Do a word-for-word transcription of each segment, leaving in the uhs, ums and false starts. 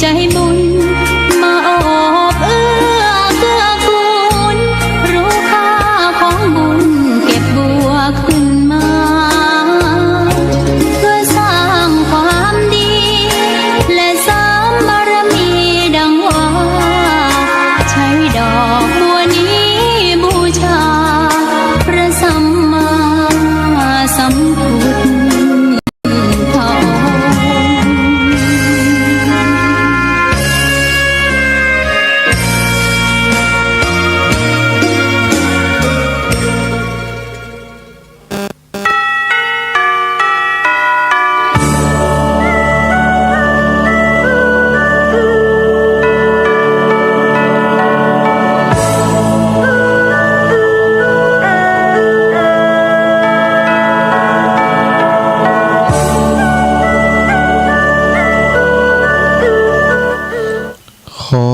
ใจ๋บุญมาโอบเอื้อเกื้อกูล ฮู้ค่าของบุญเก็บบวกขึ้นมา เพื่อสร้างความดี และเสริมบารมีดังว่า ใช้ดอกบัวนี้บูชา พระสัมมาสัมพุทธ พระองค์ ขอ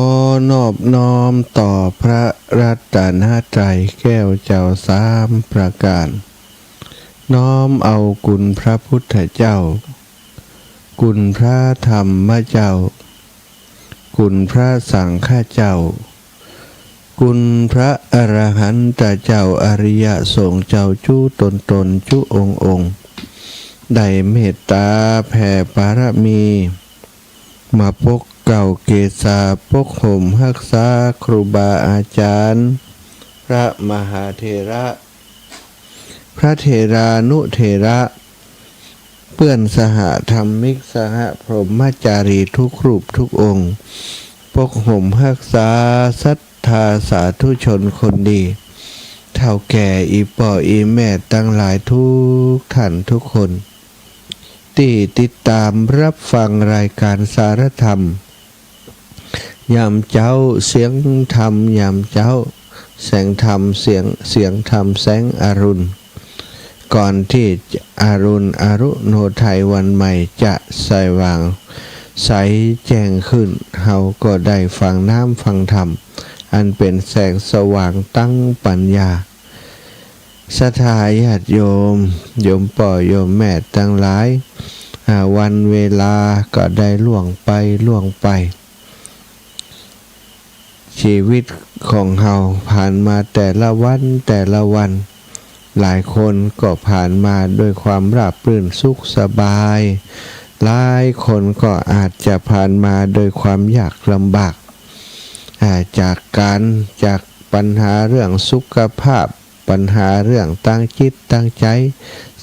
นอบน้อมต่อพระรัตนตรัยแก้วเจ้าสามประก๋าน น้อมเอาคุณพระพุทธเจ้า คุณพระธรรมเจ้า คุณพระสังฆเจ้า คุณพระอรหันตเจ้า อริยสงฆ์เจ้าจุ๊ตนๆ จุ๊องค์ๆ ได้เมตต๋าแผ่บารมี มาปกเกล้าเกศา ปกห่มฮักษาครูบาอาจ๋ารย์ พระมหาเถระ พระเถรานุเถระ เปื้อนสหธรรมิก สหพรหมจารีทุกรูปทุกองค์ ปกห่มฮักษาศรัทธาสาธุชนคนดี เฒ่าแก่อี่ป้ออี่แม่ตังหลายทุกท่านทุกคน ตี้ติดต๋ามฮับฟังรายก๋านสารธรรม ยามเจ๊า เสียงธรรมยามเจ๊า แสงธรรมเสียง เสียงธรรมแสงอรุณ ก่อนตี้อรุณอรุโนไทยวันใหม่จะสว่างใสแจ้งขึ้น เฮาก็ได้ฟังน้ำฟังธรรม อันเป๋นแสงสว่างตังปัญญา ศรัทธาญาติโยม โยมป้อโยมแม่ตังหลาย อ่า วันเวลาก็ได้ล่วงไป ล่วงไป ชีวิตของเฮาผ่านมาแต่ละวัน แต่ละวัน หลายคนก็ผ่านมาด้วยความราบรื่นสุขสบาย หลายคนก็อาจจะผ่านมาด้วยความยากลำบาก อ่า จากก๋าน จากปัญหาเรื่องสุขภาพ ปัญหาเรื่องตางจิตตางใจ๋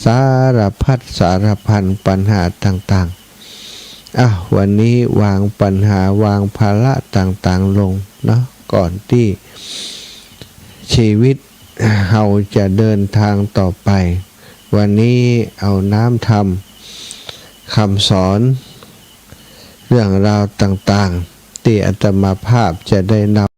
สารพัดสารพันปัญหาต่างๆ อ้าว วันนี้วางปัญหาวางภาระต่างๆ ลงเนาะ ก่อนตี้ชีวิตเฮาจะเดินทางต่อไป วันนี้เอาน้ำธรรม คำสอน เรื่องราวต่างๆ ตี้อาตมาภาพจะได้นำ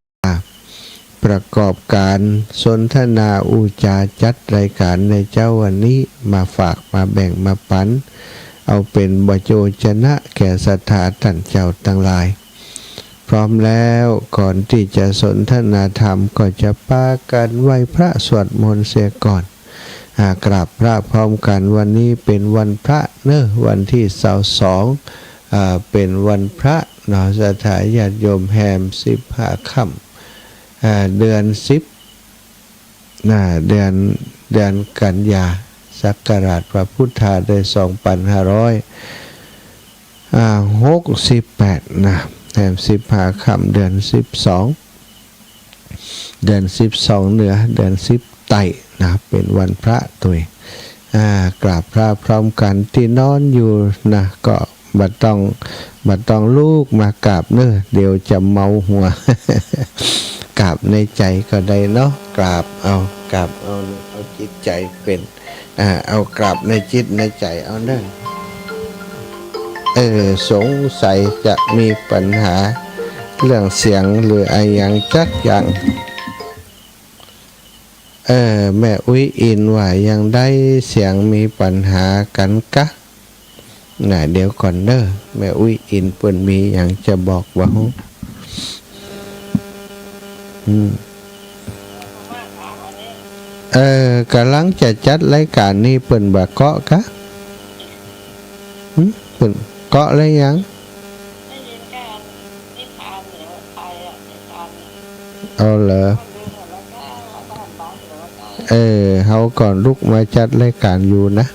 ประกอบก๋านสนทนาอู้จ๋าจัดรายก๋านในเจ๊าวันนี้ มาฝากมาแบ่งมาปั๋น เอาเป๋นประโยชนะแก่ศรัทธาต้านเจ้าตังหลาย พร้อมแล้ว ก่อนตี้จะสนทนาธรรมก็จะปากั๋นไหว้พระสวดมนต์เสียก่อน อ่า กราบพระพร้อมกั๋น วันนี้เป๋นวันพระเนาะ วันตี้ซาวสอง อ่า เป๋นวันพระเนาะ ศรัทธาญาติโยม แฮมสิบห้าค่ำ อ่า เดือนสิบ นะ เดือน เดือนกันยา ศักราชพระพุทธาได้สองปันห้าร้อย อ่า หกสิบแปด นะ แฮมสิบห้าค่ำ เดือนสิบสอง เดือนสิบสองเหนือ เดือนสิบใต้นะ เป๋นวันพระตวย อ่า กราบพระพร้อมกั๋น ตี้นอนอยู่นะ ก็บ่ต้อง บ่ต้องลุกมากราบเนาะ เดี๋ยวจะเมาหัว กราบในใจ๋ก็ได้เนาะ กราบเอา กราบเอา เอาจิตใจ๋เป๋น อ่า เอากราบในจิตในใจ๋เอาเนาะ เออ สงสัยจะมีปัญหาเรื่องเสียงหรืออะหยังจักอย่าง เออ แม่อุ๊ยอินว่ายังได้เสียงมีปัญหากั๋นกะ น่ะ เดี๋ยวก่อนเนาะ แม่อุ๊ยอินเปิ้นมีหยังจะบอกบ่ฮู้ อืม เออ ก่ำลังจะจัดรายก๋านนี่เปิ้นบ่เกาะกะ หึ เปิ้นเกาะแล้วยัง ได้ยินแค่ เอาเหรอ เออ เฮาก็ลุกมาจัดรายก๋านอยู่นะ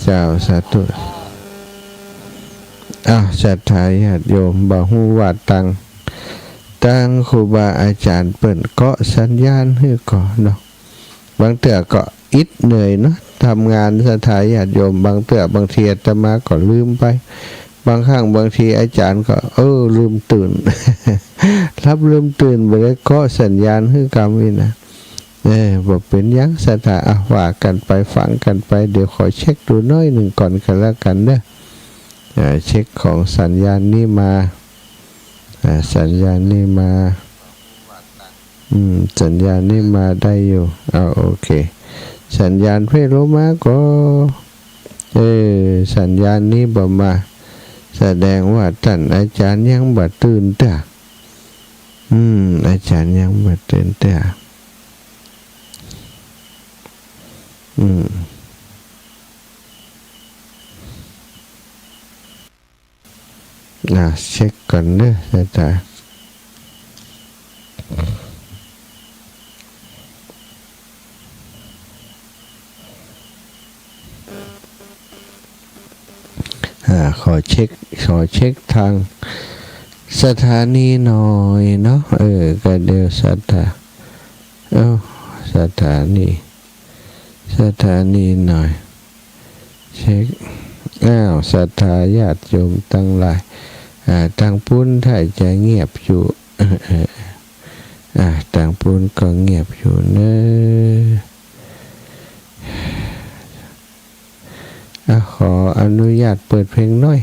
เจ้า สาธุ อ้าว ศรัทธาญาติโยม บ่ฮู้ว่าตัง ตังครูบาอาจ๋ารย์เปิ้นเกาะสัญญาณหื้อก่อเนาะ บางเตื้อก็อิดเหนื่อยเนาะ ทำงาน ศรัทธาญาติโยม บางเตื้อบางทีอาตมาก็ลืมไป บางครั้งบางทีอาจ๋ารย์ก็ เออ ลืมตื่น หลับลืมตื่น บ่ได้เกาะสัญญาณหื้อกำอี้นะ เออ บ่เป๋นหยัง ศรัทธา อ่ะ ว่ากั๋นไป ฟังกั๋นไป เดี๋ยวขอเช็คดูหน้อยนึ่งก่อนก็แล้วกั๋นเนาะ อ่า เช็คของสัญญาณนี้มา อ่า สัญญาณนี้มา อืม สัญญาณนี้มาได้อยู่ เอา โอเค สัญญาณเพ่โลมาก่อ เออ สัญญาณนี้บ่มา แสดงว่าต้านอาจ๋ารย์ยังบ่ตื่นเตื้อ อืม อาจ๋ารย์ยังบ่ตื่นเตื้อ อืม อ่ะ เช็คก่อนเนาะ ศรัทธา อ่า ขอเช็ค ขอเช็คตางสถานีหน่อยเนาะ เออ ก็เดี๋ยวศรัทธา เอ้า สถานี สถานีหน่อย เช็ค อ้าว ศรัทธาญาติโยมตังหลาย อ่า ตางปู๊นถ้าจะเงียบอยู่ เออ เออ อ่า ตางปู๊นก็เงียบอยู่เนาะ อ่ะ ขออนุญาตเปิดเพลงหน่อย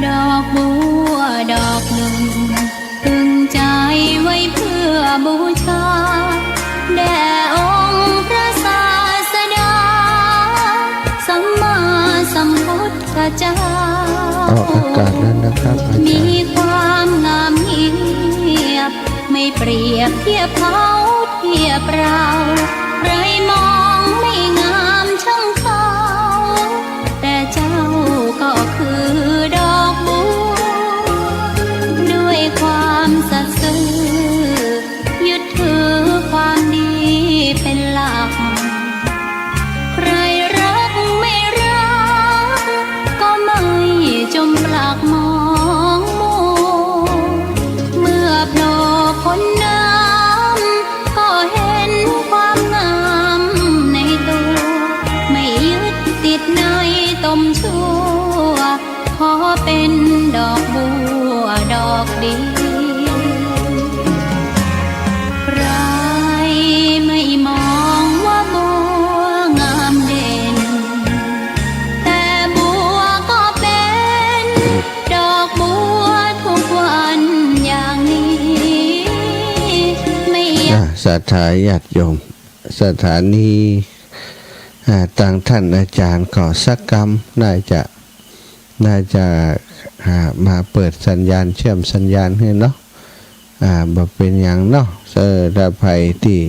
ดอกบัวดอกหนึ่ง ตึงใจไว้เพื่อบูชา แด่องค์พระศาสดา สัมมาสัมพุทธเจ้า ออกอากาศแล้วนะครับอาจ๋ารย์ มีความงามเงียบ ไม่เปรียบเทียบเขาเทียบเรา ใครมองไม่งามช่างเขา แต่เจ้าก็คือดอกบัว ด้วยความสัตย์ซื่อ ยึดถือความดีเป็นหลัก ใครรักไม่รัก ก็ไม่จมปลักมองมัว เมื่อโผล่พ้นน้ำ ก็เห็นความงามในตัว ไม่ยึดติดในตมชั่ว ขอเป็นดอกบัวดอกเดียว ใครไม่มองว่าบัวงามเด่น แต่บัวก็เป็นดอกบัวทุกวันอย่างนี้ ไม่อยาก อ่ะ ศรัทธาญาติโยม สถานี อ่า ตางท่านอาจ๋ารย์ก็สักกำ น่าจะ น่าจะ อ่า มาเปิดสัญญาณ เชื่อมสัญญาณหื้อเนาะ อ่า บ่เป๋นหยังเนาะ เออ ถ้าใผตี้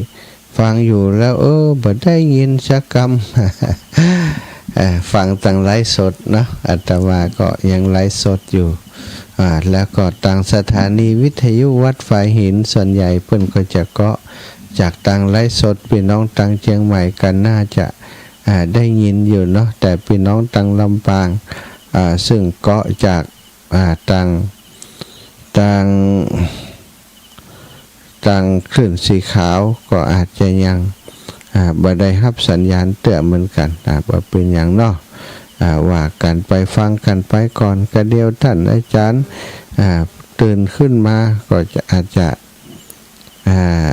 ฟังอยู่แล้ว เออ บ่ได้ยินสักกำ อ่า ฟังตางไลฟ์สดเนาะ อาตมาก็ยังไลฟ์สดอยู่ อ่า แล้วก็ตางสถานีวิทยุวัดฝายหิน ส่วนใหญ่เปิ้นก็จะเกาะจากตางไลฟ์สด ปี้น้องตางเจียงใหม่ก็น่าจะ อ่า ได้ยินอยู่เนาะ แต่ปี้น้องตางลำปาง อ่า ซึ่งเกาะจาก อ่า ตาง ตาง ตางคลื่นสีขาวก็อาจจะยัง อ่า บ่ได้ฮับสัญญาณเตื้อเหมือนกั๋น อ่า บ่เป๋นหยังเนาะ อ่า ว่ากั๋นไป ฟังกั๋นไปก่อน กะเดี๋ยวท่านอาจ๋ารย์ อ่า ตื่นขึ้นมาก็จะ อาจจะ อ่า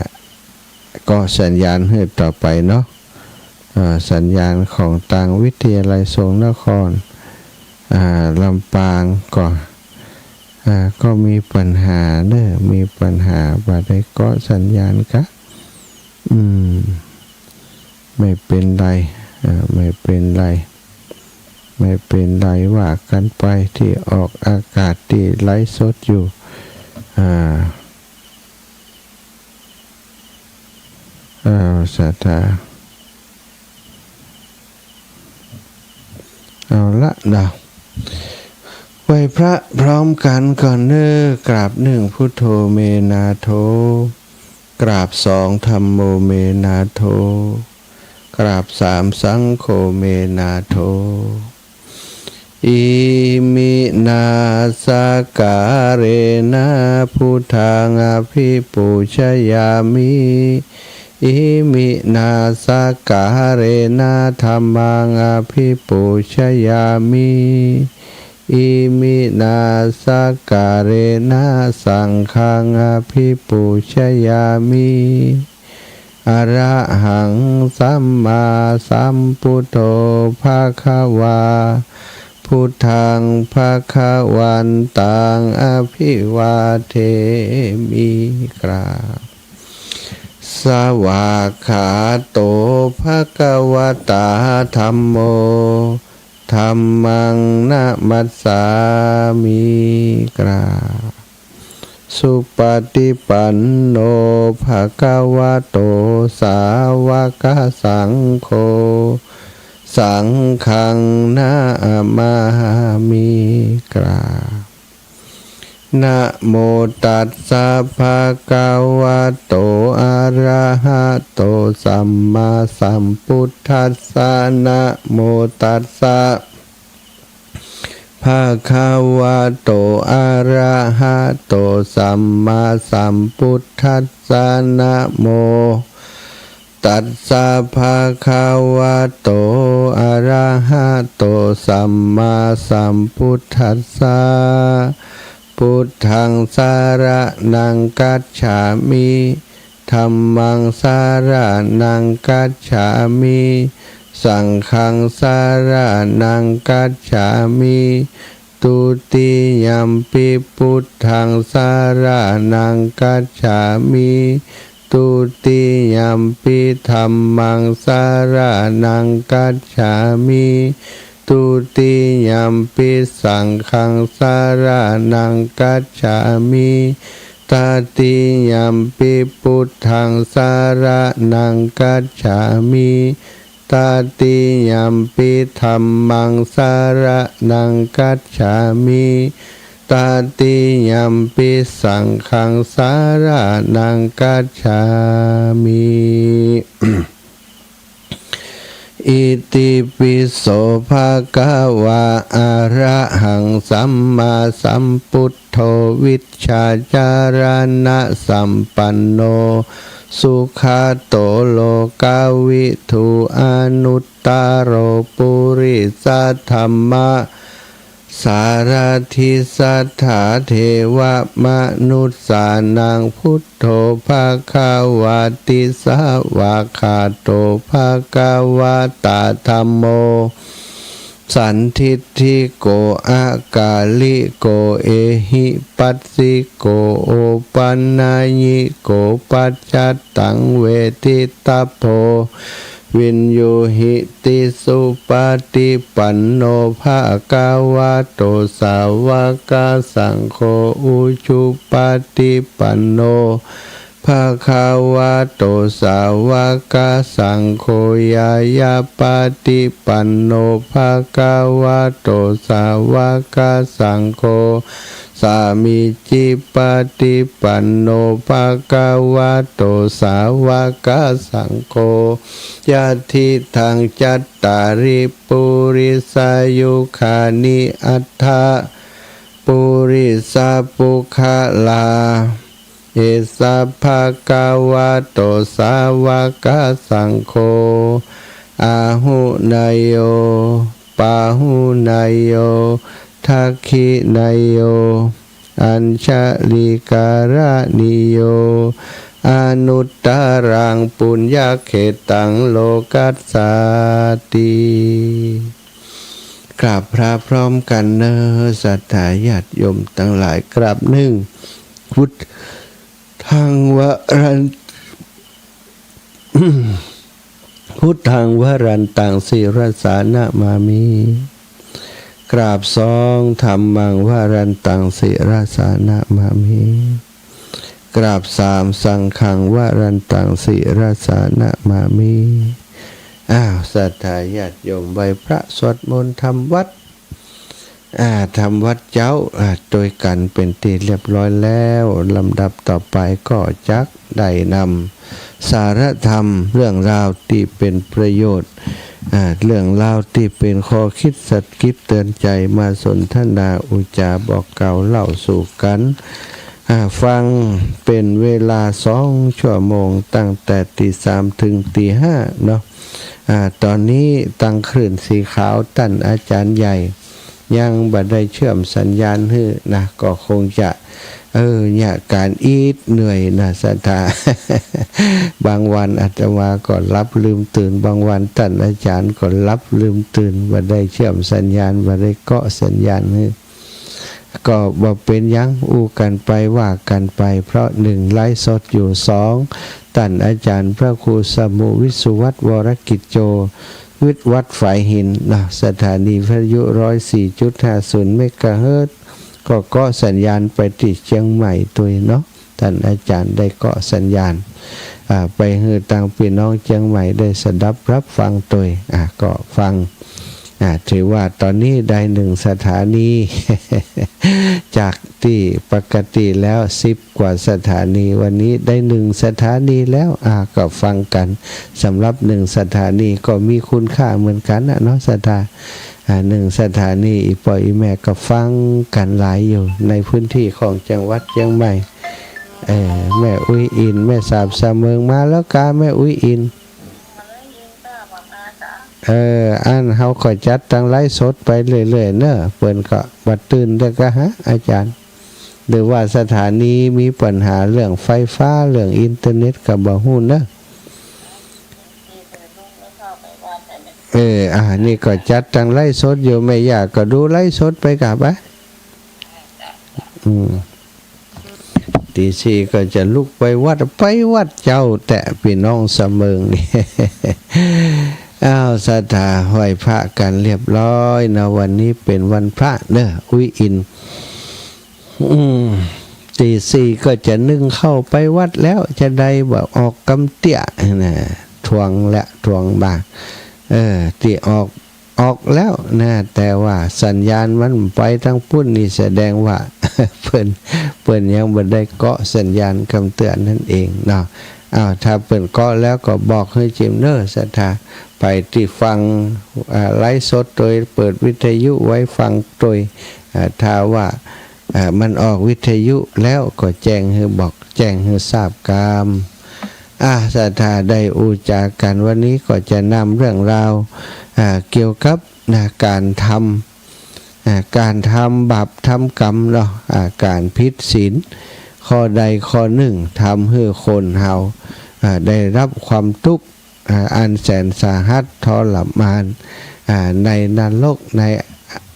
เกาะสัญญาณหื้อต่อไปเนาะ เอ่อ สัญญาณของตางวิทยาลัยสงฆ์นคร อ่า ลำปางก็ อ่า ก็มีปัญหาเน่อ มีปัญหา บ่ได้เกาะสัญญาณกะ อืม ไม่เป๋นไร อ่า ไม่เป๋นไร ไม่เป๋นไร ว่ากั๋นไป ตี้ออกอากาศ ตี้ไลฟ์สดอยู่ อ่า เอ่อ ศรัทธา เอาละเนาะ ไหว้พระพร้อมกั๋นก่อนเน่อ กราบหนึ่ง พุทโธเมนาโถ กราบสอง ธัมโมเมนาโถ กราบสาม สังโฆเมนาโถ อิมินาสการะนะ พุทธัง อภิปูชยามิ อิมินาสการะนะ ธัมมัง อภิปูชยามิ อิมินาสการะนะ สังฆัง อภิปูชยามิ อะระหัง สัมมาสัมพุทโธ ภะคะวา พุทธัง ภะคะวันตัง อะภิวาเทมิ กราบ สวากขาโต ภะคะวะตา ธัมโม ธัมมัง นะมัสสามิ กราบ สุปะติปันโน ภะคะวะโต สาวกสังโฆ สังฆัง นะมามิ กราบ นะโมตัสสะ ภะคะวะโต อะระหะโต สัมมาสัมพุทธัสสะ นะโมตัสสะ ภะคะวะโต อะระหะโต สัมมาสัมพุทธัสสะ นะโมตัสสะ ภะคะวะโต อะระหะโต สัมมาสัมพุทธัสสะ พุทธัง สะระณัง คัจฉามิ ธัมมัง สะระณัง คัจฉามิ สังฆัง สะระณัง คัจฉามิ ทุติยัมปิ พุทธัง สะระณัง คัจฉามิ ทุติยัมปิ ธัมมัง สะระณัง คัจฉามิ ทุติยัมปิ สังฆัง สะระณัง คัจฉามิ ตติยัมปิ พุทธัง สะระณัง คัจฉามิ ตติยัมปิ ธัมมัง สะระณัง คัจฉามิ ตติยัมปิ สังฆัง สะระณัง คัจฉามิ อิติปิโส ภะคะวา อะระหัง สัมมาสัมพุทโธ วิชชาจารณสัมปันโน สุขะโต โลกะวิทู อนุตตะโร ปุริสะธัมมะ สารถิ สัทธา เทวะมนุสสานัง พุทโธ ภะคะวาติ สวากขาโต ภะคะวะตา ธัมโม สันทิฏฐิโก อะกาลิโก เอหิปัสสิโก โอปันญิโก ปัจจัตตัง เวทิตัพโพ วิญญูหิติ สุปะติปันโน ภะคะวะโต สาวกสังโฆ อุจุปะติปันโน ภะคะวะโต สาวกสังโฆ ญาณปะติปันโน ภะคะวะโต สาวกสังโฆ สามีจิปะติปันโน ภะคะวะโต สาวกสังโฆ ยะทิฏฐัง จัตตาริ ปุริสายุคานิ อัตถะ ปุริสะปุคคละ เอสะ ภะคะวะโต สาวกสังโฆ อาหุเนยโย ปาหุเนยโย ทักขิเนยโย อัญชะลีกะรณีโย อนุตตะรัง ปุญญะเขตตัง โลกัสสาติ ค กราบพระพร้อมกันเนอะ ศรัทธาญาติโยมตังหลาย กราบหนึ่ง พุทธังวรัน พุทธังวรันตัง ศิรสานะมามิ กราบสอง ธัมมังวรันตัง ศิรสานะมามิ กราบสาม สังฆังวรันตัง ศิรสานะมามิ อ้าว ศรัทธาญาติโยม ไหว้พระสวดมนต์ทำวัตร อ่า ทำวัตรเจ๊า อ่า ตวยกั๋นเป๋นตี้เรียบร้อยแล้ว ลำดับต่อไปก็จักได้นำสาระธรรม เรื่องราวตี้เป๋นประโยชน์ อ่า เรื่องราวตี้เป๋นข้อคิดสะกิดเตือนใจ๋ มาสนทนาอุจจาบอกกล่าวเล่าสู่กั๋น อ่า ฟังเป๋นเวลาสองชั่วโมง ตั้งแต่ตีสามเถิงตีห้าเนาะ อ่า ต๋อนนี้ตางคลื่นสีขาว ต้านอาจ๋ารย์ใหญ่ ยังบ่ได้เชื่อมสัญญาณหื้อนะ ก็คงจะ เออ เยียะก๋านอิดเหนื่อยนะ ศรัทธา บางวันอาตมาก็หลับลืมตื่น บางวันต้านอาจ๋ารย์ก็หลับลืมตื่น บ่ได้เชื่อมสัญญาณ บ่ได้เกาะสัญญาณหื้อ ก็บ่เป๋นหยัง อู้กั๋นไป ว่ากั๋นไป เพราะหนึ่ง ไลฟ์สดอยู่ สอง ต้านอาจ๋ารย์พระครูสมุห์ วิสุวัฒน์ วรกิจโจ วิทย์วัดฝายหินเนาะ สถานีวิทยุ ร้อยสี่จุดห้าศูนย์ เมกะเฮิรตซ์ ก็เกาะสัญญาณไปตี้เจียงใหม่ตวยเนาะ ต้านอาจ๋ารย์ได้เกาะสัญญาณ อ่า ไปหื้อตางปี้น้องเจียงใหม่ได้สดับรับฟังตวย อ่า ก็ฟัง อ่า ถือว่าต๋อนนี้ได้หนึ่งสถานี จากตี้ปกติแล้วสิบกว่าสถานี วันนี้ได้หนึ่งสถานีแล้ว อ่า ก็ฟังกั๋น สำหรับหนึ่งสถานีก็มีคุณค่าเหมือนกั๋นนะเนาะ ศรัทธา อ่า หนึ่งสถานี อี่ป้ออี่แม่ก็ฟังกั๋นหลายอยู่ ในพื้นที่ของจังหวัดเจียงใหม่ เออ แม่อุ๊ยอิน แม่สาบสะเมิง มาแล้วกา แม่อุ๊ยอิน เออ อันเฮาก็จัดตางไลฟ์สดไปเรื่อยๆ เนาะ เปิ้นก็บ่ตื่นเตื้อกาฮะ อาจ๋ารย์ หรือว่าสถานีมีปัญหาเรื่องไฟฟ้า เรื่องอินเทอร์เน็ตก็บ่ฮู้เนาะ เออ อ่า นี่ก็จัดตางไลฟ์สดอยู่ แม่ย่าก็ดูไลฟ์สดไปกาไป อืม ตีสี่ก็จะลุกไปวัด ไปวัดเจ๊าแต๊ปี้น้องสะเมิงนี่ อ้าว ศรัทธาไหว้พระกั๋นเรียบร้อยเนาะ วันนี้เป๋นวันพระเนาะ อุ๊ยอิน อืม ตีสี่ก็จะนึ่งข้าวไปวัดแล้ว จะใดบ่ออกกำเตี้ยนะ ทวงและทวงมา เออ ตี้ออก ออกแล้วนะ แต่ว่าสัญญาณมันไปตางปู๊นนี่ แสดงว่า เปิ้น เปิ้นยังบ่ได้เกาะสัญญาณกำเตื้อนั่นเองเนาะ อ้าว ถ้าเปิ้นเกาะแล้วก็บอกหื้อจิมเน่อ ศรัทธา ไปตี้ฟัง อ่า ไลฟ์สดตวย เปิดวิทยุไว้ฟังตวย อ่า ถ้าว่า อ่า มันออกวิทยุแล้วก็แจ้งหื้อบอก แจ้งหื้อทราบกำ อ่า ศรัทธาได้อู้จ๋ากั๋น วันนี้ก็จะนำเรื่องราว อ่า เกี่ยวกับ นะ ก๋านทำ อ่า ก๋านทำบาปทำกรรมเนาะ อ่า ก๋านผิดศีล ข้อใดข้อนึ่ง ทำหื้อคนเฮา อ่า ได้รับความตุ๊กข์ อ่า อันแสนสาหัสทรมาน อ่า ในนรก ใน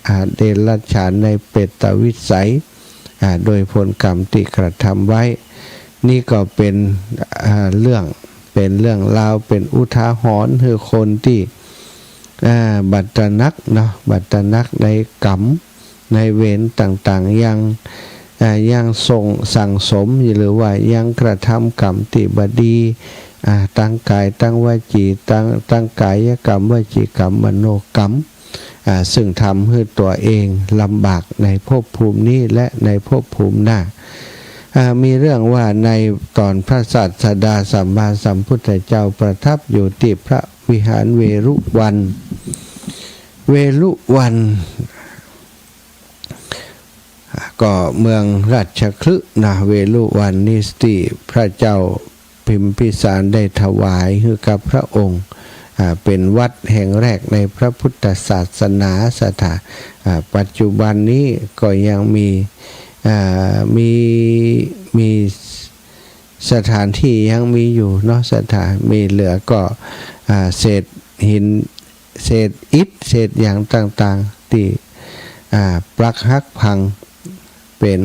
อ่า เดรัจฉาน ในเปรตวิสัย อ่า โดยผลกรรมตี้กระทำไว้ นี่ก็เป๋น อ่า เรื่อง เป๋นเรื่องราว เป๋นอุทาหรณ์หื้อคนตี้ อ่า บ่ตระหนักเนาะ บ่ตระหนักในกรรม ในเวรต่างๆ ยัง อ่า ยังส่งสั่งสม หรือว่ายังกระทำกรรมตี้บ่ดี อ่า ตางกาย ตางวจี ตาง ตางกายกรรม วจีกรรม มโนกรรม อ่า ซึ่งทำหื้อตั๋วเองลำบากในภพภูมินี้และในภพภูมิหน้า อ่า มีเรื่องว่าในต๋อนพระศาสดาสัมมาสัมพุทธเจ้าประทับอยู่ตี้พระวิหารเวฬุวัน เวฬุวัน ก็เมืองราชคฤห์นะ เวฬุวันนี้ตี้พระเจ้าพิมพิสารได้ถวายหื้อกับพระองค์ อ่า เป๋นวัดแห่งแรกในพระพุทธศาสนา ศรัทธา อ่า ปัจจุบันนี้ก็ยังมี อ่า มี มีสถานที่ยังมีอยู่เนาะ ศรัทธา มีเหลือก็ อ่า เศษหิน เศษอิฐ เศษหยังต่าง ตี้ อ่า ปรักหักพัง เป๋น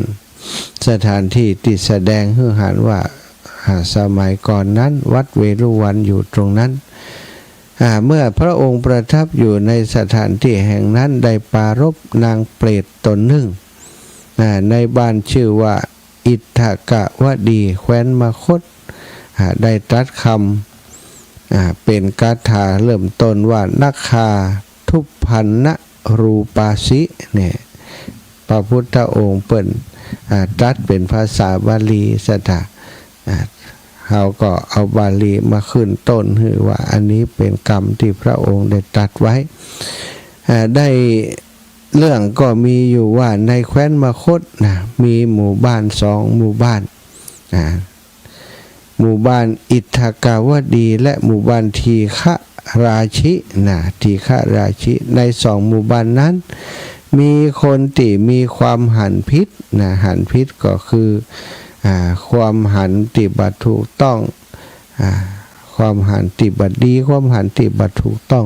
สถานตี้ตี้แสดงหื้อหันว่า อ่า สมัยก่อนนั้นวัดเวฬุวันอยู่ตรงนั้น อ่า เมื่อพระองค์ประทับอยู่ในสถานตี้แห่งนั้น ได้ปรารภนางเปรตตนนึ่ง อ่า ในบ้านจื้อว่าอิทธกวดี แคว้นมคธ อ่า ได้ตรัสกำ อ่า เป๋นคาถาเริ่มต้นว่า นักขาทุพพรรณรูปาสิ เนี่ย พระพุทธองค์เปิ้น อ่า ตรัสเป๋นภาษาบาลีสะดะ อ่า เฮาก็เอาบาลีมาขึ้นต้นหื้อว่า อันนี้เป๋นกำตี้พระองค์ได้ตรัสไว้ อ่า ได้ เรื่องก็มีอยู่ว่าในแคว้นมคธนะ มีหมู่บ้านสองหมู่บ้าน อ่า หมู่บ้านอิทธกวดี และหมู่บ้านทีฆราชินะ ทีฆราชิ ในสองหมู่บ้านนั้น มีคนตี้มีความหันผิดนะ หันผิดก็คือ อ่า ความหันตี้บ่ถูกต้อง อ่า ความหันตี้บ่ดี ความหันตี้บ่ถูกต้อง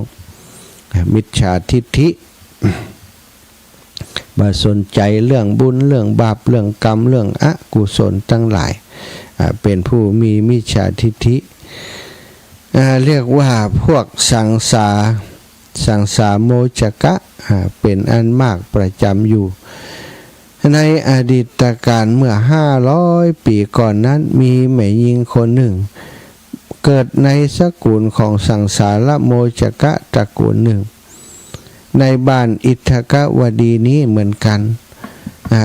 อ่า มิจฉาทิฏฐิ บ่สนใจ๋เรื่องบุญ เรื่องบาป เรื่องกรรม เรื่องอกุศลตังหลาย อ่า เป๋นผู้มีมิจฉาทิฏฐิ อ่า เรียกว่าพวกสังสา สังสาโมจกะ อ่า เป๋นอันมากประจ๋ำอยู่ ในอดีตกาลเมื่อห้าร้อยปี๋ก่อนนั้น มีแม่ญิงคนนึ่ง เกิดในสกุลของสังสารโมจกะตระกูลนึ่ง ในบ้านอิทธกวดีนี้เหมือนกั๋น อ่า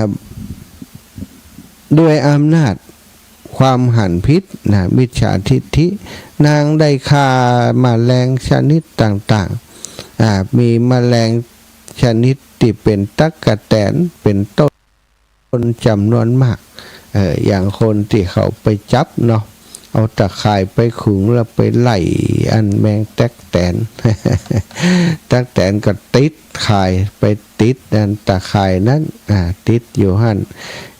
ด้วยอำนาจความหันผิดนะ มิจฉาทิฏฐิ นางได้ฆ่าแมลงชนิดต่างๆ อ่า มีแมลงชนิดตี้เป๋นตั๊กแตนเป๋นต้น คนจ๋ำนวนมาก เอ่อ อย่างคนตี้เขาไปจับเนาะ เอาตะข่ายไปขึงแล้วไปไล่อันแมงตั๊กแตน ตั๊กแตนก็ติดข่าย ไปติดอันตะข่ายนั้น อ่า ติดอยู่หั้น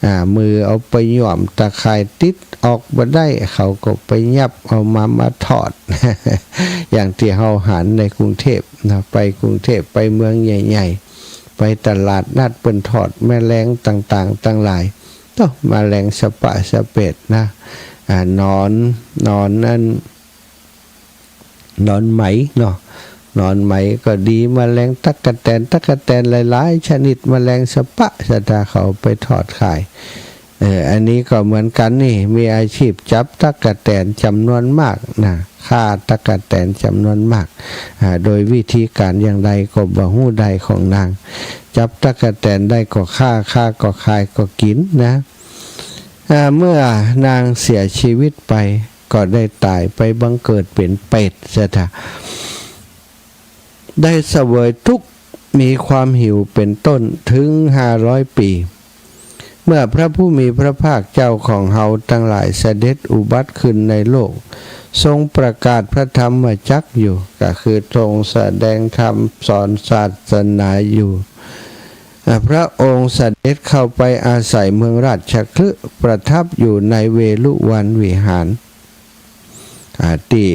อ่า มือเอาไปหย่อมตะข่ายติดออกบ่ได้ เขาก็ไปยับเอามา มาถอด อย่างตี้เฮาหันในกรุงเทพฯนะ ไปกรุงเทพฯ ไปเมืองใหญ่ๆ ไปตลาดนัดเปิ้นถอดแมลงต่างๆ ตังหลาย โต๊ะ แมลงสะปะสะเปดนะ อ่า หนอน หนอนอัน หนอนไหมเนาะ หนอนไหมก็ดี แมลงตั๊กแตน ตั๊กแตนหลายๆ ชนิด แมลงสะปะสะดา เขาไปถอดขาย เออ อันนี้ก็เหมือนกั๋นนี่ มีอาชีพจับตั๊กแตนจ๋ำนวนมากนะ ฆ่าตั๊กแตนจ๋ำนวนมาก อ่า โดยวิธีก๋านอย่างใดก็บ่ฮู้ได้ของนาง จับตั๊กแตนได้ก็ฆ่า ฆ่าก็ขายก็กิ๋นนะ อ่า เมื่อนางเสียชีวิตไป ก็ได้ต๋ายไปบังเกิดเป๋นเปรตเสียเถาะ ได้เสวยทุกข์ มีความหิวเป๋นต้นเถิงห้าร้อยปี๋ เมื่อพระผู้มีพระภาคเจ้าของเฮาตังหลายเสด็จอุบัติขึ้นในโลก ทรงประกาศพระธรรมจักรอยู่ ก็คือทรงแสดงธรรมสอนศาสนาอยู่ อ่า พระองค์เสด็จเข้าไปอาศัยเมืองราชคฤห์ ประทับอยู่ในเวฬุวันวิหาร อ่า ตี้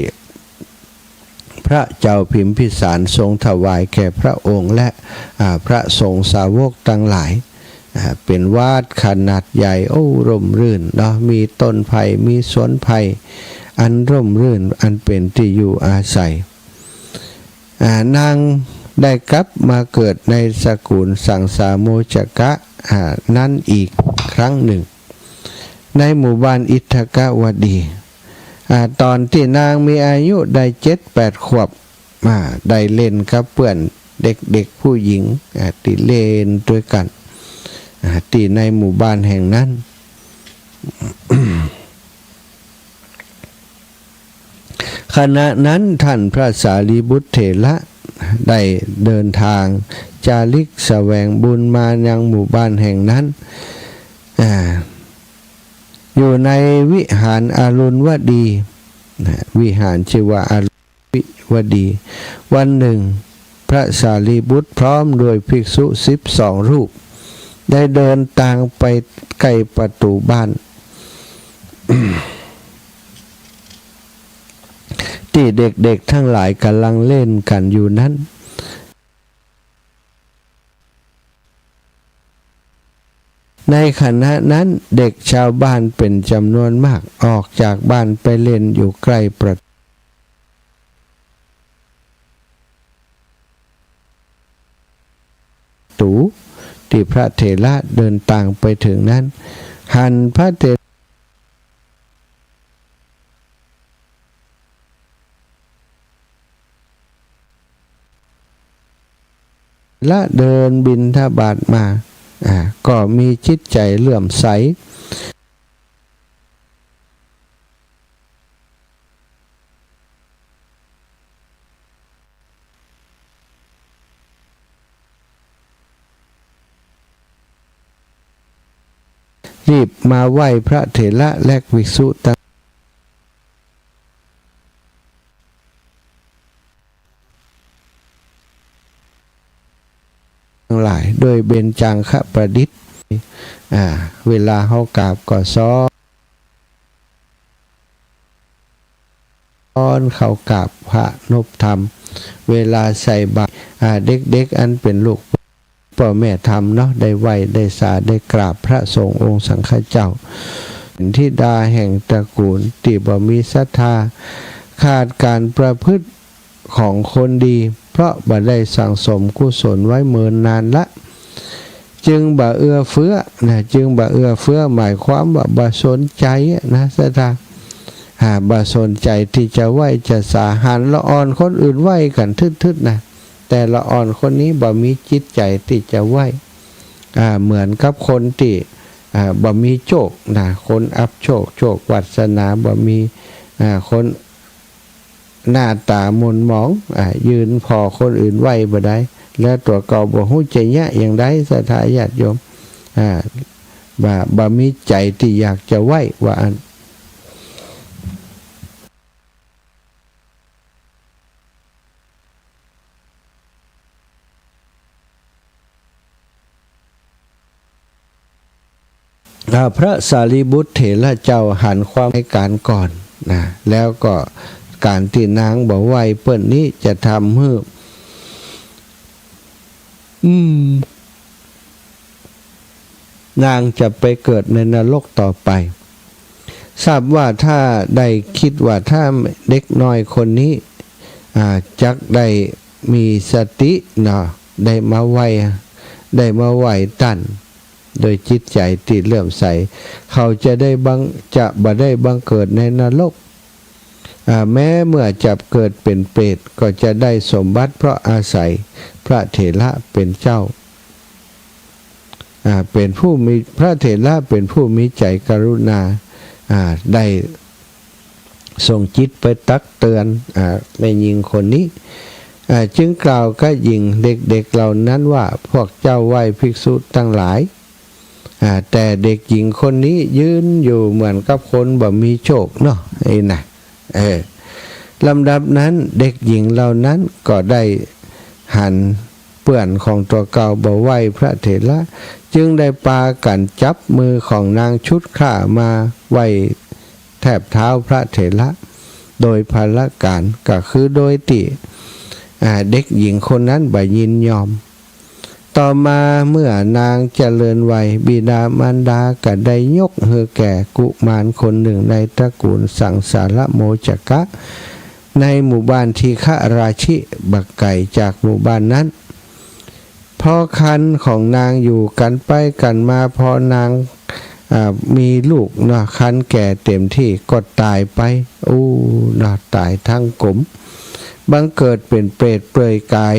พระเจ้าพิมพิสารทรงถวายแก่พระองค์และ อ่า พระสงฆ์สาวกตังหลาย อ่า เป๋นวัดขนาดใหญ่ โอ้ ร่มรื่นเนาะ มีต้นไผ่ มีสวนไผ่ อันร่มรื่น อันเป๋นตี้อยู่อาศัย อ่า นางได้กลับมาเกิดในสกุลสังสาโมจกะ อ่า นั้นอีกครั้งนึ่ง ในหมู่บ้านอิทธกวดี อ่า ต๋อนตี้นางมีอายุได้เจ็ดแปดขวบ อ่า ได้เล่นกับเปื้อนเด็กๆ ผู้หญิง อ่า ตี้เล่นตวยกั๋น อ่า ตี้ในหมู่บ้านแห่งนั้น ขณะนั้นท่านพระสารีบุตรเถระได้เดินทางจาริกแสวงบุญมายังหมู่บ้านแห่งนั้น อ่า อยู่ในวิหารอรุณวดี นะ วิหารจื้อว่าอรุณวดี วันนึ่ง พระสารีบุตรพร้อมด้วยภิกษุสิบสองรูป ได้เดินตางไปใก้ประตู๋บ้าน ตี้เด็กๆ ตังหลายก่ำลังเล่นกั๋นอยู่นั้น ในขณะนั้นเด็กชาวบ้านเป๋นจ๋ำนวนมากออกจากบ้านไปเล่นอยู่ใก้ประ ตู๋ตี้พระเถระเดินตางไปเถิงนั้น หันพระเถระเดินบิณฑบาตมา อ่า ก็มีจิตใจ๋เลื่อมใส รีบมาไหว้พระเถระและภิกษุตัง ตังหลายโดยเบญจังคประดิษฐ์ อ่า เวลาเฮากราบก็สอน สอนเขากราบพระนบธรรม เวลาใส่บาตร อ่า เด็กๆ อันเป๋นลูกป้อแม่ธรรมเนาะ ได้ไหว้ ได้สา ได้กราบพระสงฆ์องค์สังฆเจ้า เป๋นธิดาแห่งตระกูลตี้บ่มีศรัทธา ขาดก๋านประพฤติ ของคนดี เพราะบ่ได้สั่งสมกุศลไว้เมินนานละ จึงบ่เอื้อเฟื้อนะ จึงบ่เอื้อเฟื้อ หมายความว่าบ่สนใจ๋อะนะ ศรัทธา อ่า บ่สนใจ๋ตี้จะไหว้จะสา หันละอ่อนคนอื่นไหว้กั๋นทึดๆ นะ แต่ละอ่อนคนนี้บ่มีจิตใจ๋ตี้จะไหว้ อ่า เหมือนกับคนตี้ อ่า บ่มีโชคนะ คนอับโชค โชควาสนาบ่มี อ่า คน หน้าต๋าหม่นหมอง อ่า ยืนผ่อคนอื่นไหว้บ่ได้ แล้วตั๋วเก่าบ่ฮู้จะเยียะอย่างใด ศรัทธาญาติโยม อ่า บ่ บ่มีใจ๋ตี้อยากจะไหว้ ว่าอั้น อ่า พระสารีบุตรเถระเจ้าหันความในก๋านก่อนนะ แล้วก็ก๋านตี้นางบ่ไหว้เปิ้นนี้จะทำหื้อ อืม นางจะไปเกิดในนรกต่อไป ทราบว่าถ้าได้กึ๊ดว่าถ้าเด็กน้อยคนนี้ อ่า จักได้มีสติเนาะ ได้มาไหว้ ได้มาไหว้ต้าน โดยจิตใจ๋ตี้เลื่อมใส เขาจะได้บัง จะบ่ได้บังเกิดในนรก อ่า แม้เมื่อจะเกิดเป๋นเปรตก็จะได้สมบัติเพราะอาศัยพระเถระเป๋นเจ้า อ่า เป๋นผู้มี พระเถระเป๋นผู้มีใจ๋กรุณา อ่า ได้ส่งจิตไปตักเตือน อ่า แม่ญิงคนนี้ อ่า จึงกล่าวกับหญิงเด็กๆ เหล่านั้นว่า พวกเจ้าไหว้ภิกษุตังหลาย อ่า แต่เด็กหญิงคนนี้ยืนอยู่เหมือนกับคนบ่มีโชคเนาะ ไอ้น่ะ เออ ลำดับนั้นเด็กหญิงเหล่านั้นก็ได้หันเปื้อนของตั๋วเก่าบ่ไหว้พระเถระ จึงได้ปากั๋นจับมือของนางชุดข้ามาไหว้แทบเท้าพระเถระ โดยพลการ ก็คือโดยตี้ อ่า เด็กหญิงคนนั้นบ่ยินยอม ต่อมาเมื่อนางเจริญวัย บิดามารดาก็ได้ยกหื้อแก่กุมารคนนึ่งในตระกูลสังสารโมจจะ ในหมู่บ้านทีฆราชิ บ่ไก๋จากหมู่บ้านนั้น พอครรภ์ของนางอยู่กั๋นไปกั๋นมา พอนาง อ่า มีลูกเนาะ ครรภ์แก่เต๋มตี้ก็ต๋ายไป อู้ เนาะ ต๋ายตังก๋ม บังเกิดเป๋นเปรตเปลือยก๋าย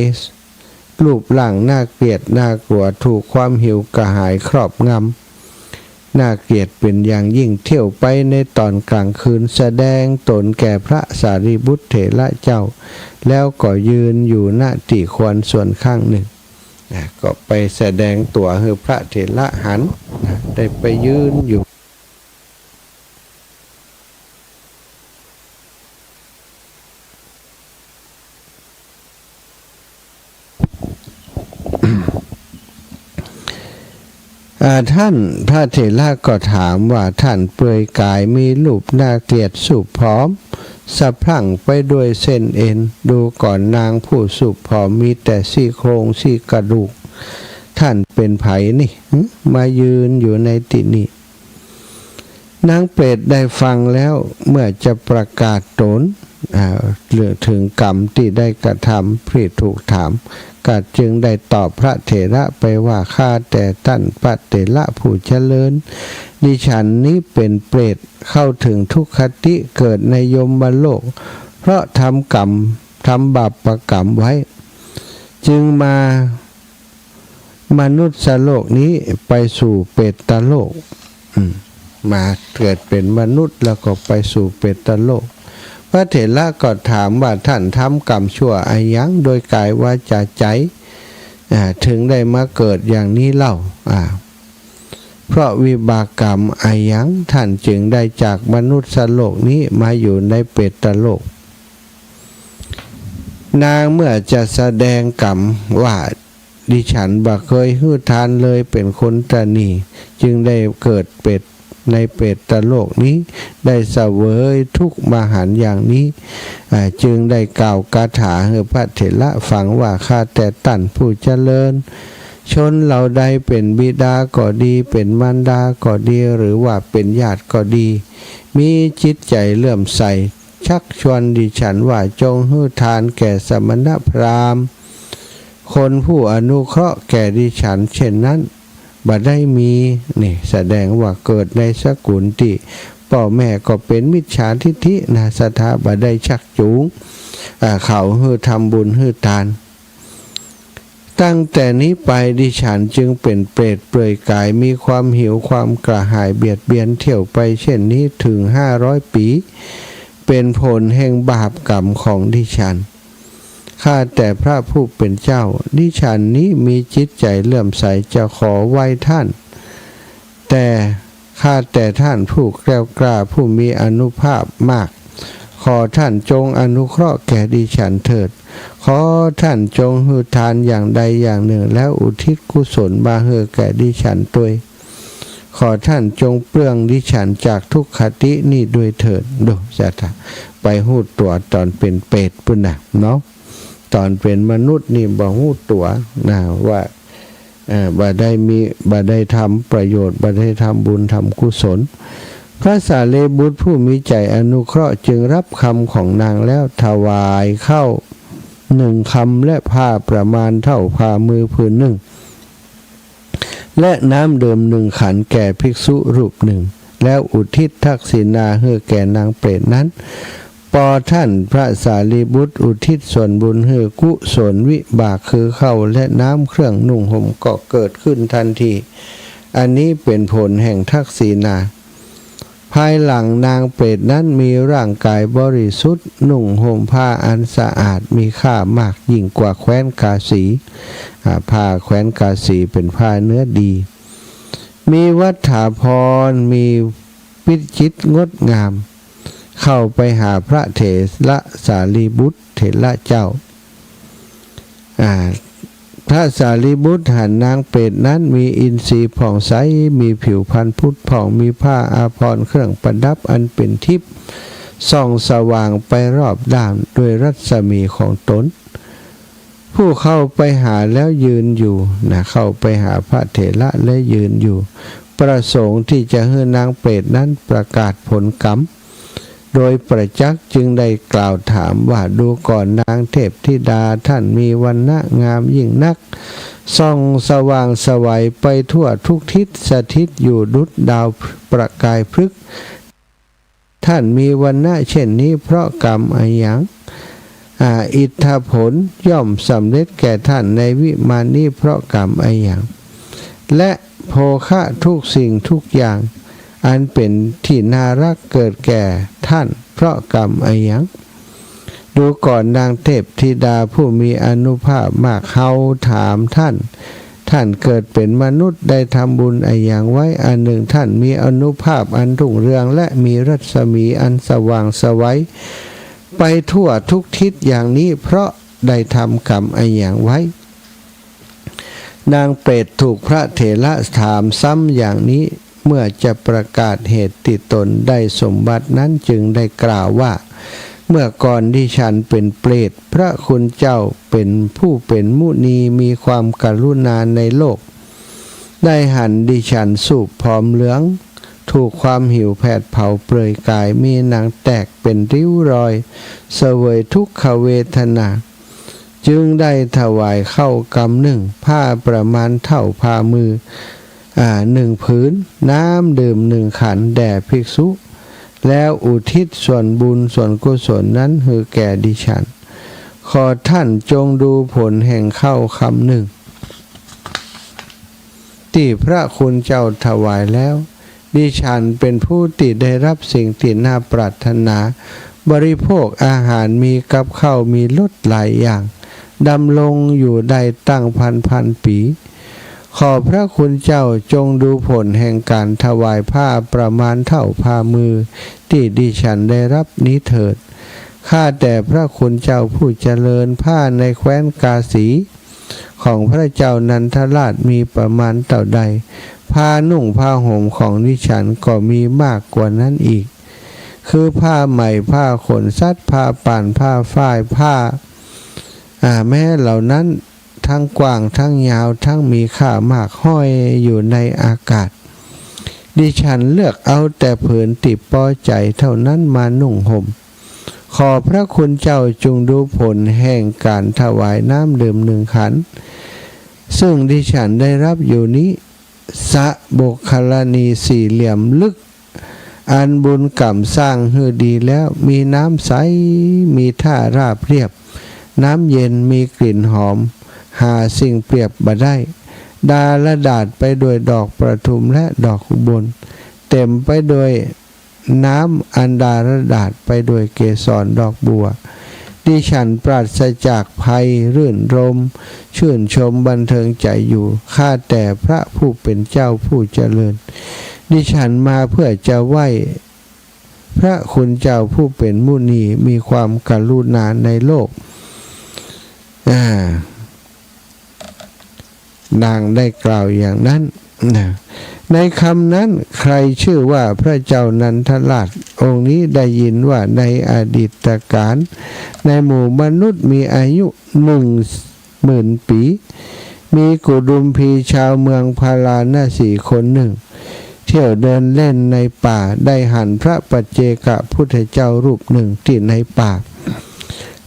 รูปร่างน่าเกลียดน่ากลัว ถูกความหิวกระหายครอบงำ น่าเกลียดเป๋นอย่างยิ่ง เที่ยวไปในต๋อนกลางคืน แสดงต๋นแก่พระสารีบุตรเถระเจ้า แล้วก็ยืนอยู่ ณ ตี้ควรส่วนข้างนึ่ง นะ ก็ไปแสดงตั๋วหื้อพระเถระหัน นะ ได้ไปยืนอยู่ อ่า ท่านพระเถระก็ถามว่า ท่านเปลือยก๋ายมีรูปน่าเกลียดสูบผอม สะพรั่งไปด้วยเส้นเอ็น ดูก่อนนางผู้สูบผอมมีแต่ซี่โครงซี่กระดูก ท่านเป๋นใผนี่ หึ มายืนอยู่ในตี้นี่ นางเปรตได้ฟังแล้ว เมื่อจะประกาศตน อ่า เถิงกรรมตี้ได้กระทำตี้ถูกถาม ก็จึงได้ตอบพระเถระไปว่า ข้าแต่ต้านพระเถระผู้เจริญ ดิฉันนี้เป๋นเปรต เข้าเถิงทุกขติ เกิดในยมโลก เพราะทำกรรม ทำบาปกรรมไว้ จึงมา มนุษย์โลกนี้ไปสู่เปรตโลก อืม มาเกิดเป๋นมนุษย์แล้วก็ไปสู่เปรตโลก พระเถระก็ถามว่า ท่านทำกรรมชั่วอะหยัง โดยกายวาจาใจ๋ อ่า เถิงได้มาเกิดอย่างนี้เล่า อ่า เพราะวิบากกรรมอะหยัง ท่านจึงได้จากมนุษย์โลกนี้มาอยู่ในเปรตโลก นางเมื่อจะแสดงกรรมว่า ดิฉันบ่เกยหื้อทานเลย เป๋นคนตระหนี่ จึงได้เกิดเปรต ในเปรตโลกนี้ ได้เสวยทุกข์มหันต์อย่างนี้ อ่า จึงได้กล่าวคาถาหื้อพระเถระฟังว่า ข้าแต่ต้านผู้เจริญ ชนเหล่าใดเป๋นบิดาก็ดี เป๋นมารดาก็ดี หรือว่าเป๋นญาติก็ดี มีจิตใจ๋เลื่อมใส ชักชวนดิฉันว่า จงหื้อทานแก่สมณพราหมณ์ คนผู้อนุเคราะห์แก่ดิฉันเช่นนั้น บ่ได้มี นี่แสดงว่าเกิดในสกุลตี้ป้อแม่ก็เป๋นมิจฉาทิฏฐินะ ศรัทธาบ่ได้ชักจูง อ่า เขาหื้อทำบุญหื้อทาน ตั้งแต่นี้ไปดิฉันจึงเป๋นเปรตเปลือยกาย มีความหิวความกระหายเบียดเบียนเที่ยวไปเช่นนี้เถิงห้าร้อยปี๋ เป๋นผลแห่งบาปกรรมของดิฉัน ข้าแต่พระผู้เป๋นเจ้า ดิฉันนี้มีจิตใจ๋เลื่อมใสจะขอไหว้ท่าน แต่ข้าแต่ท่านผู้แกล้วกล้าผู้มีอานุภาพมาก ขอท่านจงอนุเคราะห์แก่ดิฉันเถิด ขอท่านจงหื้อทานอย่างใดอย่างนึ่ง แล้วอุทิศกุศลมาหื้อแก่ดิฉันตวย ขอท่านจงเปลื้องดิฉันจากทุกขตินี้ด้วยเถิด ดู ศรัทธา ไปฮู้ตั๋วต๋อนเป๋นเปรตปู้นน่ะเนาะ ต๋อนเป๋นมนุษย์นี่บ่ฮู้ตั๋วนะว่า เอ่อ บ่ได้มี บ่ได้ทำประโยชน์ บ่ได้ทำบุญทำกุศล พระสารีบุตรผู้มีใจ๋อนุเคราะห์จึงรับกำของนางแล้วถวายข้าวนึ่งกำและผ้าประมาณเต้าฝ่ามือผืนนึ่ง และน้ำดื่มนึ่งขันแก่ภิกษุรูปนึ่ง แล้วอุทิศทักษิณาหื้อแก่นางเปรตนั้น ปอท่านพระสารีบุตรอุทิศส่วนบุญหื้อ กุศลวิบากคือข้าวและน้ำเครื่องนุ่งห่มก็เกิดขึ้นทันที อันนี้เป๋นผลแห่งทักษิณา ภายหลังนางเปรตนั้นมีร่างกายบริสุทธิ์ นุ่งห่มผ้าอันสะอาด มีค่ามากยิ่งกว่าแคว้นกาสี อ่า ผ้าแคว้นกาสีเป๋นผ้าเนื้อดี มีวัฏฐาภรณ์ มีวิจิตรงดงาม เข้าไปหาพระเถระสารีบุตรเถระเจ้า อ่า พระสารีบุตรหันนางเปรตนั้นมีอินทรีย์ผ่องใส มีผิวพรรณผุดผ่อง มีผ้าอาภรณ์เครื่องประดับอันเป๋นทิพย์ ส่องสว่างไปรอบด้านด้วยรัศมีของตน ผู้เข้าไปหาแล้วยืนอยู่นะ เข้าไปหาพระเถระและยืนอยู่ ประสงค์ที่จะหื้อนางเปรตนั้นประกาศผลกรรม โดยประจักษ์จึงได้กล่าวถามว่า ดูก่อนนางเทพธิดา ท่านมีวรรณะงามยิ่งนัก ส่องสว่างไสวไปทั่วทุกทิศ สถิตอยู่ดุจดาวประกายพฤกษ์ ท่านมีวรรณะเช่นนี้เพราะกรรมอะหยัง อ่า อิทธผลย่อมสำเร็จแก่ท่านในวิมานนี้เพราะกรรมอะหยัง และโภคะทุกสิ่งทุกอย่าง อันเป๋นที่น่ารักเกิดแก่ท่านเพราะกรรมอะหยัง ดูก่อนนางเทพธิดาผู้มีอานุภาพมาก เฮาถามท่าน ท่านเกิดเป๋นมนุษย์ได้ทำบุญอะหยังไว้ อันนึ่งท่านมีอานุภาพอันรุ่งเรือง และมีรัศมีอันสว่างไสวไปทั่วทุกทิศอย่างนี้ เพราะได้ทำกรรมอะหยังไว้ นางเปรตถูกพระเถระถามซ้ำอย่างนี้ เมื่อจะประกาศเหตุตี้ตนได้สมบัตินั้นจึงได้กล่าวว่า เมื่อก่อนดิฉันเป๋นเปรต พระคุณเจ้าเป๋นผู้เป๋นมุนีมีความกรุณาในโลก ได้หันดิฉันสูบผอมเหลือง ถูกความหิวแผดเผาเปลือยกาย มีหนังแตกเป๋นริ้วรอย เสวยทุกขเวทนา จึงได้ถวายข้าวกำนึ่ง ผ้าประมาณเท่าฝ่ามือ อ่า หนึ่งผืน น้ำดื่มหนึ่งขันแด่ภิกษุ แล้วอุทิศส่วนบุญส่วนกุศลนั้นหื้อแก่ดิฉัน ขอท่านจงดูผลแห่งข้าวกำนึ่ง ตี้พระคุณเจ้าถวายแล้ว ดิฉันเป๋นผู้ตี้ได้ฮับสิ่งตี้น่าปรารถนา บริโภคอาหารมีกับข้าวมีรสหลายอย่าง ดำรงอยู่ได้ตั้งพันพันปี๋ ขอพระคุณเจ้าจงดูผลแห่งก๋านถวายผ้าประมาณเท่าฝ่ามือ ตี้ดิฉันได้ฮับนี้เถิด ข้าแต่พระคุณเจ้าผู้เจริญ ผ้าในแคว้นกาสี ของพระเจ้านันทราชมีประมาณเต้าใด ผ้านุ่งผ้าห่มของดิฉันก็มีมากกว่านั้นอีก คือผ้าไหม ผ้าขนสัตว์ ผ้าป่าน ผ้าฝ้าย ผ้า อ่า แม้เหล่านั้นทั้งกว้างทั้งยาว ทั้งมีค่ามาก ห้อยอยู่ในอากาศ ดิฉันเลือกเอาแต่ผืนตี้ปอใจ๋เต้านั้นมานุ่งห่ม ขอพระคุณเจ้าจงดูผลแห่งก๋านถวายน้ำดื่มหนึ่งขัน ซึ่งดิฉันได้ฮับอยู่นี้ สะโบกขลานีสี่เหลี่ยมลึก อันบุญกรรมสร้างหื้อดีแล้ว มีน้ำใส มีท่าราบเรียบ น้ำเย็น มีกลิ่นหอม หาสิ่งเปรียบบ่ได้ ดาลดาษไปด้วยดอกประทุมและดอกอุบล เต๋มไปด้วย น้ำอันดาลดาษไปด้วยเกสรดอกบัว ดิฉันปราศจากภัย รื่นรมย์ ชื่นชมบันเทิงใจ๋อยู่ ข้าแต่พระผู้เป๋นเจ้าผู้เจริญ ดิฉันมาเพื่อจะไหว้พระคุณเจ้าผู้เป๋นมุนี มีความกรุณาในโลก อ่า นางได้กล่าวอย่างนั้นนะ ในคำนั้นใครชื่อว่าพระเจ้านันทราชองค์นี้ได้ยินว่าในอดีตกาล ในหมู่มนุษย์มีอายุหนึ่งหมื่นปี๋ มีกุดุมพีชาวเมืองพาราณสีคนนึ่ง เที่ยวเดินเล่นในป่า ได้หันพระปัจเจกพุทธเจ้ารูปนึ่งตี้ในป่า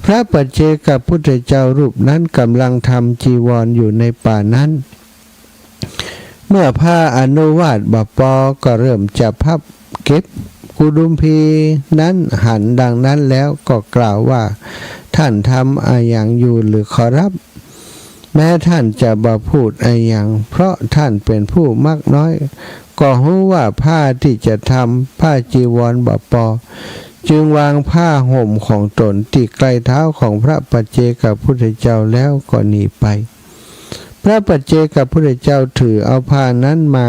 พระปัจเจกพุทธเจ้ารูปนั้นก่ำลังทำจีวรอยู่ในป่านั้น เมื่อผ้าอนุวาทบ่ปอก็เริ่มจะพับเก็บ กุดุมพีนั้นหันดังนั้นแล้วก็กล่าวว่า ท่านทำอะหยังอยู่หรือขอรับ แม้ท่านจะบ่พูดอะหยัง เพราะท่านเป๋นผู้มักน้อย ก็ฮู้ว่าผ้าตี้จะทำผ้าจีวรบ่ปอ จึงวางผ้าห่มของตนตี้ใก้เท้าของพระปัจเจกพุทธเจ้าแล้วก็หนีไป พระปัจเจกพุทธเจ้าถือเอาผ้านั้นมา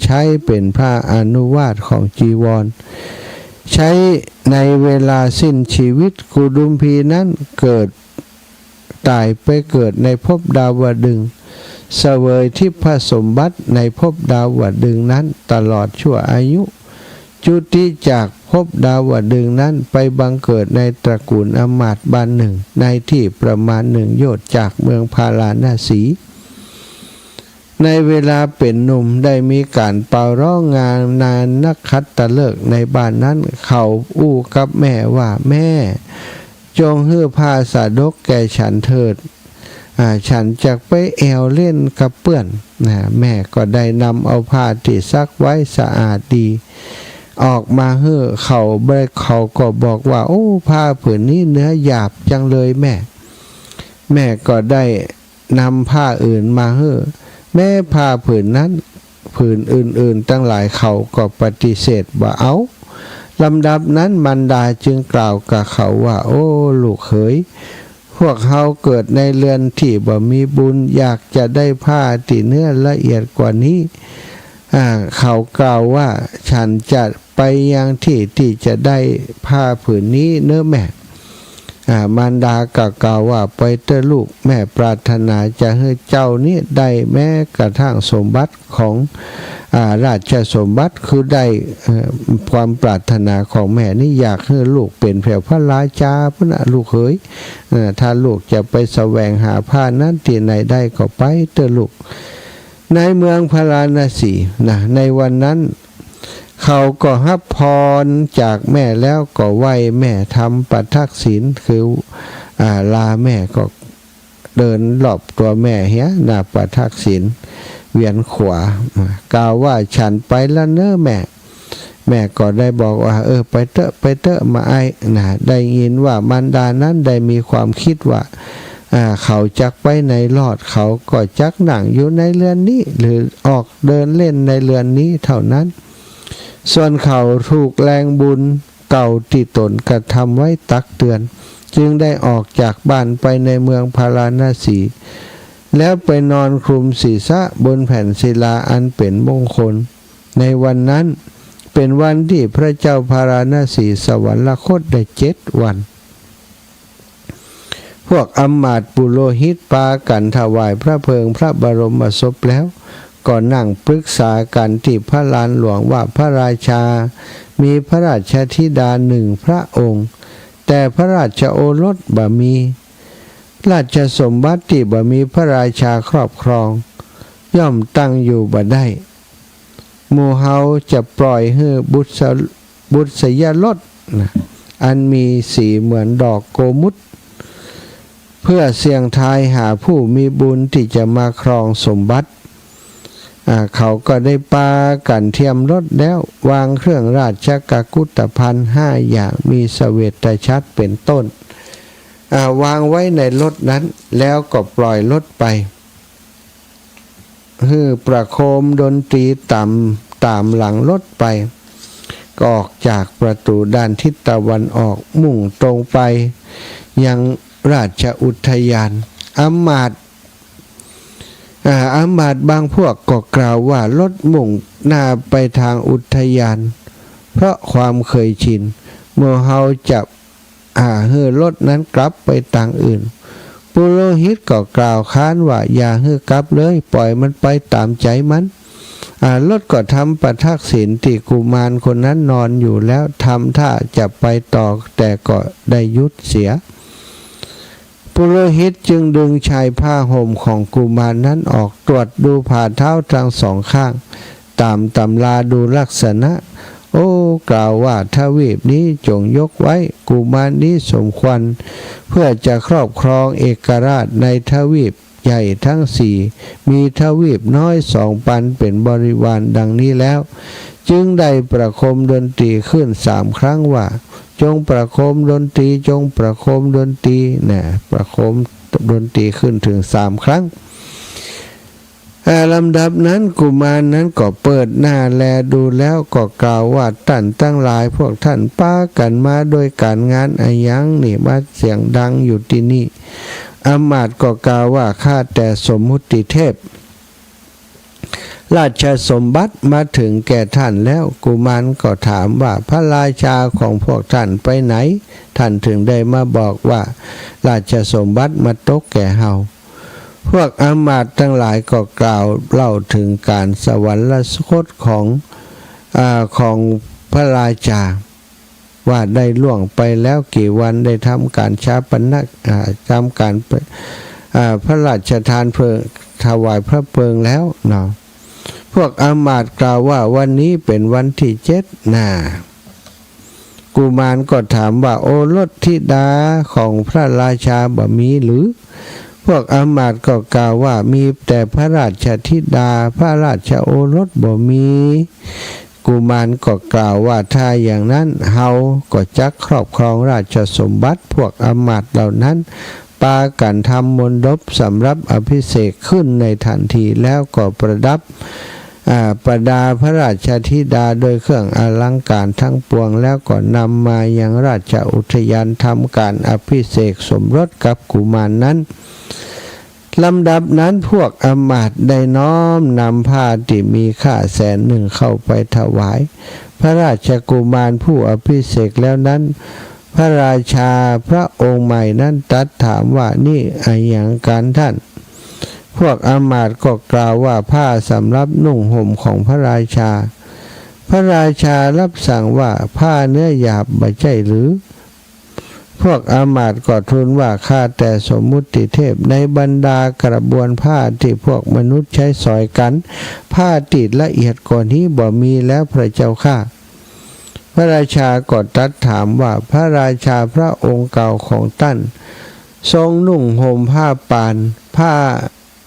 ใช้เป๋นผ้าอนุวาทของจีวร ใช้ในเวลาสิ้นชีวิต กุดุมพีนั้นเกิด ต๋ายไปเกิดในภพดาวดึงส์ เสวยทิพย์สมบัติในภพดาวดึงส์นั้นตลอดชั่วอายุ จุติจากภพดาวดึงส์นั้นไปบังเกิดในตระกูลอำมาตย์บ้านนึ่ง ในตี้ประมาณหนึ่งโยชน์จากเมืองพาราณสี ในเวลาเป๋นหนุ่มได้มีก๋านเป่าร้องงานนานนักขัตฤกษ์ในบ้านนั้น เขาอู้กับแม่ว่า แม่ จงหื้อผ้าสะดกแก่ฉันเถิด อ่า ฉันจักไปแอ่วเล่นกับเปื้อน นะ แม่ก็ได้นำเอาผ้าตี้ซักไว้สะอาดดี ออกมาหื้อเขา เขาก็บอกว่า โอ้ ผ้าผืนนี้เนื้อหยาบจังเลยแม่ แม่ก็ได้ นำผ้าอื่นมาหื้อ แม้ผ้าผืนนั้น ผืนอื่นๆ ตังหลายเขาก็ปฏิเสธบ่เอา ลำดับนั้นมารดาจึงกล่าวกับเขาว่า โอ้ ลูกเขย พวกเฮาเกิดในเรือนตี้บ่มีบุญ อยากจะได้ผ้าตี้เนื้อละเอียดกว่านี้ อ่า เขากล่าวว่า ฉันจะไปยังตี้ตี้จะได้ผ้าผืนนี้เน้อแม่ อ่า มารดาก็กล่าวว่า ไปเต๊อะลูก แม่ปรารถนาจะหื้อเจ้านี้ได้แม้กระทั่งสมบัติของ อ่า ราชสมบัติ คือได้ เอ่อ ความปรารถนาของแม่นี้ อยากหื้อลูกเป๋นแผวพระราชาพุ้นนะลูกเขย เอ่อ ถ้าลูกจะไปแสวงหาผ้านั้นตี้ไหนได้ก็ไปเต๊อะลูก ในเมืองพาราณสีนะ ในวันนั้น เขาก็ฮับพรจากแม่แล้วก็ไหว้แม่ทำปาฐกศีล คือ อ่า ลาแม่ก็เดินรอบตัวแม่เหียนะ ปาฐกศีล เวียนขวา กล่าวว่า ฉันไปละเน้อแม่ แม่ก็ได้บอกว่า เออ ไปเต๊อะ ไปเต๊อะ มาไอ้นะ ได้ยินว่ามารดานั้นได้มีความคิดว่า อ่า เขาจักไปไหนรอด เขาก็จักนั่งอยู่ในเรือนนี้ หรือออกเดินเล่นในเรือนนี้เท่านั้น ส่วนเขาถูกแรงบุญเก่าที่ตนกระทำไว้ตักเตือน จึงได้ออกจากบ้านไปในเมืองพาราณสี แล้วไปนอนคลุมศีรษะบนแผ่นศิลาอันเป็นมงคล ในวันนั้นเป็นวันที่พระเจ้าพาราณสีสวรรคตได้เจ็ดวัน พวกอำมาตย์ปุโรหิตปากั๋นถวายพระเพลิงพระบรมศพแล้ว ก็นั่งปรึกษากั๋นที่พระลานหลวงว่า พระราชามีพระราชธิดาหนึ่งพระองค์ แต่พระราชโอรสบ่มี ราชสมบัติที่บ่มีพระราชาครอบครอง ย่อมตั้งอยู่บ่ได้ หมู่เฮาจะปล่อยหื้อบุษ บุษยรสนะ อันมีสีเหมือนดอกโกมุต เพื่อเสี่ยงทายหาผู้มีบุญที่จะมาครองสมบัติ อ่า เขาก็ได้ปากั๋นเตรียมรถแล้ว วางเครื่องราชกุฏภัณฑ์ห้าอย่าง มีเสวตฉัตรเป็นต้น อ่า วางไว้ในรถนั้น แล้วก็ปล่อยรถไป หื้อประโคมดนตรีต๋าม ต๋ามหลังรถไป ก็ออกจากประตูด้านทิศตะวันออก มุ่งตรงไปยังราชอุทยาน อำมาตย์ อ่า อำมาตย์บางพวกก็กล่าวว่า รถมุ่งหน้าไปตางอุทยาน เพราะความเคยชิน หมู่เฮาจะ อ่า หื้อรถนั้นกลับไปตางอื่น ปุโรหิตก็กล่าวค้านว่า อย่าหื้อกลับเลย ปล่อยมันไปต๋ามใจ๋มัน อ่า รถก็ทำปาฐกศีลตี้กุมารคนนั้นนอนอยู่แล้ว ทำท่าจะไปต่อ แต่ก็ได้หยุดเสีย ปุโรหิตจึงดึงชายผ้าห่มของกุมารนั้นออก ตรวจดูฝ่าเท้าทั้งสองข้าง ต๋ามตำราดูลักษณะ โอ้ กล่าวว่า ทวีปนี้จงยกไว้ กุมารนี้สมควร เพื่อจะครอบครองเอกราชในทวีปใหญ่ทั้งสี่ มีทวีปน้อยสองปันเป็นบริวารดังนี้แล้ว จึงได้ประโคมดนตรีขึ้นสามครั้งว่า จงประโคมดนตรี จงประโคมดนตรี นะ ประโคมดนตรีขึ้นถึงสามครั้ง อ่า ลำดับนั้นกุมารนั้นก็เปิดหน้าแลดูแล้วก็กล่าวว่า ท่านทั้งหลาย พวกท่านปากั๋นมาโดยก๋านงานอะหยังนี่ มาเสียงดังอยู่ตี้นี่ อำมาตย์ก็กล่าวว่า ข้าแต่สมมุติเทพ ราชสมบัติมาถึงแก่ท่านแล้ว กุมารก็ถามว่า พระราชาของพวกท่านไปไหน ท่านถึงได้มาบอกว่า ราชสมบัติมาตกแก่เฮา พวกอำมาตย์ทั้งหลายก็กล่าวเล่าถึงก๋านสวรรคตของ อ่า ของพระราชา ว่าได้ล่วงไปแล้วกี่วัน ได้ทำก๋านฌาปนก อ่า ทำก๋าน อ่า พระราชทานเพลิง ถวายพระเพลิงแล้วเนาะ พวกอำมาตย์กล่าวว่า วันนี้เป็นวันที่เจ็ดนา กุมารก็ถามว่า โอรสธิดาของพระราชาบ่มีหรือ พวกอำมาตย์ก็กล่าวว่า มีแต่พระราชธิดา พระราชโอรสบ่มี กุมารก็กล่าวว่า ถ้าอย่างนั้นเฮาก็จักครอบครองราชสมบัติ พวกอำมาตย์เหล่านั้นปากั๋นทำมณฑปสำหรับอภิเษกขึ้นในทันที แล้วก็ประดับ อ่า ประดาพระราชธิดาโดยเครื่องอลังการทั้งปวง แล้วก็นำมายังราชอุทยานทำก๋านอภิเษกสมรสกับกุมารนั้น ลำดับนั้นพวกอำมาตย์ได้น้อมนำผ้าที่มีค่าแสนหนึ่งเข้าไปถวายพระราชกุมารผู้อภิเษกแล้วนั้น พระราชาพระองค์ใหม่นั้นตรัสถามว่า นี่อะหยังกั๋นท่าน พวกอำมาตย์ก็กล่าวว่า ผ้าสำหรับนุ่งห่มของพระราชา พระราชารับสั่งว่า ผ้าเนื้อหยาบบ่ใจ้หรือ พวกอำมาตย์ก็ทูลว่า ข้าแต่สมมุติเทพ ในบรรดากระบวนผ้าตี้พวกมนุษย์ใจ๊สอยกั๋น ผ้าตี้ละเอียดกว่านี้บ่มีแล้วพระเจ้าข้า พระราชาก็ตรัสถามว่า พระราชาพระองค์เก่าของต้าน ทรงนุ่งห่มผ้าป่าน ผ้า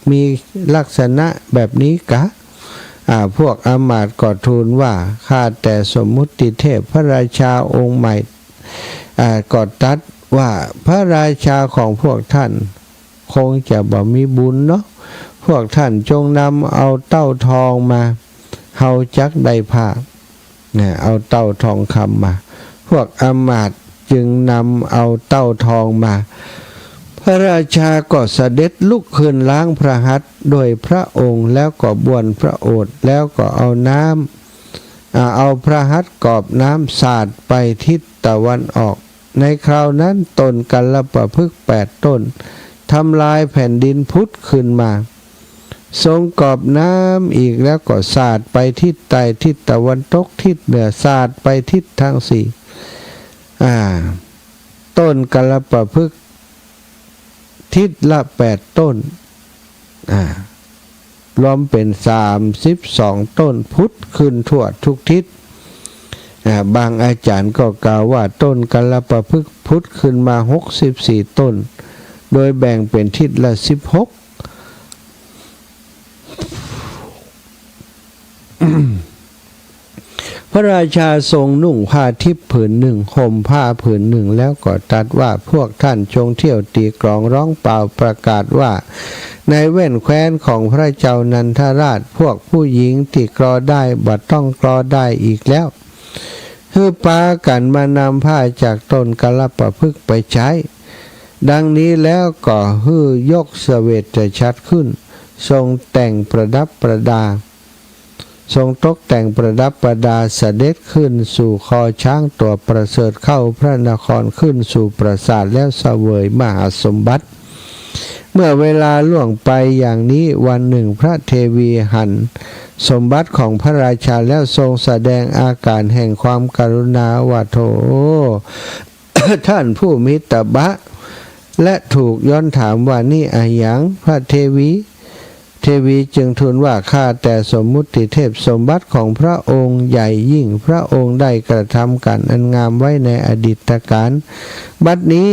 มีลักษณะแบบนี้กา อ่า พวกอำมาตย์ก็ทูลว่า ข้าแต่สมมุติเทพ พระราชาองค์ใหม่ อ่า ก็ตรัสว่า พระราชาของพวกต้าน คงจะบ่มีบุญเนาะ พวกต้านจงนำเอาเต้าทองมา เฮาจักได้ผ้า นะ เอาเต้าทองคำมา พวกอำมาตย์จึงนำเอาเต้าทองมา พระราชาก็เสด็จลุกขึ้นล้างพระหัตถ์โดยพระองค์ แล้วก็บ้วนพระโอษฐ์ แล้วก็เอาน้ำ อ่า เอาพระหัตถ์กรอกน้ำสาดไปทิศตะวันออก ในคราวนั้นต้นกัลปะพฤกษ์แปดต้น ทำลายแผ่นดินผุดขึ้นมา ทรงกรอกน้ำอีกแล้วก็สาดไปทิศใต้ ทิศตะวันตก ทิศเหนือ สาดไปทิศทั้งสี่ อ่า ต้นกัลปะพฤกษ์ทิศละแปดต้น อ่า รวมเป๋นสามสิบสองต้น ผุดขึ้นทั่วทุกทิศ อ่า บางอาจ๋ารย์ก็กล่าวว่าต้นกัลปะพฤกษ์ผุดขึ้นมาหกสิบสี่ต้น โดยแบ่งเป๋นทิศละสิบหก พระราชาทรงนุ่งผ้าทิพย์ผืนหนึ่ง ห่มผ้าผืนหนึ่ง แล้วก็ตรัสว่า พวกต้านจงเที่ยวตีกลองร้องเป่าประกาศว่า ในแว่นแคว้นของพระเจ้านันทราช พวกผู้หญิงตี้กลอได้บ่ต้องกลอได้อีกแล้ว หื้อปากั๋นมานำผ้าจากต้นกัลปะพฤกษ์ไปใจ๊ ดังนี้แล้วก็หื้อยกเสวตฉัตรขึ้น ทรงแต่งประดับประดา ทรงตกแต่งประดับประดา เสด็จขึ้นสู่คอช้างตัวประเสริฐ เข้าพระนคร ขึ้นสู่ปราสาท แล้วเสวยมหาสมบัติ เมื่อเวลาล่วงไปอย่างนี้ วันหนึ่งพระเทวีหันสมบัติของพระราชาแล้ว ทรงแสดงอาก๋ารแห่งความกรุณาว่า โธ่ ต้านผู้มีตบะ และถูกย้อนถามว่า นี่อะหยัง พระเทวี เทวีจึงทูลว่า ข้าแต่สมมุติเทพ สมบัติของพระองค์ใหญ่ยิ่ง พระองค์ได้กระทำก๋านอันงามไว้ในอดีตกาล บัดนี้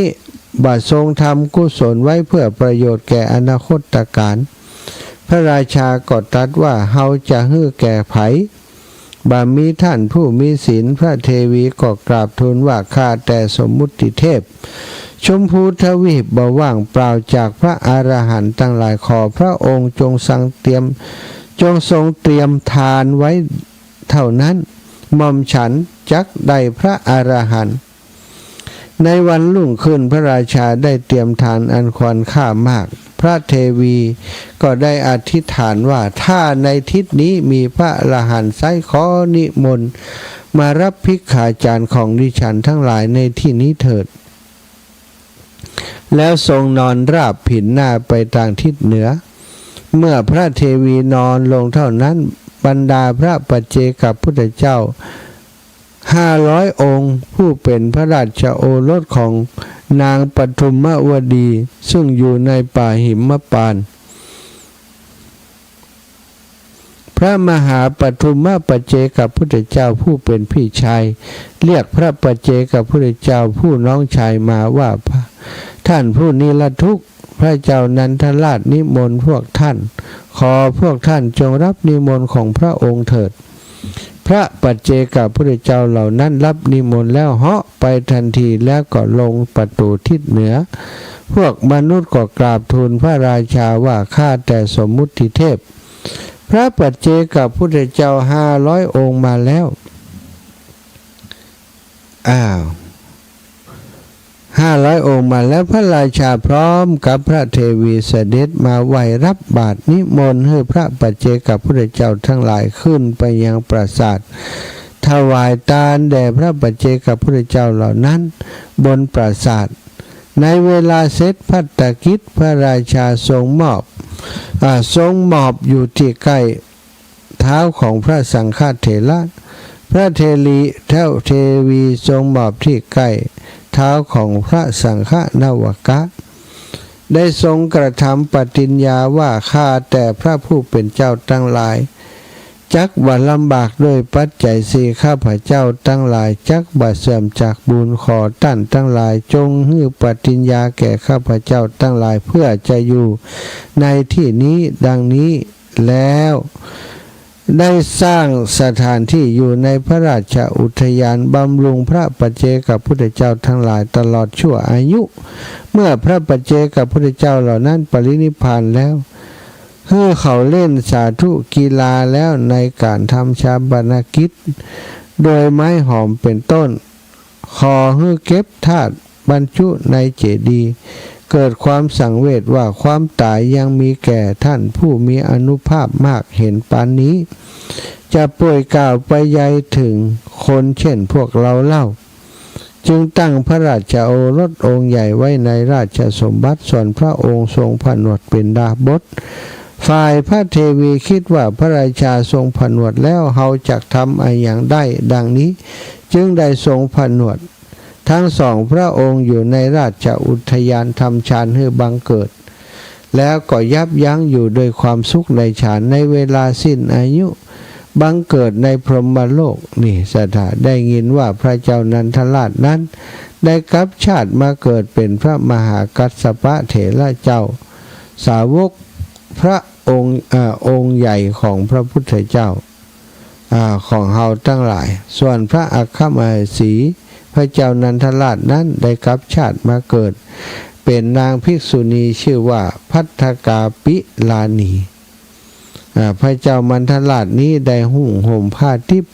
บ่ทรงทำกุศลไว้เพื่อประโยชน์แก่อนาคตกาล พระราชาก็ตรัสว่า เฮาจะหื้อแก่ใผ บ่มีท่านผู้มีศีล พระเทวีก็กราบทูลว่า ข้าแต่สมมุติเทพ ชมพูทวีปบ่ว่างเปล่าจากพระอรหันต์ตังหลาย ขอพระองค์จงทรงเตรียม จงทรงเตรียมทานไว้เท่านั้น หม่อมฉันจักได้พระอรหันต์ ในวันรุ่งขึ้นพระราชาได้เตรียมทานอันควรค่ามาก พระเทวีก็ได้อธิษฐานว่า ถ้าในทิศนี้มีพระอรหันต์ไซร้ ขอนิมนต์มารับภิกขาจารย์ของดิฉันทั้งหลายในที่นี้เถิด แล้วทรงนอนราบผินหน้าไปตางทิศเหนือ เมื่อพระเทวีนอนลงเท่านั้น บรรดาพระปัจเจกพุทธเจ้า ห้าร้อยองค์ ผู้เป๋นพระราชโอรสของนางปทุมมวดี ซึ่งอยู่ในป่าหิมพานต์ พระมหาปทุมมปัจเจกพุทธเจ้าผู้เป๋นพี่ชาย เรียกพระปัจเจกพุทธเจ้าผู้น้องชายมาว่า ท่านผู้นิรทุกข์ พระเจ้านันทราชนิมนต์พวกท่าน ขอพวกท่านจงรับนิมนต์ของพระองค์เถิด พระปัจเจกพุทธเจ้าเหล่านั้นรับนิมนต์แล้วเหาะไปทันที แล้วก็ลงประตูทิศเหนือ พวกมนุษย์ก็กราบทูลพระราชาว่า ข้าแต่สมมุติเทพ พระปัจเจกพุทธเจ้าห้าร้อยองค์มาแล้ว อ้าว ห้าร้อยองค์มาแล้ว พระราชาพร้อมกับพระเทวีเสด็จมาไหว้รับบาตร นิมนต์หื้อพระปัจเจกพุทธเจ้าทั้งหลายขึ้นไปยังปราสาท ถวายตานแด่พระปัจเจกพุทธเจ้าเหล่านั้นบนปราสาท ในเวลาเสร็จภัตตกิจ พระราชาทรงมอบ อ่า ทรงหมอบอยู่ตี้ใก้ เท้าของพระสังฆเถระ พระเทรี เท้าเทวีทรงหมอบตี้ใก้ เท้าของพระสังฆนวกะ ได้ทรงกระทำปฏิญญาว่า ข้าแต่พระผู้เป็นเจ้าตังหลาย จักบ่ลำบากด้วยปัจจัยสี่ ข้าพเจ้าตังหลายจักบ่เสื่อมจากบุญ ขอต้านตังหลายจงหื้อปฏิญญาแก่ข้าพเจ้าตังหลาย เพื่อจะอยู่ในที่นี้ดังนี้ แล้วได้สร้างสถานที่อยู่ในพระราชอุทยาน บำรุงพระปัจเจกพุทธเจ้าตังหลายตลอดชั่วอายุ เมื่อพระปัจเจกพุทธเจ้าเหล่านั้นปรินิพพานแล้ว หื้อเขาเล่นสาธุกีฬาแล้วในการทำฌาปนกิจ โดยไม้หอมเป็นต้น ขอหื้อเก็บธาตุบรรจุในเจดีย์ เกิดความสังเวชว่าความต๋ายยังมีแก่ท่านผู้มีอานุภาพมากเห็นปานนี้ จะป่วยกล่าวไปใยถึงคนเช่นพวกเราเล่า จึงตั้งพระราชโอรสองค์ใหญ่ไว้ในราชสมบัติ ส่วนพระองค์ทรงผนวดเป๋นดาบส ฝ่ายพระเทวีคิดว่าพระราชาทรงผนวดแล้ว เฮาจักทำอะหยังได้ ดังนี้ จึงได้ทรงผนวดทั้งสองพระองค์อยู่ในราชอุทยาน ทำฌานหื้อบังเกิด แล้วก็ยับยั้งอยู่โดยความสุขในฌาน ในเวลาสิ้นอายุ บังเกิดในพรหมโลก นี่ศรัทธา ได้ยินว่าพระเจ้านันทราชนั้น ได้กลับชาติมาเกิดเป๋นพระมหากัสสปะเถระเจ้า สาวกพระองค์ เอ่อ องค์ใหญ่ของพระพุทธเจ้า อ่า ของเฮาตังหลาย ส่วนพระอัคคมเหสี พระเจ้านันทราชนั้นได้กลับชาติมาเกิดเป๋นนางภิกษุณีชื่อว่าภัททกาปิลานี อ่า พระเจ้านันทราชนี้ได้นุ่งห่มผ้าทิพย์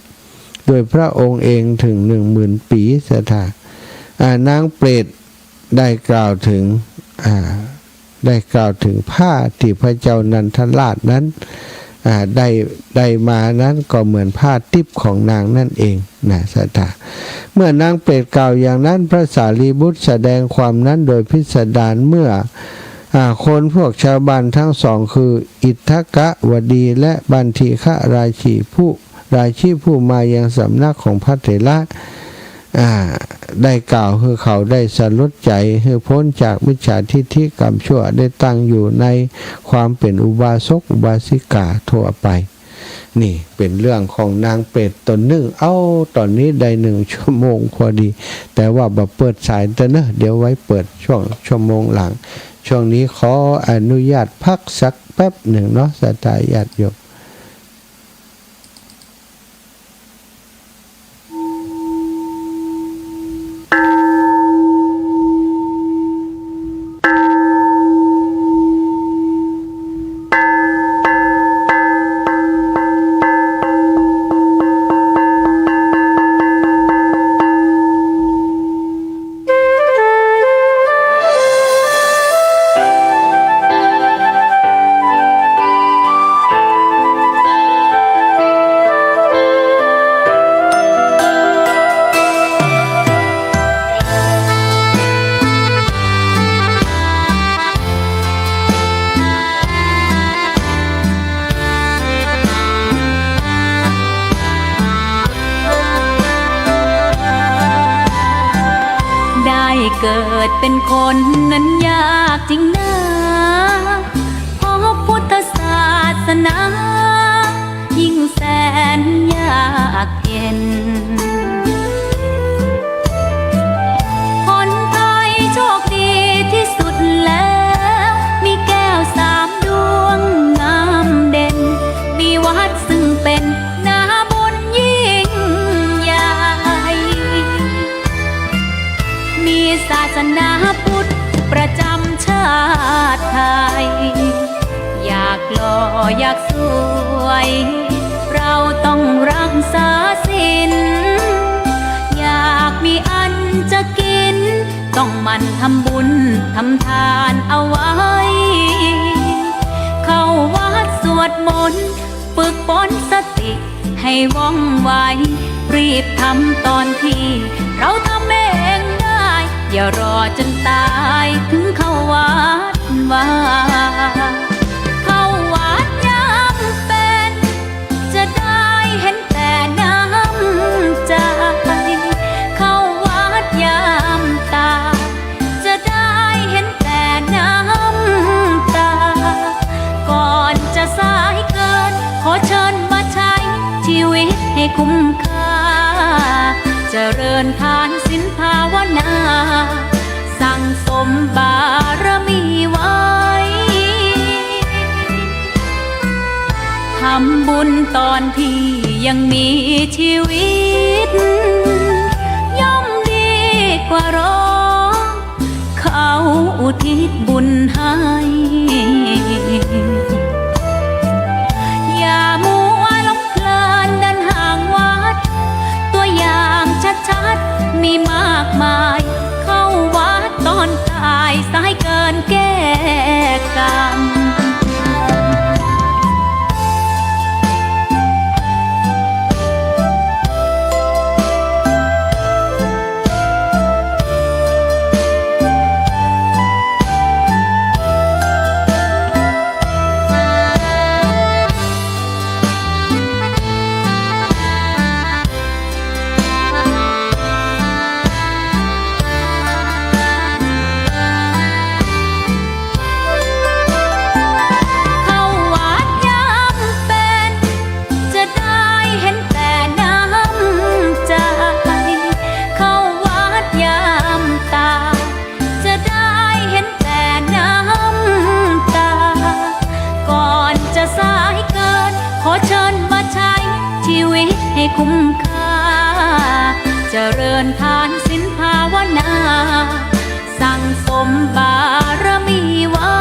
โดยพระองค์เองถึงหนึ่งหมื่นปี๋ศรัทธา อ่า นางเปรตได้กล่าวถึง อ่า ได้กล่าวถึงผ้าตี้พระเจ้านันทราชนั้น อ่า ได้ ได้มานั้นก็เหมือนผ้าทิพย์ของนางนั่นเองนะศรัทธา เมื่อนางเปรตกล่าวอย่างนั้น พระสารีบุตรแสดงความนั้นโดยพิสดาร เมื่อ อ่า คนพวกชาวบ้านทั้งสองคืออิทธกวดีและบันทิคราชีผู้ ราชีผู้มายังสำนักของพระเถระ อ่า ได้กล่าวหื้อเขาได้สลดใจ๋ หื้อป๊นจากมิจฉาทิฏฐิกรรมชั่ว ได้ตั้งอยู่ในความเป๋นอุบาสกอุบาสิกาทั่วไป นี่เป๋นเรื่องของนางเปรตต๋นนึ่ง เอ้า ต๋อนนี้ได้หนึ่งชั่วโมงพอดี แต่ว่าบ่เปิดสายเต๊อะเนอะ เดี๋ยวไว้เปิดช่วงชั่วโมงหลัง ช่วงนี้ขออนุญาตพักสักแป๊บหนึ่งเนาะ ศรัทธาญาติโยม ได้เกิดเป็นคนนั้นยากจริงนา พบพุทธศาสนา ยิ่งแสนยากเย็น คนไทยโชคดีที่สุดแล้ว มีแก้วสามดวงงามเด่น มีวัดซึ่งเป็นนาบุญยิ่งใหญ่ มีศาสนาพุทธประจำชาติไทย อยากหล่ออยากสวย เราต้องรักษาศีล อยากมีอันจะกิน ต้องหมั่นทำบุญทำทานเอาไว้ เข้าวัดสวดมนต์ ฝึกฝนสติให้ว่องไว รีบทำตอนที่เราทำเองได้ อย่ารอจนตายถึงเข้าวัดวา เข้าวัดยามเป็น จะได้เห็นแต่น้ำใจ เข้าวัดยาม คุ้มค่า เจริญทานศีลภาวนา สั่งสมบารมีไว้ ทำบุญตอนที่ยังมีชีวิต ย่อมดีกว่ารอ เขาอุทิศบุญให้ อย่ามัวหลงเพลินเดินห่างวัด ตัวอย่างชัดๆ มีมากมาย เข้าวัดตอนตาย สายเกินแก้กรรม เข้าวัดยามเป๋น จะได้เห็นแต่น้ำใจ เข้าวัดยามตาย จะได้เห็นแต่น้ำตา ก่อนจะสายเกิน ขอเชิญมาใช้ชีวิตให้คุ้มค่า เจริญทานศีลภาวนา สั่งสมบารมีไว้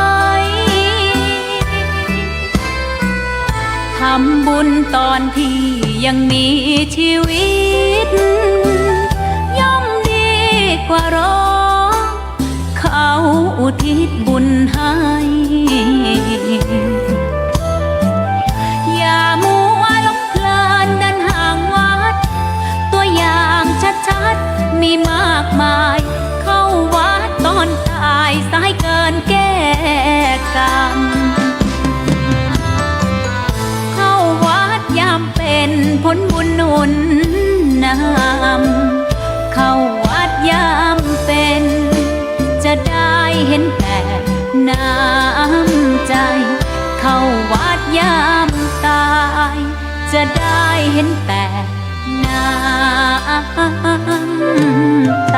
ทำบุญตอนที่ยังมีชีวิต ย่อมดีกว่ารอ เขาอุทิศบุญให้ อย่ามัวหลงเพลินเดินห่างวัด ตัวอย่างชัดๆ มีมากมาย เข้าวัดตอนตาย สายเกินแก้กรรม เข้าวัดยามเป๋น ผลบุญหนุนนำ เข้าวัดยามเป๋น จะได้เห็นแต่น้ำใจ เข้าวัดยามตาย จะได้เห็นแต่น้ำตา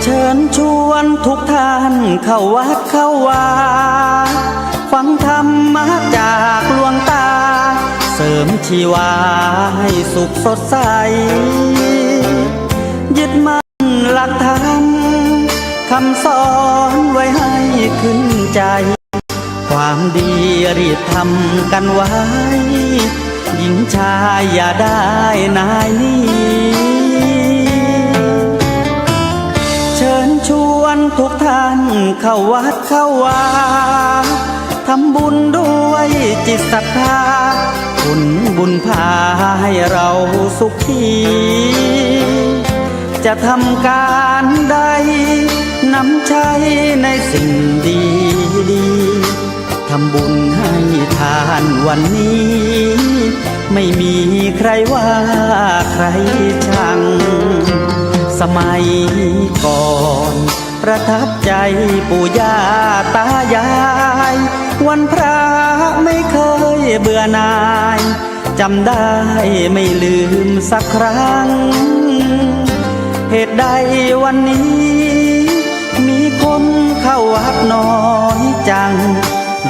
เชิญชวนทุกท่านเข้าวัดเข้าวา ฟังธรรมะจากหลวงตา เสริมชีวาให้สุขสดใส ยึดมั่นหลักธรรม คำสอนไว้ให้ขึ้นใจ ความดีรีบทำกันไว้ หญิงชายอย่าได้นายหนี เชิญชวนทุกท่านเข้าวัดเข้าวา ทำบุญด้วยจิตศรัทธา ผลบุญพาให้เราสุขี จะทำการใด นำใช้ในสิ่งดีๆ ทำบุญให้ทานวันนี้ ไม่มีใครว่าใครชัง สมัยก่อนประทับใจปู่ย่าตายาย วันพระไม่เคยเบื่อหน่าย จำได้ไม่ลืมสักครั้ง เหตุใดวันนี้มีคนเข้าวัดน้อยจัง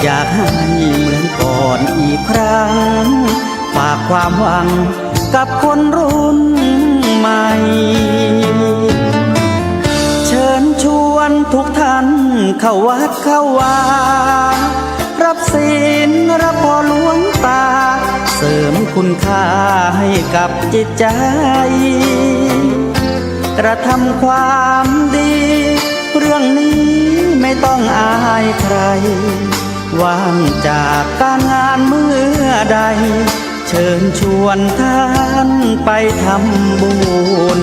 อยากให้เหมือนก่อนอีกครั้ง ฝากความหวังกับคนรุ่นใหม่ เชิญชวนทุกท่านเข้าวัดเข้าวา ศีลละพ่อหลวงตา เสริมคุณค่าให้กับจิตใจ กระทำความดี เรื่องนี้ไม่ต้องอายใคร ว่างจากการงานเมื่อใด เชิญชวนท่านไปทำบุญ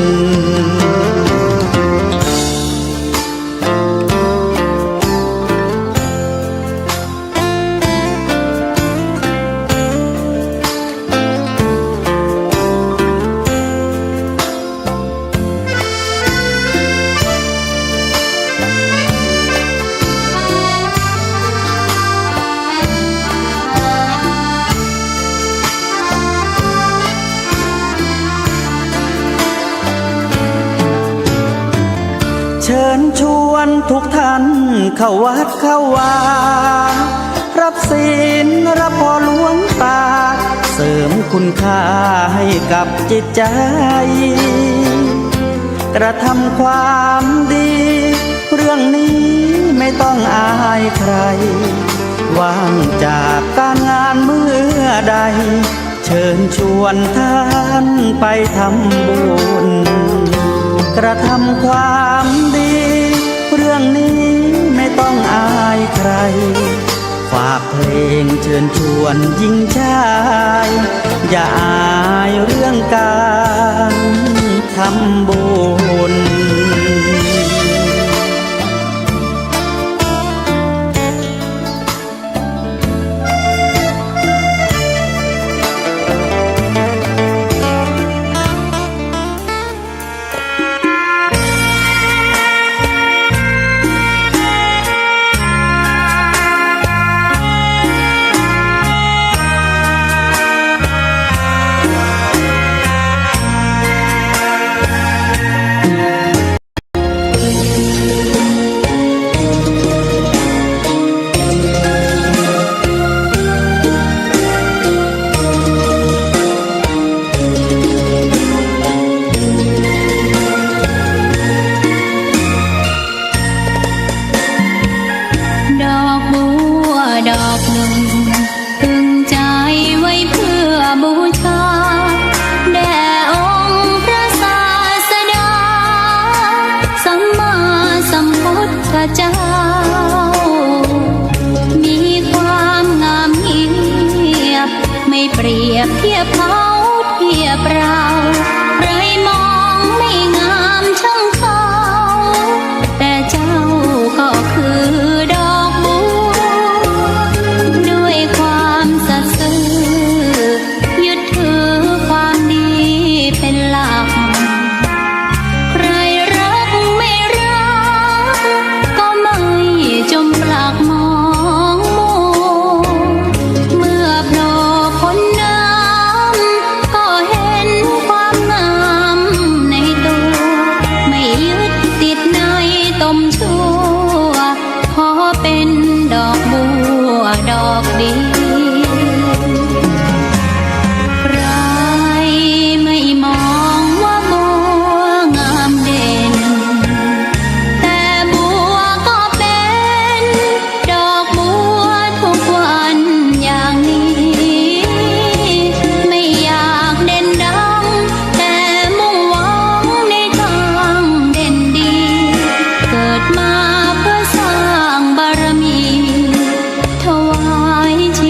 เชิญชวนทุกท่านเข้าวัดเข้าวา รับศีลละพ่อหลวงตา เสริมคุณค่าให้กับจิตใจ กระทำความดี เรื่องนี้ไม่ต้องอายใคร ว่างจากการงานเมื่อใด เชิญชวนท่านไปทำบุญ กระทำความดี เรื่องนี้ไม่ต้องอายใคร ฝากเพลงเชิญชวนหญิงชาย อย่าอายเรื่องการทำบุญ ดอกบัวดอกหนึ่ง ตึงใจไว้เพื่อบูชา แด่องค์พระศาสดา สัมมาสัมพุทธเจ้า มีความงามเงียบ ไม่เปรียบเทียบเขาเทียบเรา ใครมองไม่งามช่างเขา แต่เจ้าก็คือดอกบัว ด้วยความสัตย์ซื่อ ยึดถือความดีเป็นหลัก ใครรักไม่รัก ก็ไม่จมปลักมองมัว เมื่อโผล่พ้นน้ำ ก็เห็นความงามในตัว ไม่ยึดติดในตมชั่ว ขอเป็นดอกบัวดอกเดียว ใครไม่มองว่าบัวงามเด่น แต่บัวก็เป็นดอกบัวทุกวันอย่างนี้ ไม่อยากเด่นดัง แต่มุ่งหวังในทางเด่นดี เกิดมาเพื่อสร้างบารมี ถวายชี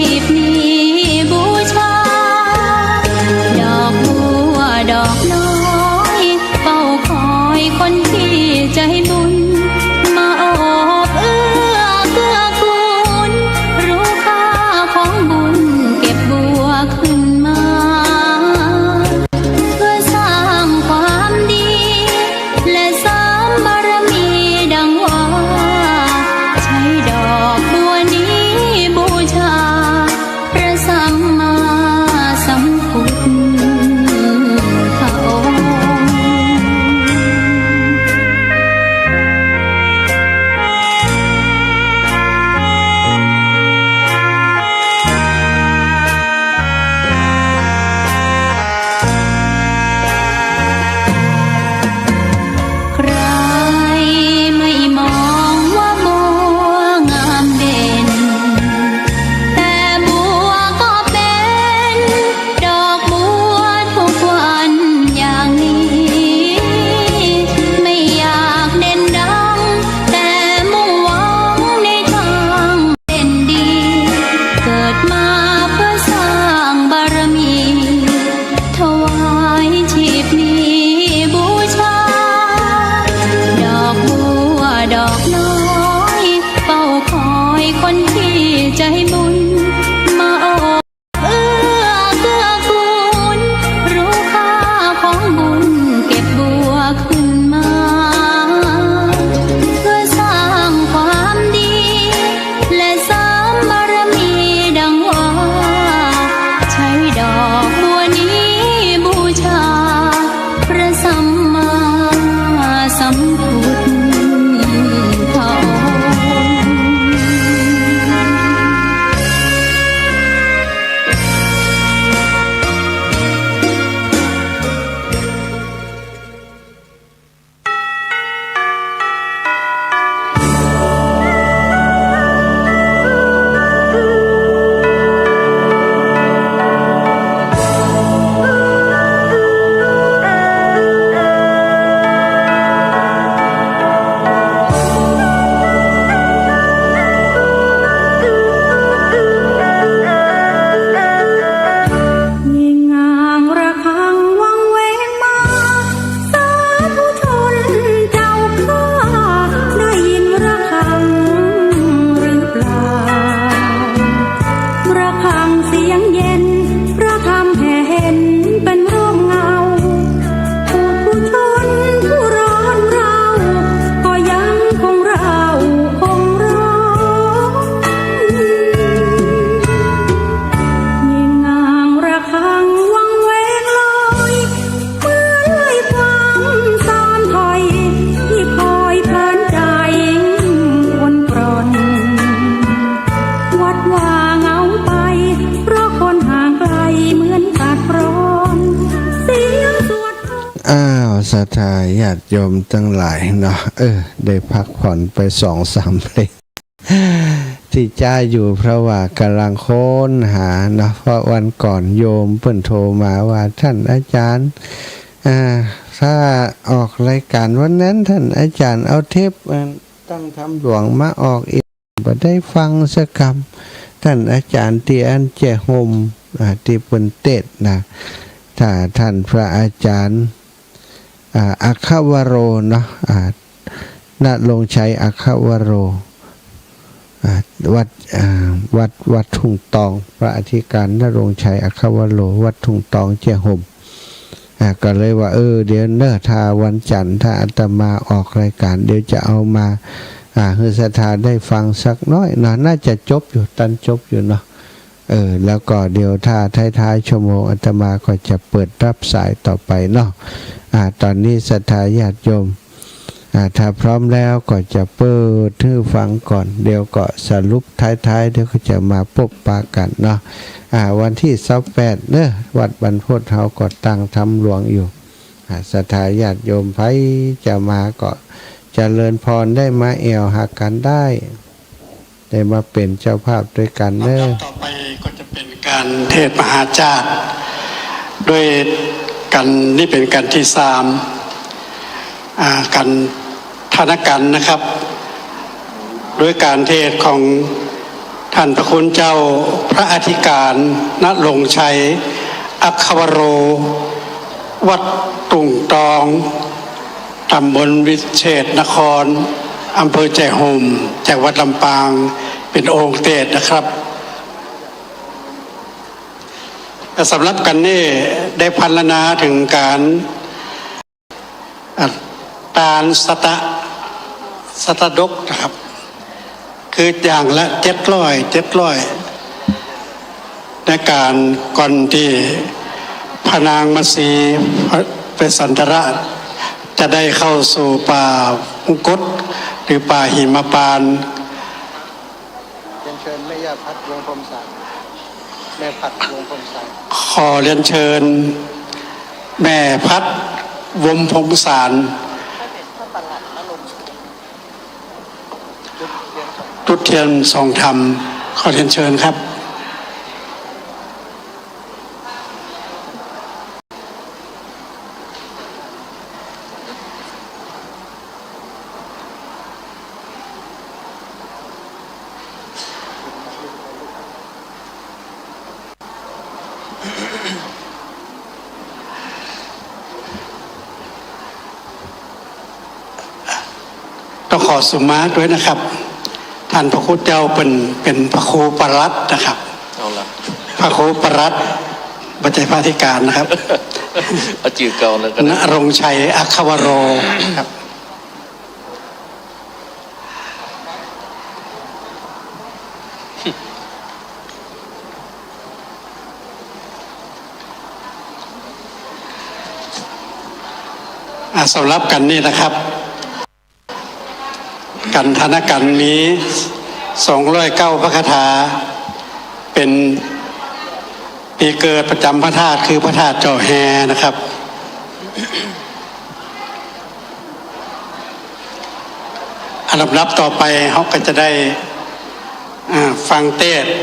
ศรัทธาญาติโยมตังหลายเนาะ เออ ได้พักผ่อนไปสองสามเพลงตี้จ๊ะอยู่ เพราะว่ากำลังค้นหาเนาะ เพราะวันก่อนโยมเปิ้นโทรมาว่า ท่านอาจารย์ อ่า ถ้าออกรายการวันนั้น ท่านอาจารย์เอาเทป อ่า ตั้งธรรมหลวงมาออกอีก บ่ได้ฟังสักกำ ท่านอาจารย์ตี้อันแจ้ห่ม อ่า ตี้เปิ้นเตสน์นะ ถ้าท่านพระอาจารย์ อ่า อัคควโรเนาะ อ่า ณรงค์ชัย อัคควโร อ่า วัด อ่า วัด วัดทุ่งตอง พระอธิการณรงค์ชัย อัคควโร วัดทุ่งตอง แจ้ห่ม อ่า ก็เลยว่า เออ เดี๋ยวเนอะ ถ้าวันจันทร์ ถ้าอาตมาออกรายการ เดี๋ยวจะเอามา อ่า หื้อศรัทธาได้ฟังสักน้อยเนาะ น่าจะจบอยู่ ตันจบอยู่เนาะ เออ แล้วก็เดี๋ยวถ้าท้ายๆ ชั่วโมง อาตมาก็จะเปิดรับสายต่อไปเนาะ อ่า ตอนนี้ศรัทธาญาติโยม อ่า ถ้าพร้อมแล้วก็จะเปิดหื้อฟังก่อน เดี๋ยวก็สรุปท้ายๆ เดี๋ยวก็จะมาปะกั๋นเนาะ อ่า วันตี้ซาวแปดเนอะ วัดบรรพตเฮาก็ตั้งธรรมหลวงอยู่ อ่า ศรัทธาญาติโยมใผจะมาก็เจริญพร ได้มาแอ่วหากั๋นได้ ได้มาเป๋นเจ้าภาพตวยกั๋นเนอะ ลำดับต่อไปก็จะเป๋นก๋านเทศน์มหาชาติ ด้วยกั๋น นี่เป๋นกั๋นตี้สาม อ่า กั๋นธนกั๋นนะครับ ด้วยก๋านเทศน์ของต้านพระคุณเจ้าพระอธิการณรงค์ชัย อัคควโร วัดทุ่งตอง ต๋ำบลวิเชษฐนคร อำเภอแจ้ห่ม จังหวัดลำปาง เป๋นองค์เตสน์นะครับ สำหรับกั๋นนี้ได้พรรณนาเถิงก๋าน อ่ะ ตานสตะ สตะดกนะครับ คืออย่างละเจ็ดร้อย เจ็ดร้อย ในก๋านก่อนตี้พระนางมัสี พระเวสสันดรจะได้เข้าสู่ป่ามงกต หรือป่าหิมพานต์ เรียนเชิญแม่ย่าพัด วงศ์พรหมสาร แม่พัด วงศ์พรหมสาร ขอเรียนเชิญแม่พัด วงศ์พรหมสาร จุดเทียนส่องธรรม ขอเรียนเชิญครับ ต้องขอสุมาตรด้วยนะครับ ต้านพระคุณเจ้าเป๋น เป๋นพระครูปลัดนะครับ เอาละ พระครูปลัด บ่ใจ้พระอธิการนะครับ เอาจื้อเก่าแล้วกั๋นนะ ณรงค์ชัย อัคควโร ครับ อ่า สำหรับกั๋นนี้นะครับ กั๋นธนกั๋นมีสองร้อยเก้าพระคาถา เป๋นปี๋เกิดประจ๋ำพระธาตุ คือพระธาตุเจ้าแฮนะครับ อันดับต่อไปเฮาก็จะได้ อ่า ฟังเตสน์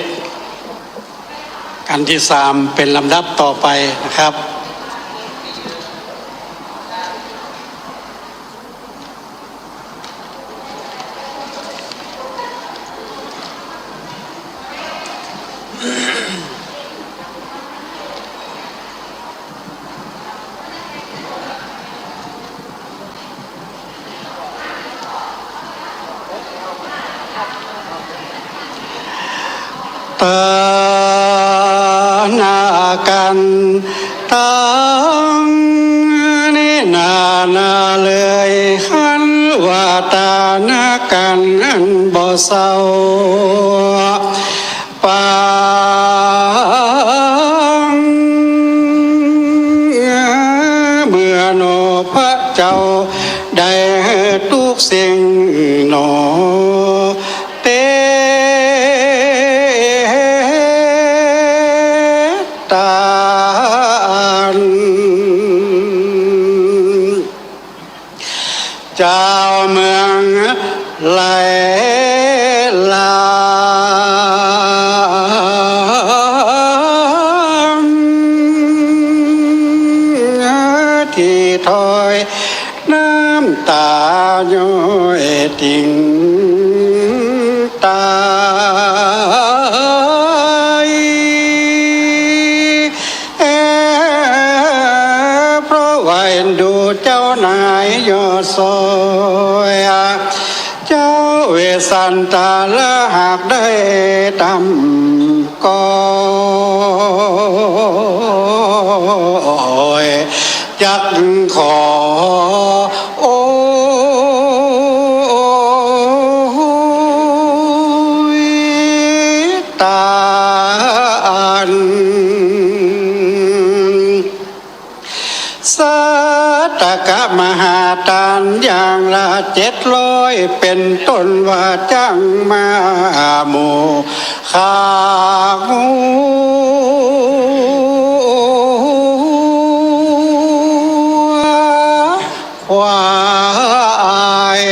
กั๋นตี้สามเป๋นลำดับต่อไปนะครับ ตานากันตัง นี้นานาเลย หันว่าตานากันอันบ่เศร้า ปางเมื่อหนอพระเจ้าได้ทุกสิ่งหนอ เตตาน ไหลหลั่ง ตี้ถ้อยน้ำตาย้อยติ่งตาย เอ่อ เพราะว่าเอ็นดูเจ้านายยอดซอย เจ้าเวสสันตาละหากได้ตำก้อย จักขอ โอ้ย ตาน สัตตกะมหาตานอย่างละเจ็ดร้อย เป๋นต้นว่าจ้างม้าหมู ข้างัว ควาย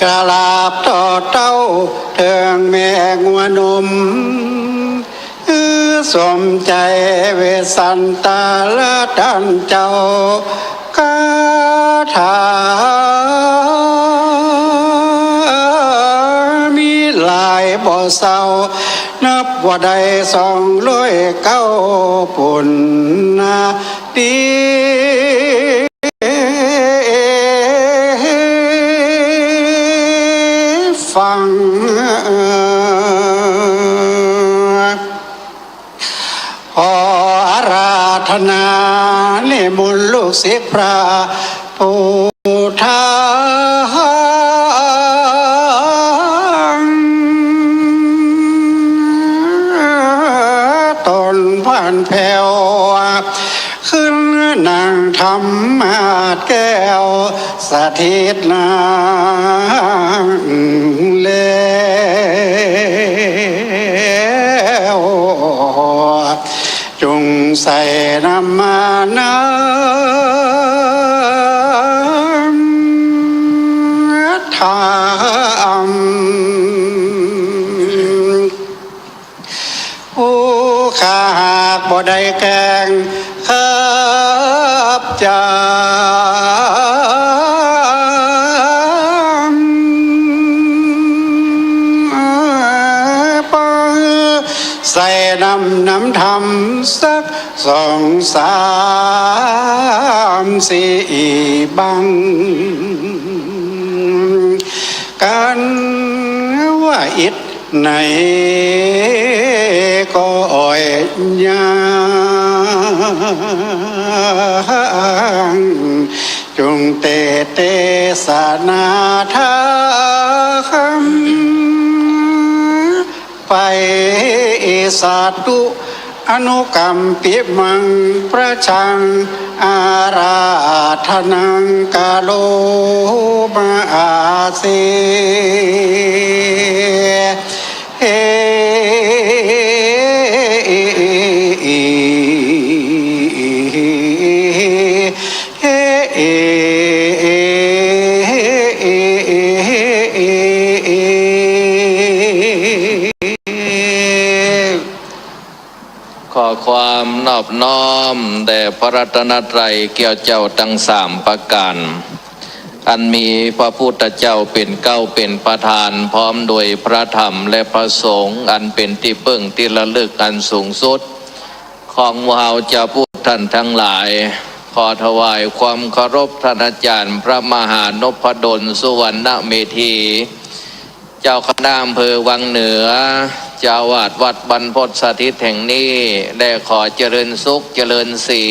กราบต่อเต้าเถิงแม่งัวนม อือ สมใจ๋เวสสันตาละต้านเจ้า คาถามีหลายบ่เศร้า นับว่าได้สองร้อยเก้าปุ้นนา ตี้ฟัง ขออาราธนานิมนต์ลูกศิษย์พระผู้ ทางตนผ่านแผ้ว ขึ้นนั่งธรรมาสน์แก้ว สถิตนั่งแล้ว จุ่งใส่น้ำมาน้ำธรรม ผู้ข้าหากบ่ได้แกล้งขับจำ ใส่น้ำ น้ำธรรมสักสองสามสี่บัง กันว่าอิดไหนก็อ่อยยัง จุ่งเตเตสนาธรรม ไป สาธุ อนุกัมปิมัง ประชัง อาราธนัง กะโรมา อาเส เฮ ขอความนอบน้อมแด่พระรัตนตรัยเกี้ยวเจ้าตังสามประก๋าน อันมีพระพุทธเจ้าเป๋นเก๊าเป๋นประธาน พร้อมโดยพระธรรมและพระสงฆ์ อันเป๋นตี้เปิ้งตี้ระลึกอันสูงสุด ของหมู่เฮาจาวพุทธท่านตังหลาย ขอถวายความเคารพต้านอาจ๋ารย์พระมหานพดล สุวรรณเมธี เจ้าคณะอำเภอวังเหนือ เจ้าอาวาสวัดบรรพตสถิตแห่งนี้ และขอเจริญสุขเจริญศรี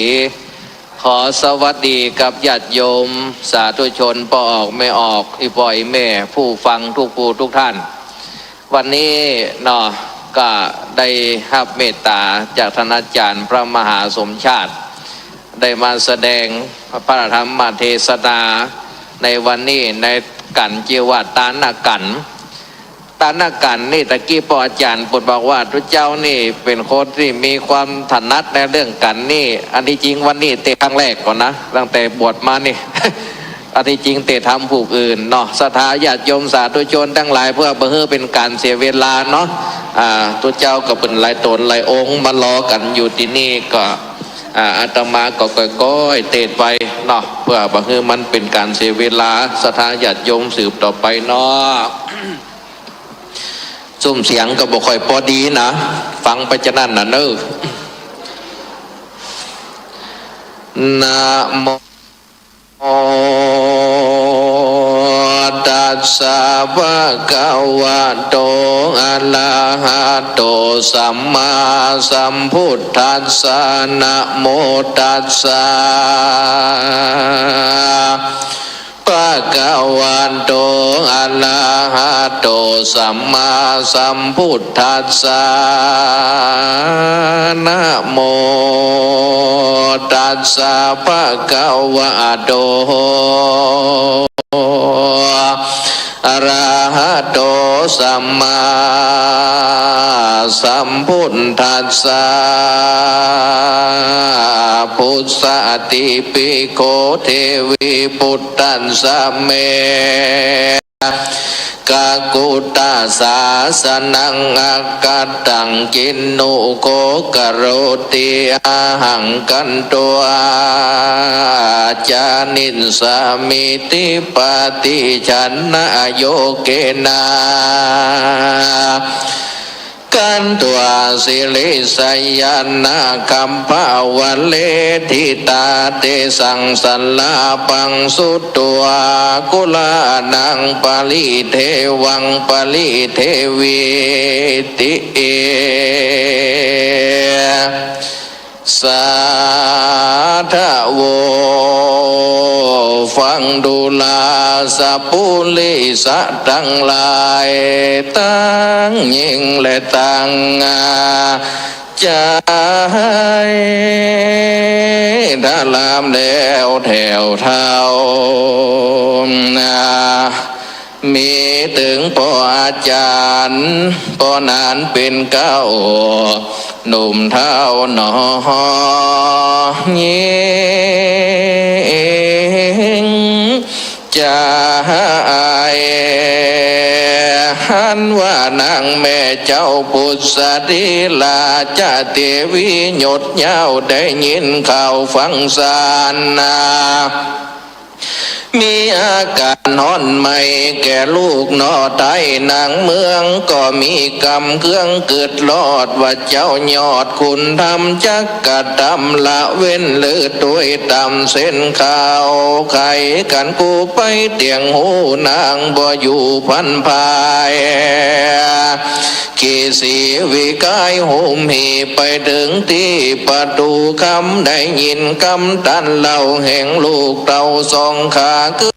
ขอสวัสดีกับญาติโยมสาธุชนป้อออกแม่ออก อี่ป้ออี่แม่ผู้ฟังทุกผู้ทุกท่าน วันนี้เนาะ ก็ได้ฮับเมตต๋าจากต้านอาจ๋ารย์พระมหาสมชาติ ได้มาแสดงพระธรรมเทศนาในวันนี้ ในกัณฑ์จื้อว่าตานกัณฑ์ ต ตานขันธ์นี่ ตะกี้ป้ออาจ๋ารย์เปิ้นบอกว่าตุ๊เจ้านี่เป๋นคนตี้มีความถนัดในเรื่องขันธ์นี่ อันตี้จริงวันนี้เตะครั้งแรกก่อนนะ ตั้งแต่บวชมานี่ อันตี้จริงเตะทำผู้อื่นเนาะ ศรัทธาญาติโยมสาธุชนตังหลาย เปื้อบ่หื้อเป๋นก๋านเสียเวลาเนาะ อ่า ตุ๊เจ้าก็เป๋นหลายต๋นหลายองค์มารอกั๋นอยู่ตี้นี่ก็ อ่า อาตมาก็ก้อยๆ เตะไปเนาะ เปื้อบ่หื้อมันเป๋นก๋านเสียเวลา ศรัทธาญาติโยมสืบต่อไปเนาะ ซุ่มเสียงก็บ่ค่อยปอดีนะ ฟังไปจานั้นน่ะเน่อ นะโม ตัสสะ ภะคะวะโต อะระหะโต สัมมาสัมพุทธัสสะ นะโมตัสสะ ภะคะวะโต อะระหะโต สัมมาสัมพุทธัสสะ นะโมตัสสะ ภะคะวะโต อะระหะโต สัมมาสัมพุทธัสสะ ปุสสะ ติปิโข เทวิ ปุตตัสสะ เม กะกุตะสาสะนัง อะกะตัง กิณุ โข กะโรติ อะหัง ขันตวา จานิสสามิ ติปะติ ฉันนะ โยเกนะ ขันตวา สิริสะยะนะขัพพะวะเล ทิตาเตสัง สะลาปัง สุตวา กุลานัง ปะริเทวัง ปะริเทวิติ สาธะโว ฟังดูราสะปุริสะตังหลาย ตังญิงและตังจาย ถะลามแล้วแถวเท่านา มีเถิงป้ออาจ๋ารย์ ป้อนานเป๋นเก๊า หนุ่มเฒ่าหนอ ญิงจาย หันว่านางแม่เจ้าปุสสะธีลาจะเตวี หยดยาวได้ยินข่าวฟังสารนา มีอากาศฮ้อนไหม้แก่ลูกหนอ ใต้นางเมืองก็มีกำเครื่องกึ๊ดลอด ว่าเจ้ายอดคุณธรรมจักกระทำละเว้นหรือตวยต่ำเส้นข่าว ไขกั๋นกู้ไปเตียงฮู้ นางบ่อยู่พันภาย ขี่สีวิกายหุมหีไปเถิงตี้ประตู๋คำ ได้ยินกำตันเล่าแห่งลูกเต้าสองขา คือ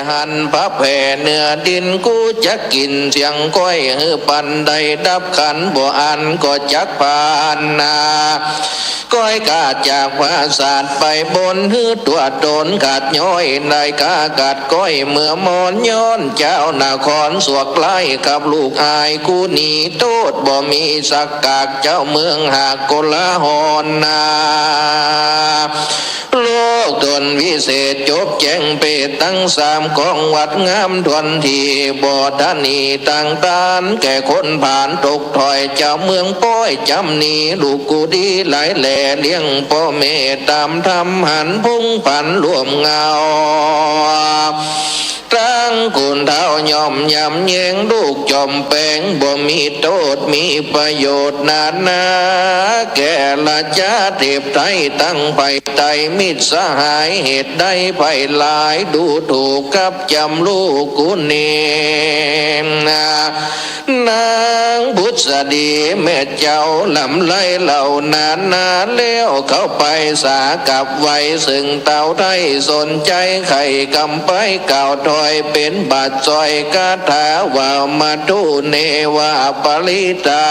หันผะแผ่เนื้อดิน กูจักกิ๋นเสี้ยงก้อย หื้อปันได้ดับขัน บ่อั้นก็จักผ่านนา ก้อยขาดจากผาสาทไปบน หื้อตั๋วต๋นขาดย้อย ได้ก้ากัดก้อยเมื่อมอน ย้อนเจ้านครสวกไล่ กับลูกอ้ายกูหนีโต้ษ บ่มีสักกาก เจ้าเมืองหากโกลาหลนา ลูกต๋นวิเศษจบแจ้งเปตตังสาม ก้องวัดงามถ้วนที บ่ตระหนี่ต่างต้าน แก่คนผ่านตกถ้อย เจ้าเมืองป้อยจ๋ำหนี ลูกกูดีหลายแล เลี้ยงป้อแม่ต๋ามธรรม หันผงผันร่วมเงา ตังกุนเฒ่าย่อมยำแยง ลูกจอมแป๋งบ่มีโต้ษ มีประโยชน์นานา แก่ราชาเทพไตรัย ตังไพไตรมิตรสหาย เหตุใดไพร่หลายดูถูก กับจ๋ำลูกกูเน่นา นางผุสดีแม่เจ้าลำไลเหล่านานา แล้วเข้าไปสากับไหว้ ซึ่งเต้าไทยสนใจ๋ ใค่กำไปกล่าวถ้อย เป๋นบาทสร้อยคาถาว่า มาตุเนวะปริตตา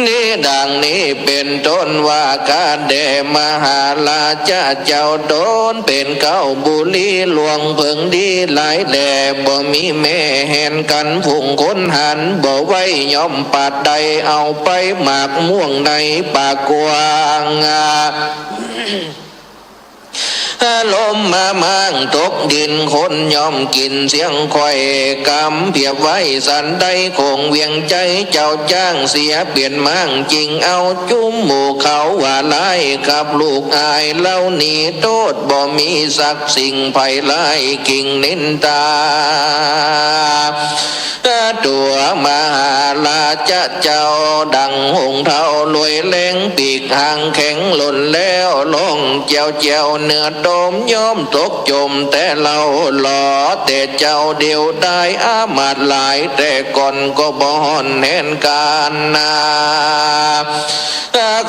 นี้ดังนี้เป๋นต้นว่า ข้าแด่มหาราชาเจ้า ต๋นเป๋นเก๊าบุรีหลวงเผิงดีหลายแล บ่มีแม่แหนกั๋นฝูงคนหัน บ่ไหวย่อมปาดได้ เอาไปหมากม่วงในป่ากว้าง ลมมาม้างตกดิน คนย่อมกิ๋นเสี้ยงค่อย กำเปรียบไว้สันใด คงเวียงใจ๋เจ้าจ้างเสียเปลี่ยนม้าง จึงเอาจุมหมู่เขาว่าร้าย กับลูกอ้ายเฮาหนีโต้ษ บ่มีสักสิ่งไพร่หลายกิ่งนินตา ตั๋วมหาราชาเจ้าดังหงส์เฒ่าลวยแรง ปีกหางแข็งหล่นแล้ว ล่องแจ๋วแจ๋วเนื้อตม ย่อมตกจมแต่เล่า เหลือแต่เจ้าเดียวดาย อามาตย์หลายแต่ก่อนก็บ่ฮ้อนแหนกั๋นนา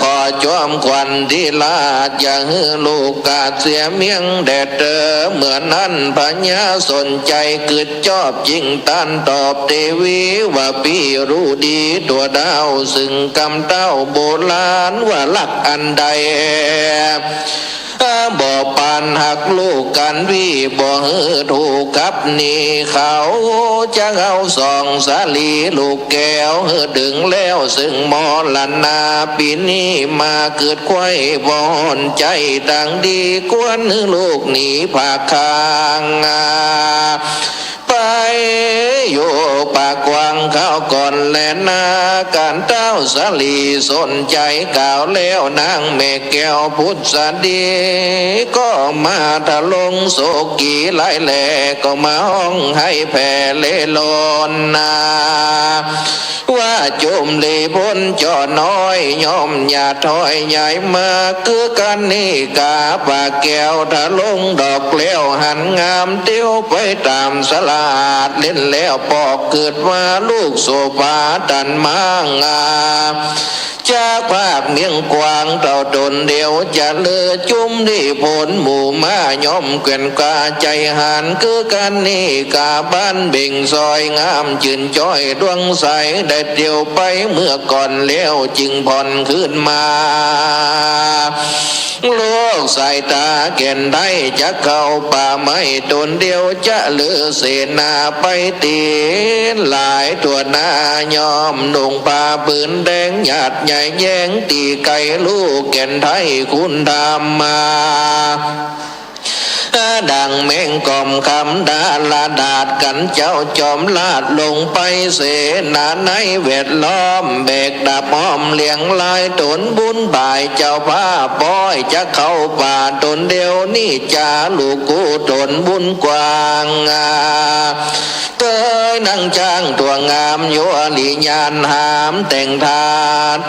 ขอจอมขวัญทิราช อย่าหื้อลูกขาดเสียเมียงแด่เต๋อ เมื่อนั้นพญาสนใจ๋กึ๊ดจอบ จึงต้านตอบเตวีว่า ปี้ฮู้ดีตั๋วดาว ซึ่งกำเต้าโบราณว่าฮักอันใด บ่ปานฮักลูกกั๋นวี บ่หื้อถูกกับหนี้เขา จักเอาสองสาลีลูกแก้ว หื้อดึงแล้วซึ่งมรณา ปี๋นี้มาเกิดไขว้ บ่ฮ้อนใจ๋ตังดี ควรหื้อลูกหนีผากข้าง ไปอยู่ป่ากว้างคราวก่อนแลนา ก๋านเต้าสาลีสนใจ๋กล่าวแล้ว นางแม่แก้วผุสดี ก็มาทะลงโศกีหลายแล ก็มาฮ้องไห้แผ่เล่ร่อนนา ว่าจุมลีพลจ่อน้อย ย่อมอย่าถอยย้ายมา คือกัณฑิกาป่าแก้ว ทะลงดอกแล้วหันงาม เตียวไปต๋ามสลาด เล่นแล้วปอกเกิดว่าลูกโสภาตันมางา จากภาคเมียงกว้างเต้าต๋นเดียวจะเลือ จุมลีพลหมู่ม้าย่อมแกว่งกาใจ๋หาญ คือกัณฑิกาบ้านเบ่งซอยงาม จื่นจ้อยดวงใส ได้เตียวไปเมื่อก่อนแล้ว จึงผ่อนคืนมา ลูกสายต๋าแก่นไทย จักเข้าป่าไม้ต๋นเดียว จะเลือเสนาไปตี๋หลาย ตั๋วหน้าย่อมนุ่งผ้าผืนแดง ญาติใหญ่แย้งตี้ไก๋ ลูกแก่นไทยคุณธรรมมา ดังแมงก่อมคำดาราดาษ กั๋นเจ้าจอมราชลงไป เสนาในแวดล้อม แบกดาบห้อมเลียงลาย ต๋นบุญบ่ายเจ้าผ้าป้อย จะเข้าป่าต๋นเดียวนี้จา ลูกกู้ต๋นบุญกว้าง เกยนั่งจ๊างตั๋วงาม ยัวลีญาณหามแต่งทา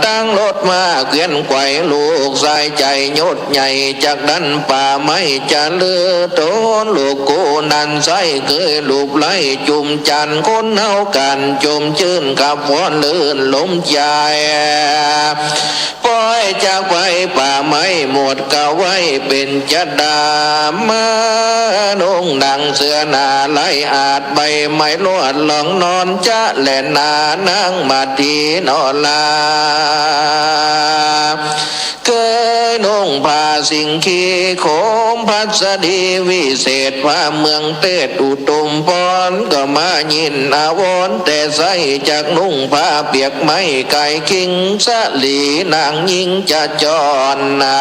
ตั้งรถม้าเกวียนไขว่ ลูกสายใจ๋ยศใหญ่ จากดั้นป่าไม้จะเลือ ต๋นลูกกู้นั้นใส้เกยลูบไล้ จุมจันทน์คนเฮากั๋น จุมจื้นขับฮ้อนลื่นลมใจ๋ ป้อย จากไฟป่าไม้หมดก็ไว้เป๋นจะดามา นุ่งหนังเสือหนาลายอาด ใบไม้ลวดลองนอนจะแลนา นางมาตีนอลา เกยนุ่งผ้าสิงขีโขม พัสดีวิเศษ ผ้าเมืองเตศอุตุมพร ก็มายินอาวรณ์ แต่ใสจากนุ่งผ้าเปียกไม้ ไก่คิงสลีนางญิงจะจรนา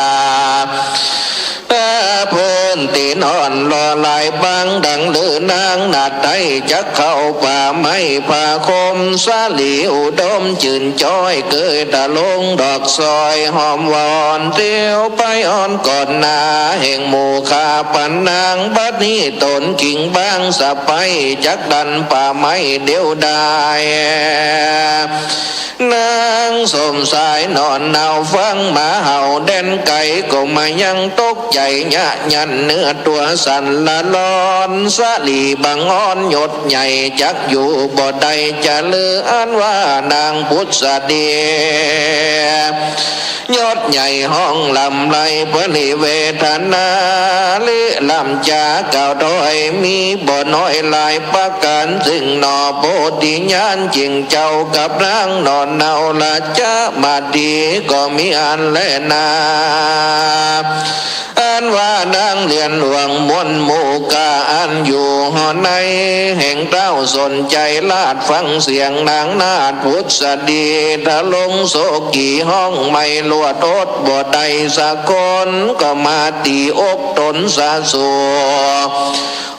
เปิ้นตีนอ่อนหล่อหลายปาง ดังลือนางนาฏไทย จักเข้าป่าไม้ผ้าคม สลีอุดมจื่นจ้อย เกยตะลงดอกซอย หอมหวานเตียวไปอ่อนก่อนนา แห่งหมู่ข้าปันนาง บัดนี้ตนกิ่งบางสะไป จักดันป่าไม้เดียวดาย นางสมสายนอนหนาวฟังหมาเห่าแดนไกล ก็มายังตกใจ๋ยะยันเนื้อตั๋วสั่นละลอน สลีบังอ่อนยศใหญ่จักอยู่บ่ได้จะลือ อันว่านางผุสดี ยศใหญ่ฮ้องลำไรปริเวทนา ลิลำจากล่าวถ้อยมีบ่น้อยหลายประก๋าน ซึ่งหนอโพธิญาณจริงเจ้ากับนางนอนเนาละจะมาดี ก็มีอันแลนา อันว่านางเลียนหลวงมนต์หมู่กา อันอยู่หอในแห่งเต้าสนใจ๋ราช ฟังเสียงนางนาฏผุสดี ทะลงโศกีฮ้องไม่ลวดอดบ่ได้สักคน ก็มาตีอกตนสะสู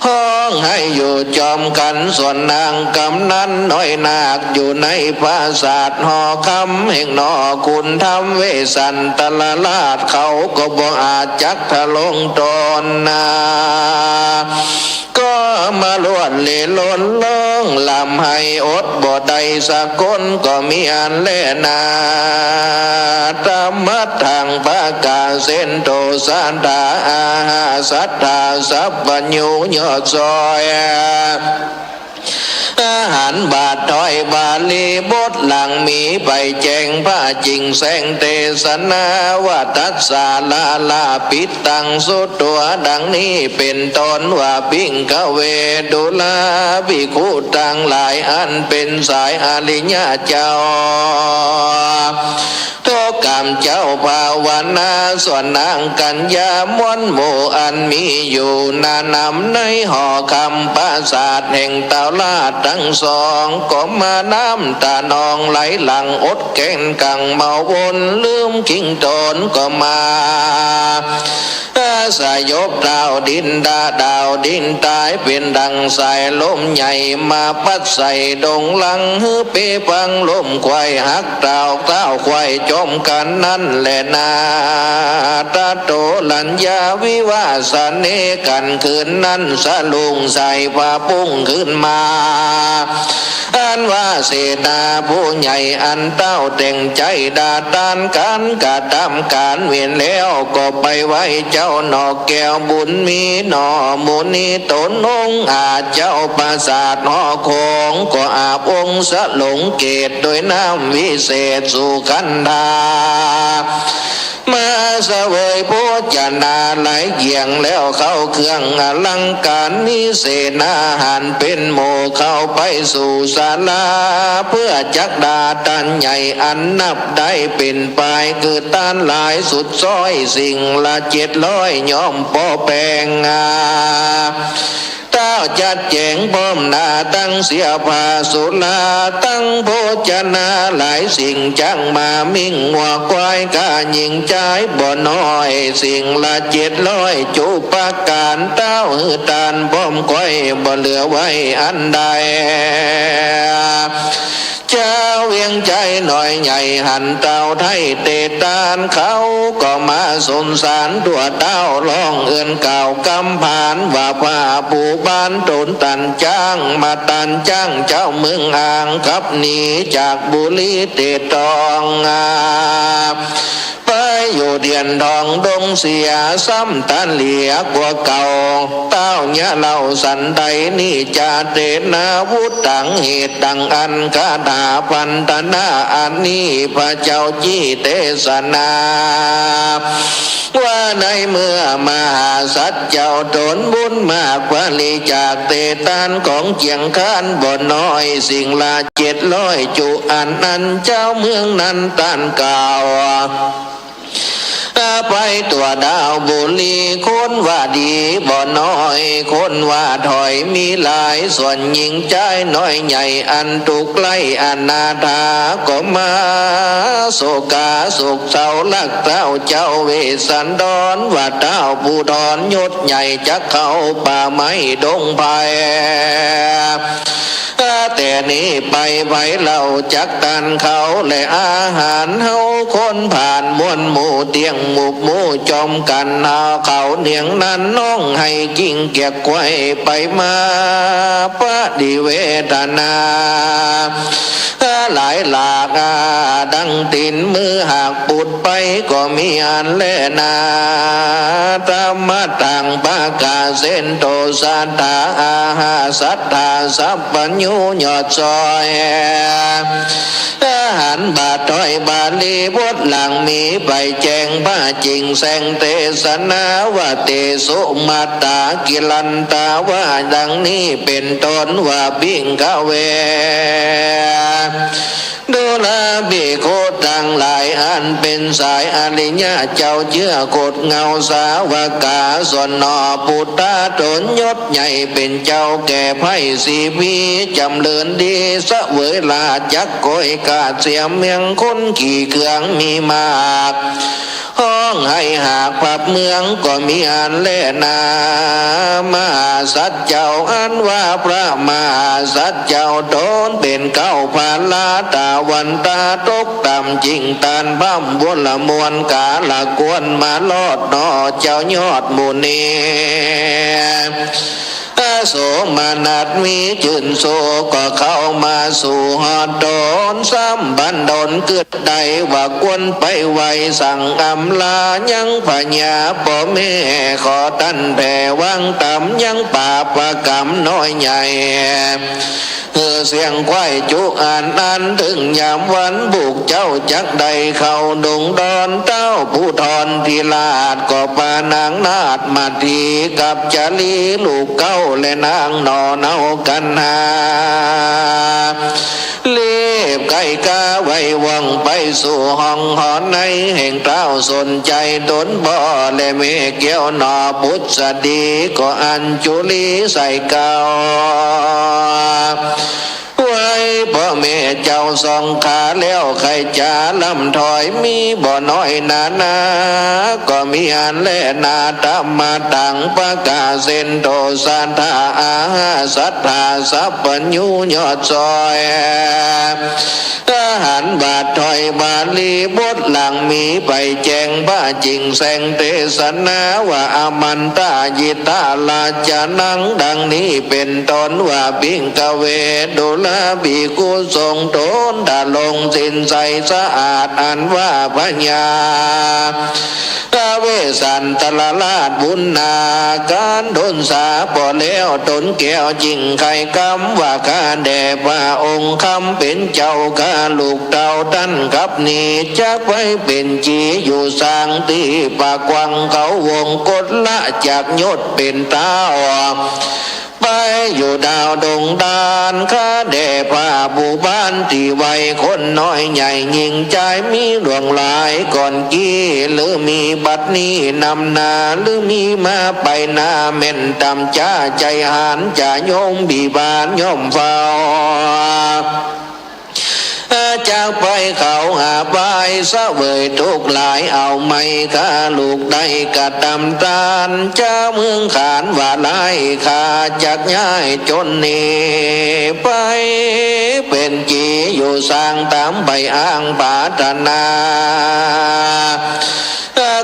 ฮ้องไห้อยู่จอมกั๋น ส่วนนางกำนันน้อยนาค อยู่ในปราสาทหอคำ แห่งหนอขุนธรรมเวสสันตรราช เขาก็บ่อาจจักทะลงตนนา ก็มาลวดเล่นลนร้องร่ำไห้อดบ่ได้สักคน ก็มีอันแลนา ธรรมะทางประกาศเส้นโตสาธาอาหาสัทธาสัพพัญญูยอดซอย อาหารบาทถ้อยบาลีบทหลังมีไปแจ้งพระจริงแสงเตสนา ว่าตัสสาลาลาปิดตังสุตัว ดังนี้เป๋นต้นว่า ภิกขเว ดูราภิกขุตังหลาย อันเป๋นสายอริยะเจ้า ทุกกรรมเจ้าภาวนา ส่วนนางกัญญามนต์หมู่อันมีอยู่นานำในหอคำปราสาทแห่งเต้าราชตังสอง ก็มาน้ำตานองไหลหลั่งอดแก้นกั๋งเมาวน ลืมคิงตนก็มา สยบเต้าดินดาดาวดินตาย เป๋นดังสายลมใหญ่มาปัดใส่ดงหลัง หื้อเปพังล้มควายหักเต้า เต้าควายจมกั๋นนั้นแลนา ตะโตรัญญาวิวาสะเนกั๋น คืนนั้นสะลุงใส่ผ้าปุ้งขึ้นมา อันว่าเสนาผู้ใหญ่อันเต้าแต่งใจ๋ดาตาน ก๋านกระทำก๋านเวียนแล้ว ก็ไปไหว้เจ้าหนอแก้วบุญมีหนอ หมู่นี้ตนองค์อาจเจ้าปราสาทหอคง ก็อาบองค์สลงเกศโดยน้ำวิเศษสุขันธา มาเสวยโภชนาหลายอย่างแล้ว เข้าเครื่องอลังก๋าน มีเสนาหารเป๋นหมู่เข้าไปสู่ศาลา เปื้อจักดาตานใหญ่อันนับได้เป๋นปาย คือตานหลายสุดซ้อยสิ่งละเจ็ดร้อย ย่อมปอแป๋ง เต้าจัดแจ๋งพร้อมหน้าตังเสียผ้าสุรา ตังโภชนาหลายสิ่ง จักหมามิ่งงัวควาย ก้าหญิงจายบ่น้อย สิ่งละเจ็ดร้อยจุประก๋าน เต้าหื้อตานพร้อมค่อย บ่เหลือไว้อันใด จาวเวียงใจ๋น้อยใหญ่หันเต้าไท้เตตาน เขาก็มาสงสารตั๋วเต้า ร้องเอิ้นกล่าวกำผาน ว่าผ้าปู๋บานต๋นตันจ๊าง มาตันจ๊างเจ้าเมืองอ่าง ขับหนีจากบุรีเตตอง ไป อยู่เตียนทองดงเสียซ้ำตันเหลียกว่าเก่า เต้าเยียะเล่าสันใด นิจจาเตนะ วุตตัง เหตุดังอั้น คาถาพันธนาอันนี้ พระเจ้าจี้เตสนา ว่าในเมื่อมหาสัตว์เจ้าตนบุญมาก บริจาคเตตานของเจียงคานบ่น้อย สิ่งละเจ็ดร้อยจุ อันนั้นเจ้าเมืองนั้นต้านกล่าว ไปตั๋วดาวบุรี คนว่าดีบ่น้อย คนว่าถอยมีหลาย ส่วนหญิงจายน้อยใหญ่ อันถูกไล่อนาถา ก็มาโศกาโศกเศร้า รักเต้าเจ้าเวสสันดร ว่าเต้าผู้ทรยศใหญ่ จักเข้าป่าไม้ดงไพร แต่นี้ไปไผเล่าจักต้านเขา และอาหารเฮาคนผ่านมวลหมู่เตี้ยงหมู่หมู่จอมกั๋น เอาเขาเนียงนั้นน้องให้กิ้งเกียกไขว่ไปมา ปฏิเวทนา หลายหลากดังตี๋นมือหากปุดไป ก็มีอันแลนา ธรรมะตังประกาศเซนโต สัตถาอาหาสัตถาสัพพัญญูยอดซอย หันบาทถ้อยบาลีบทหลังมีไปแจ้งพระจิ่งแสงเตสนาว่า เตสุมัตตากิรันตา ว่าดังนี้เป๋นต้นว่า ภิกขเว ดูราภิกขุตังหลาย อันเป๋นสายอริยะเจ้าเจื้อโคตเงาสาวกา ส่วนหน่อปุตตะตนยศใหญ่เป๋นเจ้าแก่ไพร่สีพี จ๋ำเริญดีเสวยราชจักร โกยกาดเสียเมืองคนขี่เกืองมีมาก ฮ้องไห้หากผับเมืองก็มีอันแลนา มหาสัตว์เจ้าอันว่าพระมหาสัตว์เจ้าตนเป๋นเก๊าพระราตาวันตาตกต่ำจิ่งตานพร่ำวรมวลกาละกวนมาลอดหน่อเจ้ายอดหมู่นี้ โสมนัสมีจื้นโสก็เข้ามาสู่ฮอดตน ซ้ำบันดลกึ๊ดได้ว่าควรไปไหว้สั่งอำลายังพญาป้อแม่ ขอต้านแผ่วางต๋ามยังปาปกรรมน้อยใหญ่ หื้อเสี้ยงไขว่จุอันอั้น เถิงยามวันบุกเจ้าจักได้เข้าดงดอน เต้าผู้ทรธิราชก็ปานางนาฏมาทีกับจารีลูกเก๊าและนางหน่อเนากัณหา รีบไก๋ก้าไวว่องไปสู่ห้องหอในแห่งเต้าสนใจ๋ตนป้อและแม่แก้วหน่อปุษดี ก็อัญจุลีใส่เก๊า ไหว้ป้อแม่เจ้าสองขาแล้ว ใค่จ๋าล่ำถอยมีบ่น้อยนานา ก็มีอันแลนา ธรรมะตังประกาศเซนโต สัตถาอาหาสัตถาสัพพัญญูยอดซอย หันบาทถ้อยบาลีบทหลังมีไปแจ้งพระจิ่งแสงเตสนาว่า อามันตะยิตาราชนัง ดังนี้เป๋นต้นว่า ภิกขเว ดูราภิกขุสงฆ์ตนทรงศีลใสสะอาด อันว่าพญา พระเวสสันตรราชบุญนาการดนสาป้อแล้ว ตนแก้วจิ่งไขคำว่า ข้าแด่พระองค์คำเป๋นเจ้า ข้าลูกเต้าต้านกับนี้ จักไปเป๋นจีอยู่สร้างตี้ปากกว้างเขาวงกฏ ละจากยศเป๋นเต้า ไปอยู่ดาวดงดาน ข้าแด่พระผู้บ้านตี้ไหว้คนน้อยใหญ่หญิงจายมีหลวงหลายก่อนกี้ หรือมีบัดนี้นำหน้า หรือมีมาไปหน้า แม่นต๋ามจ้าใจ๋หาญจะโยมบีบานย่อมเฝ้า จักไปเขาหาบายเสวยตุ๊กข์หลาย เอาไหมข้าลูกได้กระตำตาน เจ้าเมืองขานว่าหลาย ข้าจักย้ายจนหนีไป เป๋นจีอยู่สร้างต๋ามใบอ้างปรารถนา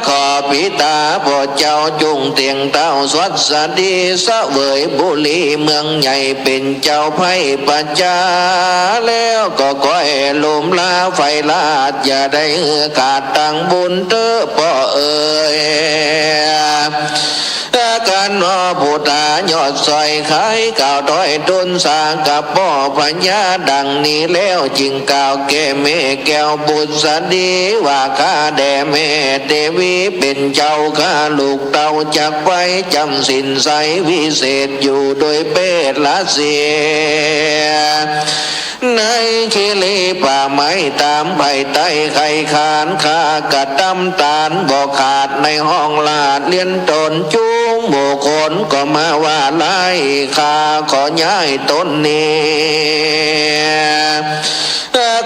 ขอ ปิตาพ่อเจ้าจุ่งเตียงเต้าสวัสดีเสวยบุรีเมืองใหญ่เป๋นเจ้าไพร่ประจา แล้วก็ขอหื้อลุ่มลาไฟราชอย่าได้หื้อขาดตังบุญเต๊อะป้อเอ๋ย กั๋นหนอปุทธายอดสร้อย ใค่กล่าวถ้อยตุ๊นสากับป้อพญาดังนี้แล้ว จึงกล่าวแก่แม่แก้วปุษดีว่า ข้าแด่แม่เตวีเป๋นเจ้าข้า ลูกเต้าจักไปจ๋ำศีลใสวิเศษอยู่โดยเปตรัสสี ในคีรีป่าไม้ต๋ามภายใต้ไคลคาน ข้ากระตำตานบ่ขาดในห้องลาดเลียนต๋น จุมหมู่คนก็มาว่าร้ายข้าขอย้ายต๋นนี้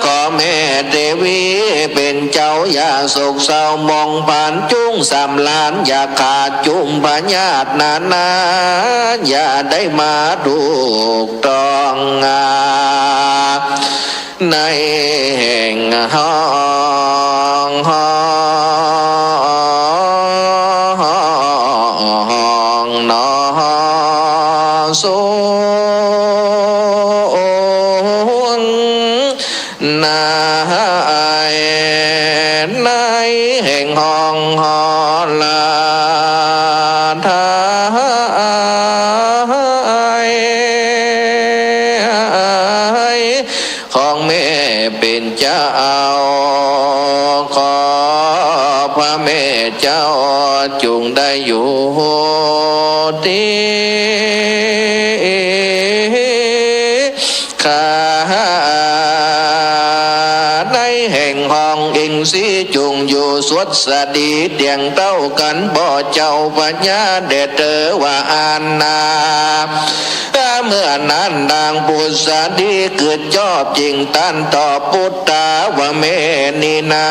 ขอแม่เตวีเป๋นเจ้าอย่าโศกเศร้าหมองผ่าน จุ่งสำราญอย่าขาด จุ่มพยาธินานาอย่าได้มาถูกต้อง ในแห่งห้อง ห้องนอสูน ใน ในแห่งห้องหอลาไทย ของแม่เป๋นเจ้า ขอพระแม่เจ้าจุ่งได้อยู่ตี้ ข้าในแห่งห้องอิงสีจุ่งอยู่สวัสดีเตียงเต้ากั๋นป้อเจ้าพญาแด่เตอว่าอั้นนา เมื่อนั้นนางปุษดีกึ๊ดจอบจึงต้านตอบปุทธาว่า แม่นี้นา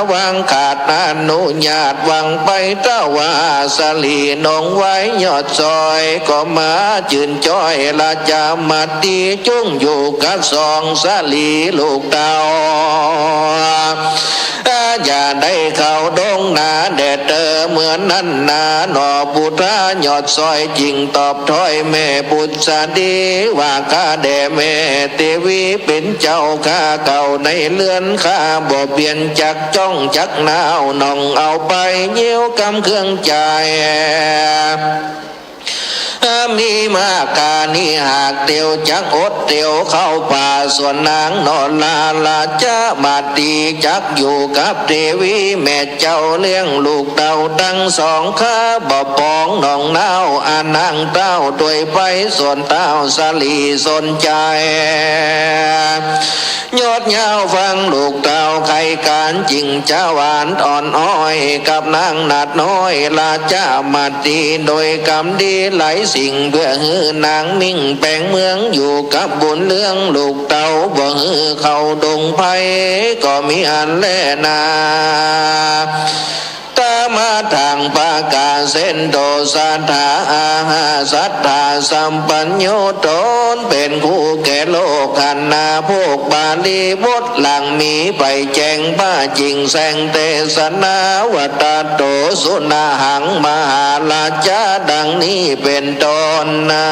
หวังขาดอนุญาตหวังไป ถ้าว่าสลีนงไว้ยอดสร้อย ก็มาจืนจ้อยราชามาตี จุ่งอยู่กับสองสลีลูกเต้า อย่าได้เข้าดงนาแด่เตอ เมื่อนั้นนาหนอปุทธายอดสร้อยจึงตอบถ้อยแม่ปุษดีว่า ข้าแด่แม่เตวีเป๋นเจ้า ข้าเข้าในเฮือน ข้าบ่เปียนจักจ้องจักหนาว น้องเอาไปเยียวกำเครื่องใจ๊ มีมากกานี้หากเตียวจักอดเตียวเข้าป่า ส่วนนางหนอลาราชมาตีจักอยู่กับเตวีแม่เจ้าเลี้ยงลูกเต้าตังสอง ข้าบ่ปองน้องหนาว อานางเต้าตวยไป ส่วนเต้าสลีสนใจ๋ ยอดยาวฟังลูกเต้าไขก๋าน จึงจะหวานอ่อนอ้อยกับนางนาดน้อยราชมาตี โดยกำดีหลายสิ่ง เปื้อหื้อนางมิ่งแป๋งเมือง อยู่กับบุญเรื่องลูกเต้า บ่หื้อเข้าดงไพร ก็มีอันแลนา ตามาทางปากาเซนโต สัตถาอาหา สัตถาสัมปัญโญ ต๋นเป๋นครูแก่โลก หันนาพวกบาลีบทหลังมีไปแจ้ง ป้าจึงแสงเตสนา วัตตโต สุนาหัง มหาราชา ดังนี้เป๋นต้นนา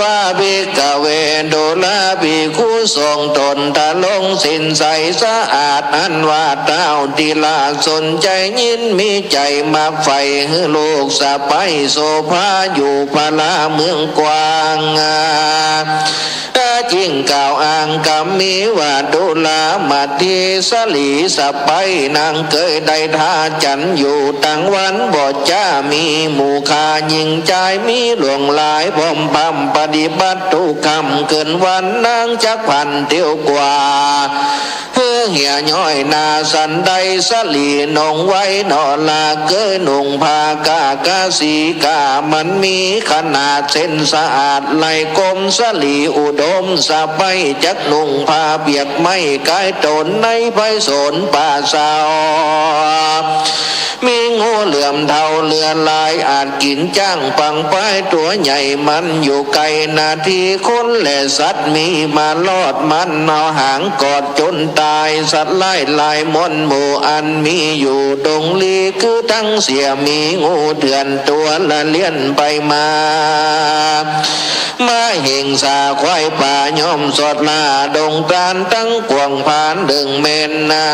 ว่า ภิกขเว ดูราภิกขุสงฆ์ ต๋นทรงศีลใสสะอาด อันว่าเต้าทีลาสนใจ๋ยิน มีใจ๋มักใฝ่หื้อลูกสะใภ้โสภา อยู่พระเมืองกว้าง จึงกล่าวอ้างกำมีว่า ดูรามาตีสลีสะใภ้นางเกยได้ทาจันอยู่ตังวัน บ่จะมีหมู่ข้าหญิงจาย มีหลวงหลายพร่อมพร่ำปฏิบัติทุกค่ำคืนวัน นางจักพลันเตียวกว่า หื้อเหียย้อยนาสันใด สลีนงไว้หนอลา เกยนุ่งผ้ากา กาสีกา มันมีขนาดเส้นสะอาด ไหลกลม สลีอุดม สะใป๊จักนุ่งผ้าเปียกไหม้ก๋ายต๋นในไพศาลป่าเซา มีงูเหลือมเทาเลื่อยลาย อาจกิ๋นจ๊างปางป้ายตั๋วใหญ่ มันอยู่ไก๋นาตี้ คนและสัตว์มีมารอด มันเอาหางกอดจ๋นต๋าย สัตว์ร้ายหลายม่อนหมู่ อันมีอยู่ดงลี คือตังเสีย มีงูเถื่อนตั๋วละเลี้ยนไปมา ม้าเห็งสาควายป่าย่อมสอดล่า ดงตราดตังกว้างผานเดิงแม่นนา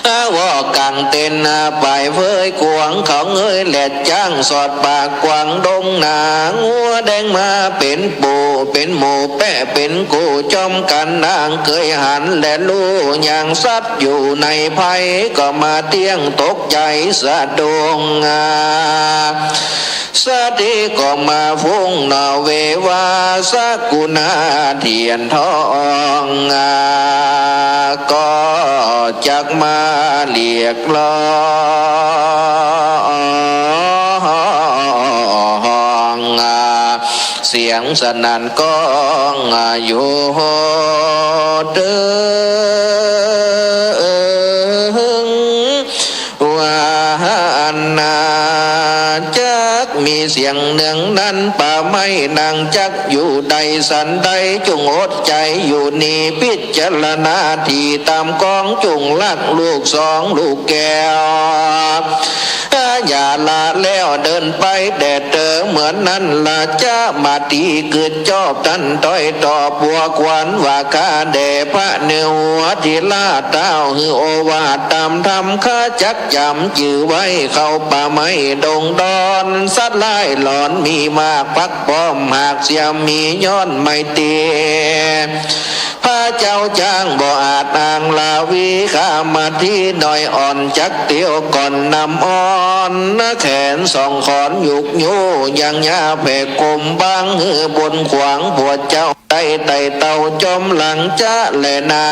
อา วอกก๋างเต็นท์ อา ป๋ายเฟยกวาง เขาเงยแหลดจ๊าง สอดปากกว้างดงนา งัวแดงมาเป๋นปู่ เป๋นหมู่แป๊ะเป๋นกู่ จ้อมกั๋นนางเกยหัน และฮู้อย่างสัตว์อยู่ในภัย ก็มาเตี้ยงตกใจ๋สะดุ้ง อา สติก็มาฟุ้งหน่อ เววาสกุณาเทียนทอง อา ก็จักมาเรียกร้อง อา เสียงสนั่นก้อง อา อยู่ตึง ว่าอันนาจักมีเสียงเนืองนั้น ป่าไม้นางจักอยู่ได้สันใด จุ่งอดใจ๋อยู่นี้ พิจารณาตี้ต๋ามกอง จุ่งลักลูกสองลูกแก้ว อา อย่าละแล้วเดินไปแด่เตอ เหมือนนั้นละจะมาตี้กึ๊ดจอบ ตันต้อยตอบบัวขวัญว่า ข้าแด่พระเนื้อหัวทีละเต้า หื้อโอวาทต๋ามธรรม ข้าจักจ๋ำจื้อไว้ เข้าป่าไม้ดงดอน สัตว์ร้ายหลอนมีมาก ปักป้อมหากเสียมี ย้อนไม้ตี้ พระเจ้าจ๊างบ่อาจอ้างลาวี ข้ามาตี้น้อยอ่อน จักเตียวก่อนนำอ่อนนะ แขนสองขอนยุกยูยังยาแผ่กลมบาง หื้อบนขวางผัวเจ้า ได้ไต่เต้าจอมหลังจะแลนา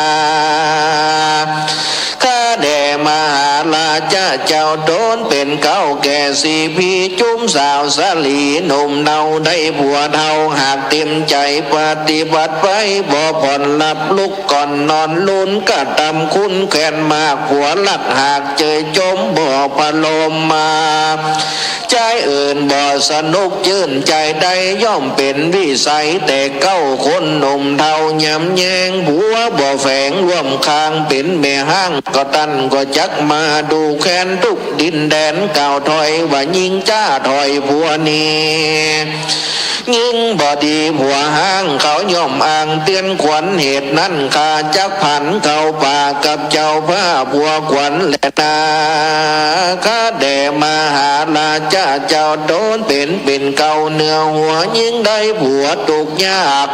ข้าแด่มหาราชะเจ้า ต๋นเป๋นเก๊าแก่สี่ ปี้จุ้มสาวสะหลีหนุ่มเนา ได้ผัวเฒ่าหากเต๋มใจ๋ ปฏิบัติไปบ่ผ่อน หลับลุกก่อนนอนลุน กระตำคุณแขวนมาก ผัวรักหากเจยจม บ่ประโลมมา ใจ๊อื่นบ่สนุกจื้นใจ๋ได้ ย่อมเป๋นวิสัยแต่เก๊า คนหนุ่มเฒ่ายำแยง ผัวบ่แฝงร่วมข้าง เป๋นแม่ฮ้างก็ตัน ก็จักมาดูแควนทุกดินแดน กล่าวถอยว่าญิงจ้าถอยผัวหนี ญิงบ่ดีผัวฮ้าง เขาย่อมอ้างเตือนขวัญ เหตุนั้นข้าจักผันเข้าป่ากับเจ้าพระบัวขวัญแลนา ข้าแด่มหาราชะเจ้า ต๋นเป๋นเป๋นเก๊าเนื้อหัว ญิงได้ผัวทุกข์ยาก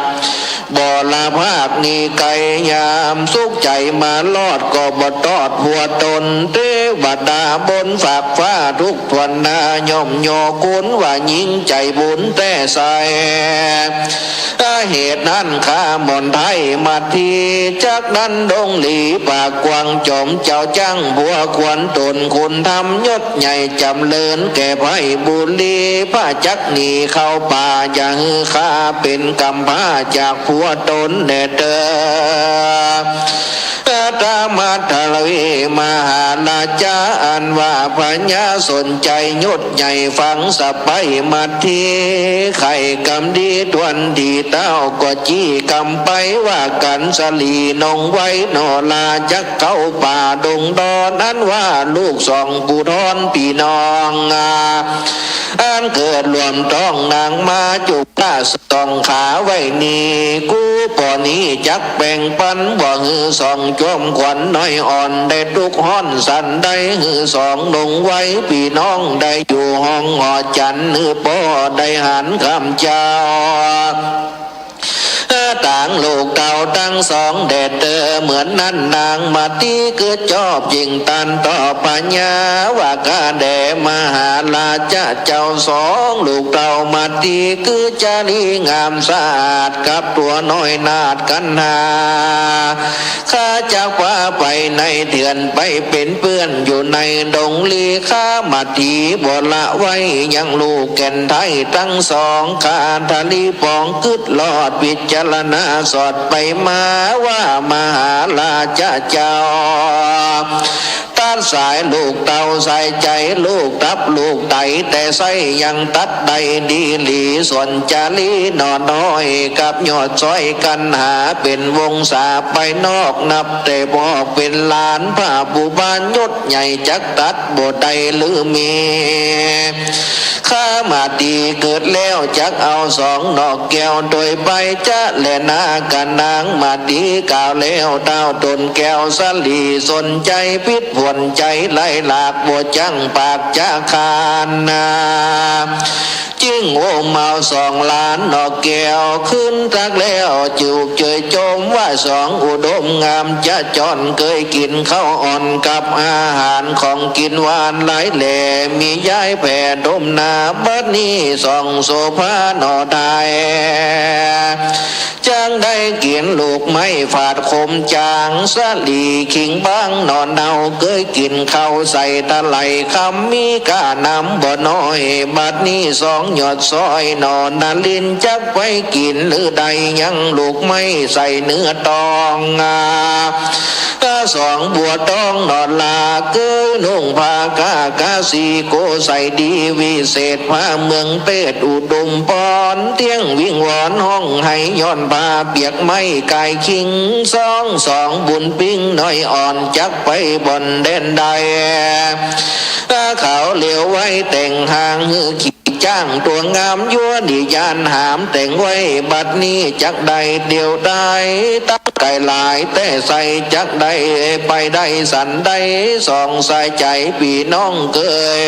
บ่ละภาคหนีไก๋ ยามสุขใจ๋มารอด ก็บ่ตอดผัวต๋น เตวดาบนฟากฟ้าทุก ถ้วนหน้าย่อมยอคุณว่าญิงใจ๋บุญแต๊ใส อา เหตุนั้นข้าหม่อนไท้มาตี้ จากนั้นดงหลีปากกว้าง จอมเจ้าจ๊างบัวขวัญต๋นคุณธรรม ยศใหญ่จ๋ำเริญแก่ไพบุรี พระจักหนีเข้าป่า อย่าหื้อข้าเป๋นกำพร้าจากผัวต๋นแน่เตอ อา ตามัทรวีมหาราชะ อันว่าพญาสนใจ๋ยศใหญ่ ฟังสะใป๊มาตี้ ใค่กำดีถ้วนตี้เต้า ก็จี้กำไปว่ากั๋น สะหลีนงไว้หน่อ ลาจักเข้าป่าดงดอน อันว่าลูกสองปู่ทอนปี้น้อง อา อันเกิดร่วมต๊องนางมาจุก ข้าสองขาไว้นี้ กู้ปอนี้จักแบ่งปัน บ่หื้อสองจอมขวัญน้อยอ่อน ได้ทุกข์ฮ้อนสันใด หื้อสองนงไว้ปี้น้อง ได้อยู่ห้องหอจันทร์ หื้อป้อได้หันค่ำเจ๊า ตางลูกเต้าตังสองแด่เตอ เหมือนนั้นนางมาตี้กึ๊ดจอบ จึงตันตอบพญาว่า ข้าแด่มหาราชะเจ้า สองลูกเต้ามาตี้กึ๊ดจารีงามสะอาด กับตั๋วน้อยนาฏกัณหา ข้าจักปา ไปในเถื่อนไปเป๋นเปื้อนอยู่ในดงลี ข้ามาตีบ่ละไว้ยังลูกแก่นไท้ตังสอง ข้าทะลีปองกึ๊ดลอดพิจารณาสอดไปมาว่ามหาราชเจ้า ตัดสายลูกเต้าสายใจ๋ลูกตับลูกไต แต่ไส้ยังตัดได้ดีหลี ส่วนจารีหน่อน้อยกับยอดซ้อยกั๋นหาเป๋นวงศาไปนอก นับแต่ปอกเป๋นหลานพระผู้บานยศใหญ่จักตัดบ่ได้หรือมี ข้ามาตีเกิดแล้วจักเอาสองหนอกแก้วโตยไปจะแลนา กะนางมาตีกล่าวแล้วเต้าต๋นแก้วสาลี สนใจ๋ผิดผวนใจ๋ไล่หลากบ่จั้งปากจะขานนา จึงโอมเอาสองหลานหนอกแก้วขึ้นตักแล้ว จูบเจยจมว่าสองอุดมงามจะจอนเกยกิ๋นข้าวอ่อนกับอาหารของกิ๋นหวานหลายแหล่ มีย้ายแผ่ดมนา บัดนี้สองโสภาหน่อได้ จักได้กิ๋นลูกไม้ฝาดขมจ๋าง สาลีขิงบางหน่อเนา เกยกิ๋นข้าวใส่ตะไหล่คำ มีก้านำบ่น้อย บัดนี้สองยอดซ้อยหน่อนลิน จักไปกิ๋นหรือได้ยังลูกไม้ใส่เนื้อตอง สองบัวตองหน่อลา เกยนุ่งผ้ากากาสีโกใส่ดีวิเศษ ผ้าเมืองเปตอุดมปอน เตี้ยงวิงวอนฮ้องไห้ย้อนผ้าเปียกไหม้กายคิง สองสองบุญปิ้งน้อยอ่อน จักไปบ่อนแดนใด เขาเหลียวไว้แต่งหางหื้อขี่จ้างตั๋วงามยั้วดียานหามแต่งไว้ บัดนี้จักได้เดี่ยวได้ ตั้งไก่หลายแต่ใส่จักได้ไปได้สันได้ สองสายใจ๋ปี้น้องเกย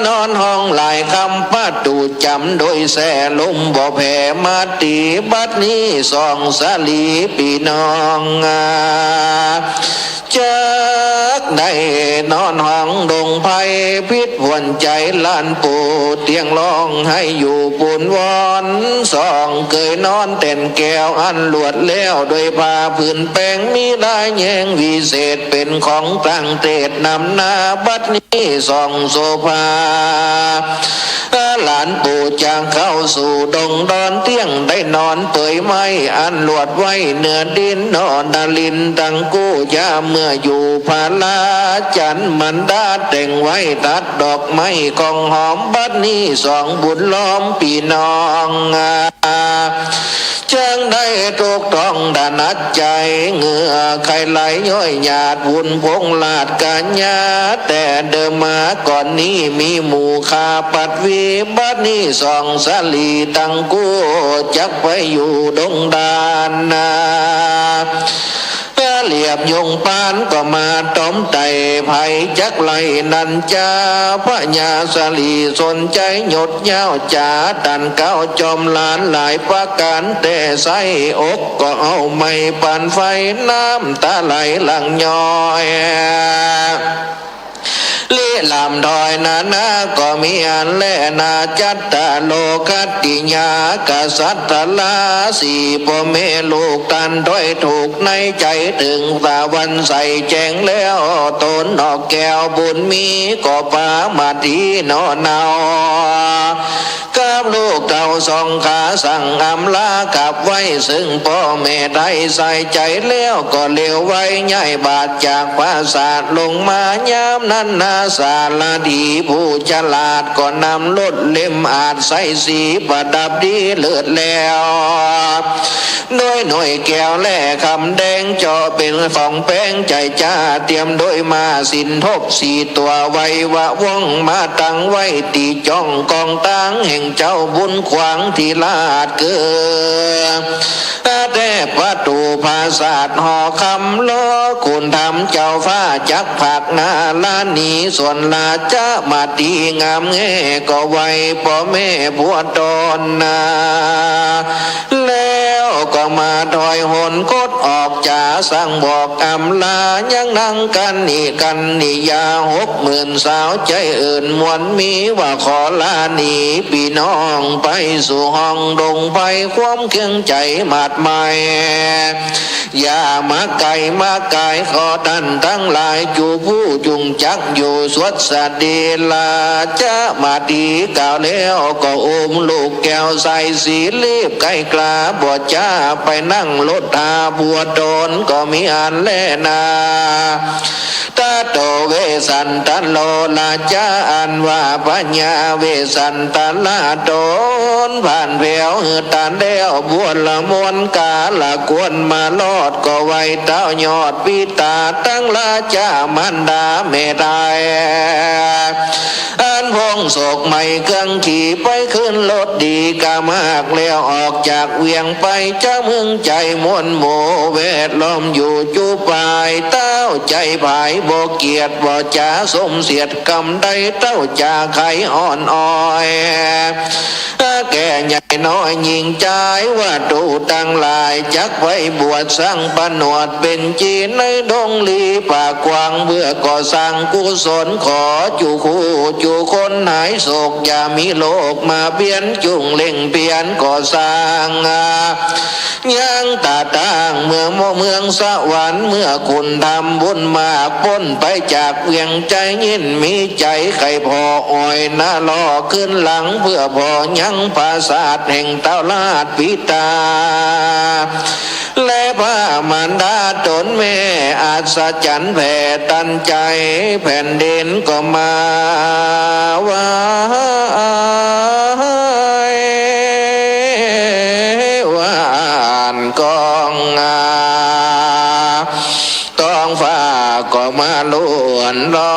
นอนฮ้องหลายคำประตู๋จ๋ำ โดยแสลมบ่แผ่มาตี บัดนี้สองสาลีปี้น้อง จักได้นอนฮ้องดงไพร ผิดผวนใจ๋หลานปู่เตี้ยงฮ้องไห้อยู่ปูนวอน สองเกยนอนแตนแก้วอันลวดแล้ว โดยผ้าผืนแป๋งมีลายแยงวิเศษ เป๋นของต่างเตศนำหน้า บัดนี้สองโสภา หลานปู่จะเข้าสู่ดงดอน เตี้ยงได้นอนเปื่อยไหม้อันลวดไว้เนื้อดิน หน่อนลินตังกู้ยาเมื่ออยู่พารา จั๋นมันดาแต่งไว้ตัดดอกไม้ของหอม บัดนี้สองบุญล้อมปี้น้อง จักได้ตกต้องถนัดใจ๋ เหงื่อไขไหลย้อยหยาด บุญพงษ์ราชกัญญา แต่เดิมมาก่อนนี้มีหมู่ข้าปัดวี บัดนี้สองสาลีตังกู้ จักไปอยู่ดงดานนา เหลียบยงปานก็มาต๋อมไต่ ไผจักไล่นันจา พญาสาลีสนใจ๋หยด ยาวจ๋าตันเกล้าจอมหลานหลายประก๋าน แต่ใส้อกก็เอาไหม้ปานไฟ น้ำต๋าไหลหลั่งย้อย ลิลามถอยนานาก็มีอันแลนา จัตตาโลคัตติยา กษัตราสีพ่อแม่ลูกตันถ้อยถูกในใจ๋ เถิงตะวันใสแจ้งแล้ว ต๋นหนอกแก้วบุญมี ก็ปามาตีหน่อเนา กับลูกเต้าสองขาสั่งอำลากลับไหว้ซึ่งป้อแม่ไท้สายใจ๋แล้ว ก็เหลียวไว้ย้ายบาทจากปราสาทลงมา ยามนั้นนาสารถีผู้ฉลาด ก็นำรถเล็มอาดใส่สีประดับดีเลิศแล้ว โดยหน่วยแก้วและคำแดงเจาะเป๋นของแปงใจ๋จ้า เตรียมโดยม้าสินทบสี่ตั๋ว ไววะว่องมาตั้งไว้ตี้จ้องกองตางแห่งเจ้าบุญขวางตี้ราชเกื้อ แต่ประตู๋ปราสาทหอคำ รอคุณธรรมเจ้าฟ้าจักผลักหน้าล้านหนี ส่วนราชมาตีงามแง่ก็ไหว้ป้อแม่ผัวต๋นนา แล้วก็ มาถอยหนคดออกจ๋า สั่งบอกอำลา ยังนางกัณณิ กัณณิยา หกหมื่นสาวใจ๋อื่น มวลมีว่าขอลาหนี ปี้น้องไปสู่ห้องดงไพร ความเคืองใจ๋มากมาย อย่ามาใก้มาไก๋ ขอต้านตังหลาย จูผู้จุ่งจักอยู่สวดสะดี ราชมาดีกล่าวแล้ว ก็อุ้มลูกแก้วสายสี รีบไก๋กล้า บ่จ๊าไปนั่งรถหาบัวตน ก็มีอันแลนา ตะโตเวสสันตะโล ราชาอันว่าพญาเวสสันตะลาตน ผ่านแผวหื้อตานแล้ว บัวละมนกาละควรมารอด ก็ไหว้เต้ายอดปิตา ตังราชามารดาแม่ตาย อันพงโศกใหม่เครื่องขี่ ไปขึ้นรถดีกามากแล้ว ออกจากเวียงไปจากเมืองใจ๋ มวลหมู่แวดล้อมอยู่จูปาย เต้าใจ๋ผายบ่เกียจบ่จ๋า สมเสียดกำใด เต้าจ๋าไขอ่อนอ้อย แก่ใหญ่น้อยหญิงจาย ว่าดูตังหลาย จักไปบวชสร้างผนวด เป๋นจีในดงลีป่ากว้าง เพื่อก่อสร้างกุศล ขอจูคู่จูคนหายโศก อย่ามีโรคมาเบียด จุ่งเร่งเปียรก่อสร้าง ยังตาตั้งเมือง เมืองสวรรค์ เมื่อคุณทำบุญมาก ป๊นไปจากเวียงใจ๋ ยิ่นมีใจ๋ใค่ผ่ออ้อยนา ล่อขึ้นหลัง เพื่อผ่อยังปราสาทแห่งเต้าราชปิตา และพระมารดาตนแม่ อัศจรรย์แผ่ตันใจ๋ แผ่นดินก็มาไหว หวั่นก้อง ท้องฟ้าก็มาล้วนร้อ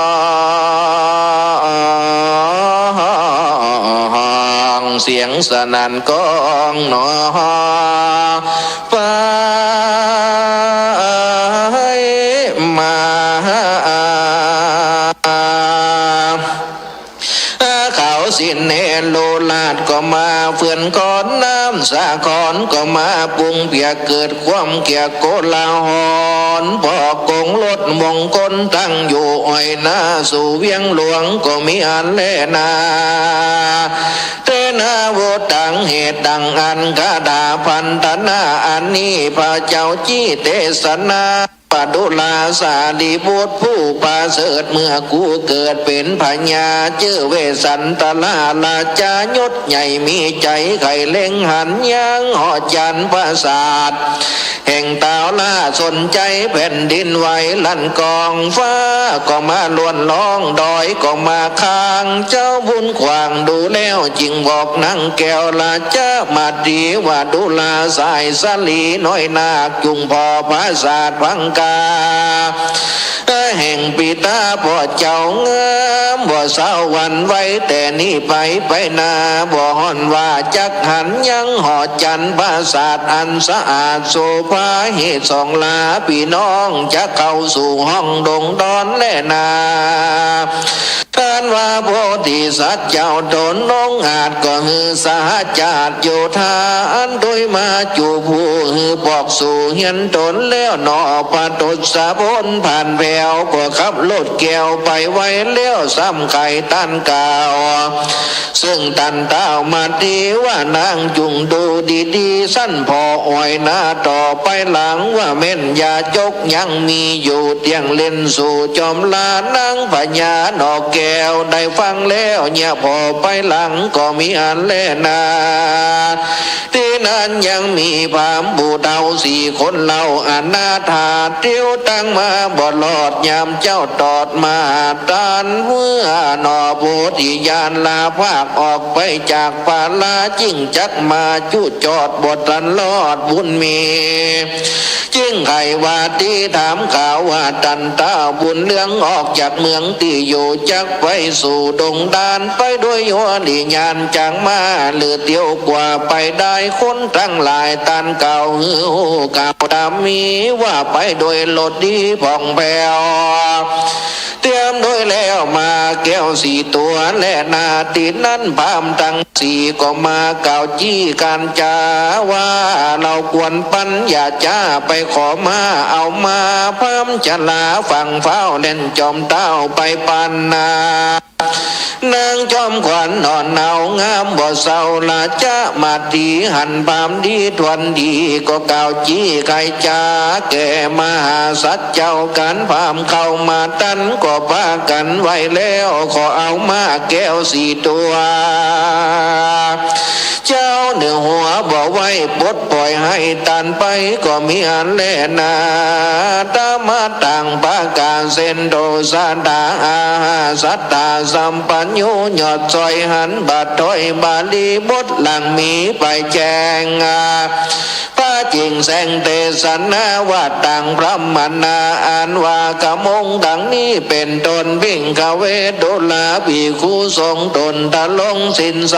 ง เสียงสนั่นก้องหนอ ไปมา เขาสินเนโรราชก็มา เฟื่อนคอนน้ำสาครก็มา ปุงเปียกเกิดความเกียกโกลาหล ผ่อกงรถมงคลตั้งอยู่อ้อยนา สู่เวียงหลวงก็มีอันแลนา เตนะโวตัง เหตุดังอั้นคาถาพันธนาอันนี้ พระเจ้าจี้เตสนา ว่าดูราสารีบุตรผู้ประเสริฐ เมื่อกูเกิดเป๋นพญา จื้อเวสสันตะลาราชา ยศใหญ่มีใจ๋ใค่เล็งหัน ยังเหาะจันทร์ปราสาท แห่งเต้าราชสนใจ๋ แผ่นดินไหวลั่นก้อง ฟ้าก็มาล้วนร้อง ดอยก็มาคาง เจ้าบุญขวางดูแล้ว จึงบอกนางแก้วราชมาดี ว่าดูราสายสาลีน้อยนาค จุ่งผ่อปราสาทพังกา แห่งปิตาพ่อเจ้างาม บ่เศร้าหวั่นไหวแต่นี้ไป ไปหน้าบ่ฮ้อนว่าจักหัน ยังเหาะจันทร์ปราสาทอันสะอาดโสภา เหตุสองลาปี้น้องจักเข้าสู่ห้องดงดอนแลนา อันว่าโพธิสัตว์เจ้าตนองอาจก็หื้อสหจาตโยธา อันโดยมาจูผู้หื้อปอกสู่เฮียนตนแล้วหนอ ปะทศพลผ่านแผวก็ขับรถแก้วไปไวแล้ว ซ้ำไขตันกล่าว ซึ่งตันเต้ามาดี ว่านางจุ่งดูดีๆ สันผ่ออ้อยนาต่อไปหลัง ว่าแม่นยาจกยังมีอยู่ เตี้ยงเล่นสู่จอมลาน นางพญาหนอแก้วได้ฟังแล้ว เยียะผ่อไปหลังก็มีอันแลนา ตี้นั้นยังมีพราหมณ์ผู้เฒ่าสี่คนเล่า อนาถาเตียวตั้งมาบ่รอด ยามเจ้าตอดมาตันเมื่อหนอ โพธิญาณลาภาคออกไปจากพารา จึงจักมาจุจอดบ่ตันรอดบุญมี จึงไขว่าตี้ถามข่าวว่าตันเต้าบุญเรืองออกจากเมืองตี้อยู่ จักไปสู่ดงดาน ไปด้วยวริญาณจางมา หรือเตียวกว่าไปได้ คนตังหลายตันกล่าวหื้อฮู้ข่าวตามมี ว่าไปด้วยรถดีผ่องแผ้ว เต เตรียมโดยแล้วมาแก้วสี่ตั๋วแลนา ตี้นั้นพราหมณ์ตังสี่ก็มากล่าวจี้กั๋นจ๋าว่า เฮาควรปัญญาจ๋าไปขอมาเอามา พราหมณ์จลาฟั่งฟ้าวแล่นจอมเต้าไปปันนา นางจอมขวัญอ่อนเนางามบ่เศร้า ราชมาตีหันพราหมณ์ดีทวนดี ก็กล่าวจี้ไขจ๋าแก่มหาสัตว์เจ้า กั๋นพราหมณ์เข้ามาตันก็ปากั๋นไหว้แล้ว ขอเอามาแก้วสี่ตั๋ว เจ้าเหนือหัวบ่ไหว้ ปลดป่อยหื้อตันไปก็มีอันแลนา ตมาตังปะกาเซนโต สาธาอาหาสัตตาสัมปัญญู ยอดซอยหันบาทถ้อยบาลีบทหลังมีไปแจ้ง พระจิ่งแสงเตสนาว่าตังพรหมนา อันว่ากะมงดังนี้เป๋นต้น ภิกขเว ดูราภิกขุสงฆ์ ต๋นทรงสิ้นใส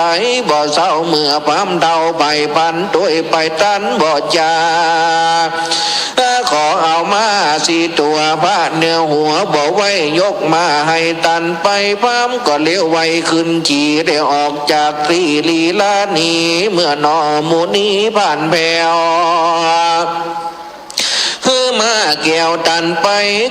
บ่เศร้า เมื่อพราหมณ์เฒ่าไปพันถ้วยไปตันบ่จ๋า ขอเอามาสี่ตั๋ว พระเหนือหัวบ่ไหว้ ยกมาหื้อตันไป พราหมณ์ก็เลี้ยวไวขึ้นขี่ ได้ออกจากที่ลีลานี้ เมื่อหนอหมู่นี้ผ่านแผ้ว หื้อมาแก้วตันไป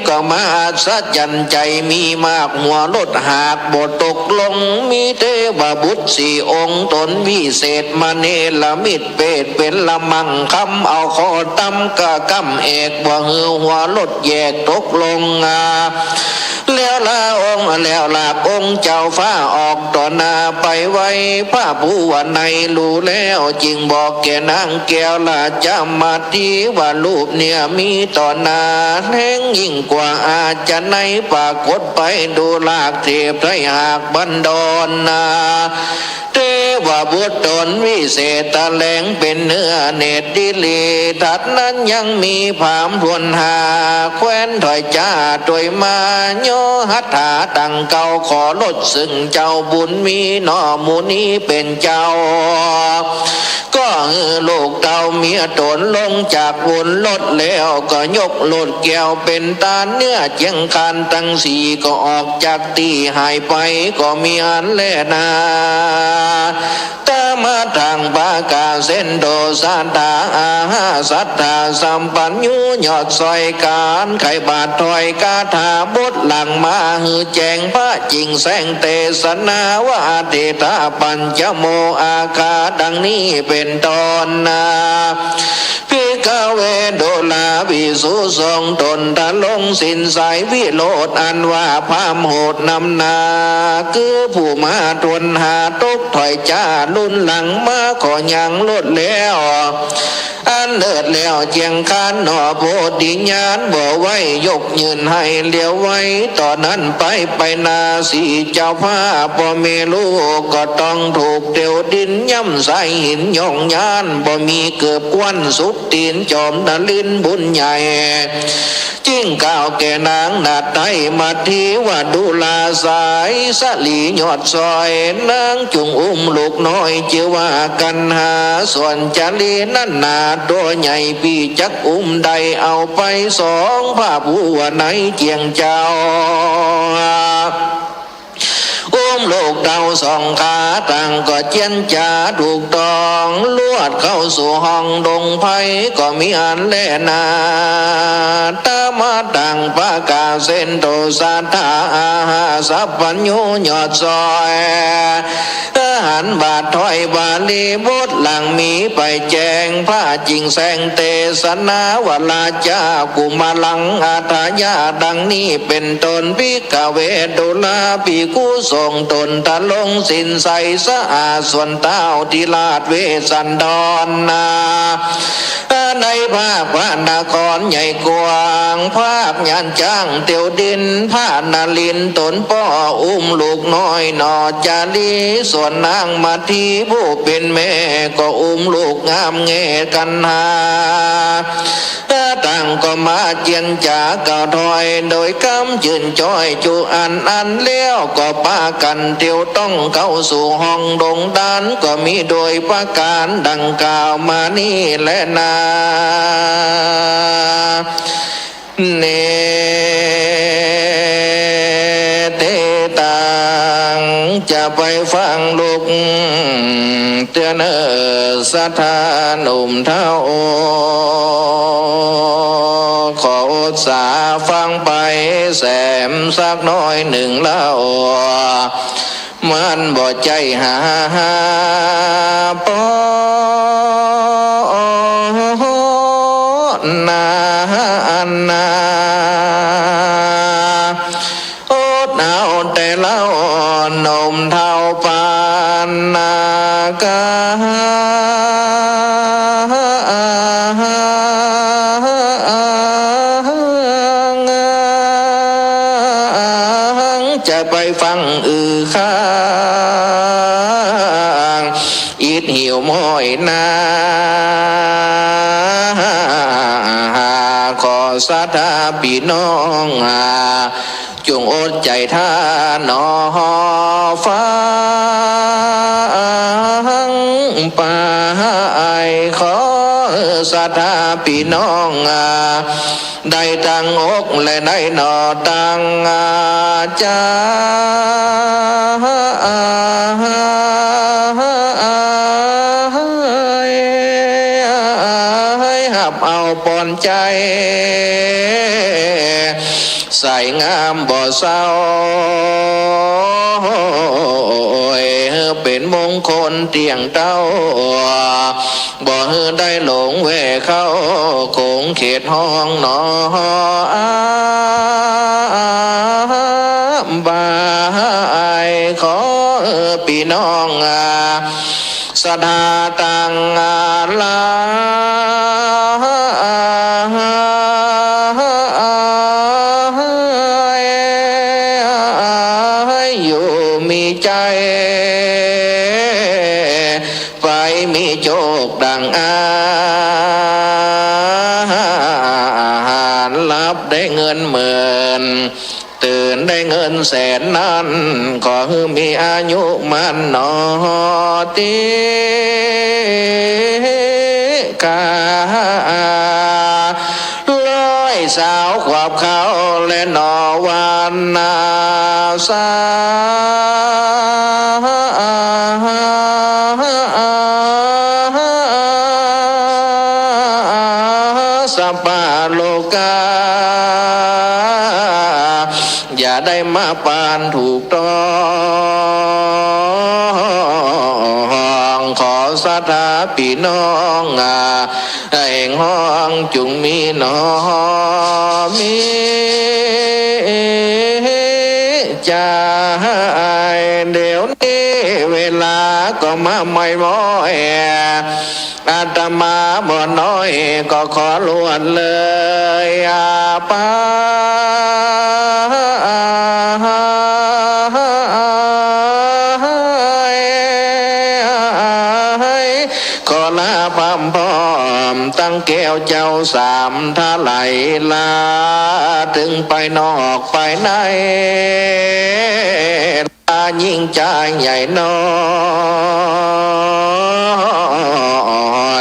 ก็มาอัศจรรย์ใจ๋ มีมากหัวรถหากบ่ตกลง มีเทวบุตรสี่องค์ ต๋นวิเศษมเนรมิต เปรตเป๋นละมั่งคำ เอาข้อตำกะก้ำแอก บ่หื้อหัวรถแยกตกลง อ่า แล้วลาองค์ แล้วลากองค์เจ้าฟ้าออกต่อหน้าไปไว้ พระผู้ว่าในรู้แล้ว จึ่งบอกแก่นางแก้วราชมาตีว่า รูปเนี่ยมีต่อหน้า แลยิ่งกว่าอาชญ์ไนยปรากฏไป ดูราเทพไตรหากบันดรนา เทวบุตรต๋นวิเศษแถลงเป๋นเนื้อเนตรดีหลี ตรัสนั้นยังมีพราหมณ์ถ้วนห้า แคว้นถ้อยจ๋าถ้วยมา ย่อหัตถาตังเกล้า ขอรถซึ่งเจ้าบุญมี หนอหมู่นี้เป๋นเจ้า ก็หื้อลูกเต้าเมียต๋นลงจากบนรถแล้ว ก็ยกรถแก้วเป๋นตาน เนื้อเจียงคานตังสี่ก็ออกจากตี้หายไป ก็มีอันแลนา ตมาตังปะกาเซนโต สาธาอาหาสัตตาสัมปัญญู ยอดซอยก๋านไขบาทถ้อยคาถาบทหลังมาหื้อแจ้ง พระจิ่งแสงเตสนาว่า เตถาปัญจโมอาคา ดังนี้เป๋นต้นนา ภิกขเว ดูราภิกขุสงฆ์ ต๋นทรงสิ้นใสวิโรธ อันว่าพราหมณ์โหดนำหน้า คือผู้มาถ้วนห้า ตกถ้อยจ๋ารุนหลังมา ขอยังรถแล้ว อันเลิศแล้วเจียงคานหนอ โพธิญาณบ่ไหว้ ยกยื่นหื้อเลี้ยวไว ต่อนั้นไปไปนา สี่เจ้าฟ้าป้อแม่ลูก ก็ต้องถูกเตียวดิน ย่ำสายหินย่องยาน บ่มีเกือบควันสุก ตี๋นจอมนรินทร์บุญใหญ่ จึ่งกล่าวแก่นางนาฏไทยมาตีว่า ดูราสายสะหลียอดซอย นางจุ่งอุ้มลูกน้อยจื้อว่ากัณหา ส่วนจารีนั้นหนาตั๋วใหญ่ ปี้จักอุ้มได้ เอาไปสอง พระผู้ว่าในเจียงเจ้า อุ้มลูกเต้าสองขา ต่างก็เจียรจ๋าถูกต้อง ลวดเข้าสู่ห้องดงไพร ก็มีอันแลนา ตมาตังปะกาเซนโต สาธาอาหาสัพพัญญูยอดซอย หันบาทถ้อยบาลีบทหลังมีไปแจ้ง พระจิ่งแสงเตสนาว่า ราชากุมารอัฏฐยา ดังนี้เป๋นต้น ภิกขเว ดูราภิกขุสงฆ์ ต๋นทรงสิ้นใสสะอาด ส่วนท้าวธิราชเวสสันดรนา ในภาคพระนครใหญ่กว้าง ภาคยานจ้างเตียวดิน พระนรินทร์ต๋นป้ออุ้มลูกน้อยหนอจารี ส่วนนางมาทีผู้เป๋นแม่ ก็อุ้มลูกงามแง่กัณหา ต่างก็มาเจียรจ๋าเกล่าวถ้อย โดยกำจื่นจ้อยจุอันอัน แล้วก็ปากั๋นเตียวต้องเข้าสู่ห้องดงด้าน ก็มีโดยประก๋านดังกล่าวมานี้แลนา เน ไปฟังลุกเตื้อเน่อศรัทธาหนุ่มเฒ่า ขออดสาฟังไปแสมสักหน้อยนึ่งเล่า มันบ่ใจ้หาปอนาอันนา อดเอาแต่เล่าหนุ่มเฒ่าปานนากัง จะไปฟังอื้อข้าง อิดหิวม้อยนา ขอศรัทธาปี้น้อง จุ่งอดใจ๋ถ้าหนอฟังไป ขอศรัทธาปี้น้อง ได้ตั้งอกและได้หนอตั้งใจ๋ ฮับเอาปอนใจ๋ ใสงามบ่เศร้า หื้อเป๋นมงคลเตี้ยงเต้า บ่หื้อได้หลงแว่เข้าขงเขตห้องหนอ บ่ายขอปี้น้อง ศรัทธาตังหลาย อยู่มีใจ๋ ไปมีโจคดั่งอาหาร หลับได้เงินหมื่น ตื่นได้เงินแสนนั้น ขอหื้อมีอายุหมั้นหนอ ตี้กา ร้อยสาวขวบเข้าและหนอวันนาสา สปาโลกา อย่าได้มาปานถูกต้อง ขอศรัทธาปี้น้องแห่งห้องจุ่งมีหนอ มีใจ๋ เดี๋ยวนี้เวลาก็มาใหม่ม้อย อาตมาหม่อมน้อยก็ขอลวดเลยอาปา ขอลาพร่ำพร้อมตังแก้วเจ้าสามทลายลา ตึงไปนอกไปใน ลายิ่งจายใหญ่น้อ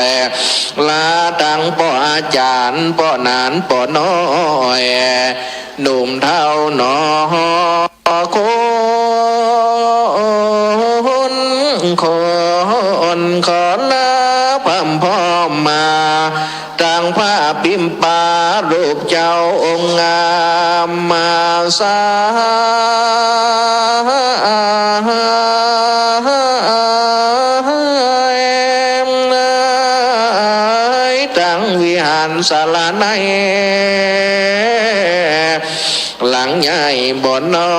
ย ลาตังป้ออาจ๋ารย์ ป้อหนาน ป้อน้อย หนุ่มเฒ่าหนอ คน คน ขอลาพร่ำพร้อมมา ตังพระปิมปารูปเจ้าองค์งามมาสา ตังวิหารศาลาใน หลังใหญ่บ่น้อ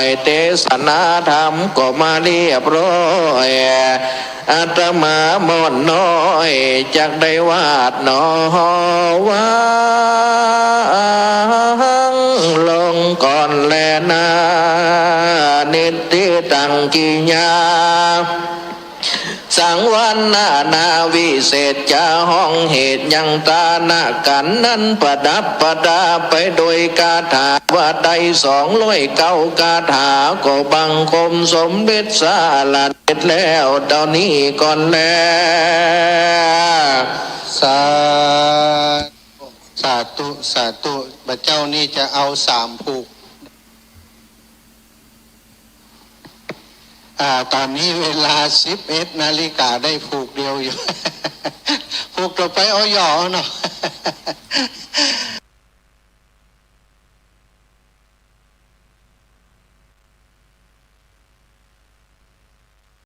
ย เตสนาธรรมก็มาเรียบร้อย อาตมาหม่อมน้อยจักได้วาดหนอ วางลงก่อนแลนา นิตติตังกิริยา สังวรรณนาวิเศษจา ห้องเหตุยังตานะขันธ์นั้นประดับประดาไปโดยคาถา ว่าได้สองร้อยเก้าคาถา ก็บังคมสมเด็จสาลาเด็จแล้วเต้านี้ก่อนแล สา สาธุ สาธุ บ่าเจ้านี้จะเอาสามผูก อ่า ต๋อนนี้เวลาสิบเอ็ดนาฬิกาได้ผูกเดียวอยู่ ผูกต่อไปเอาหย่อเอาเนาะ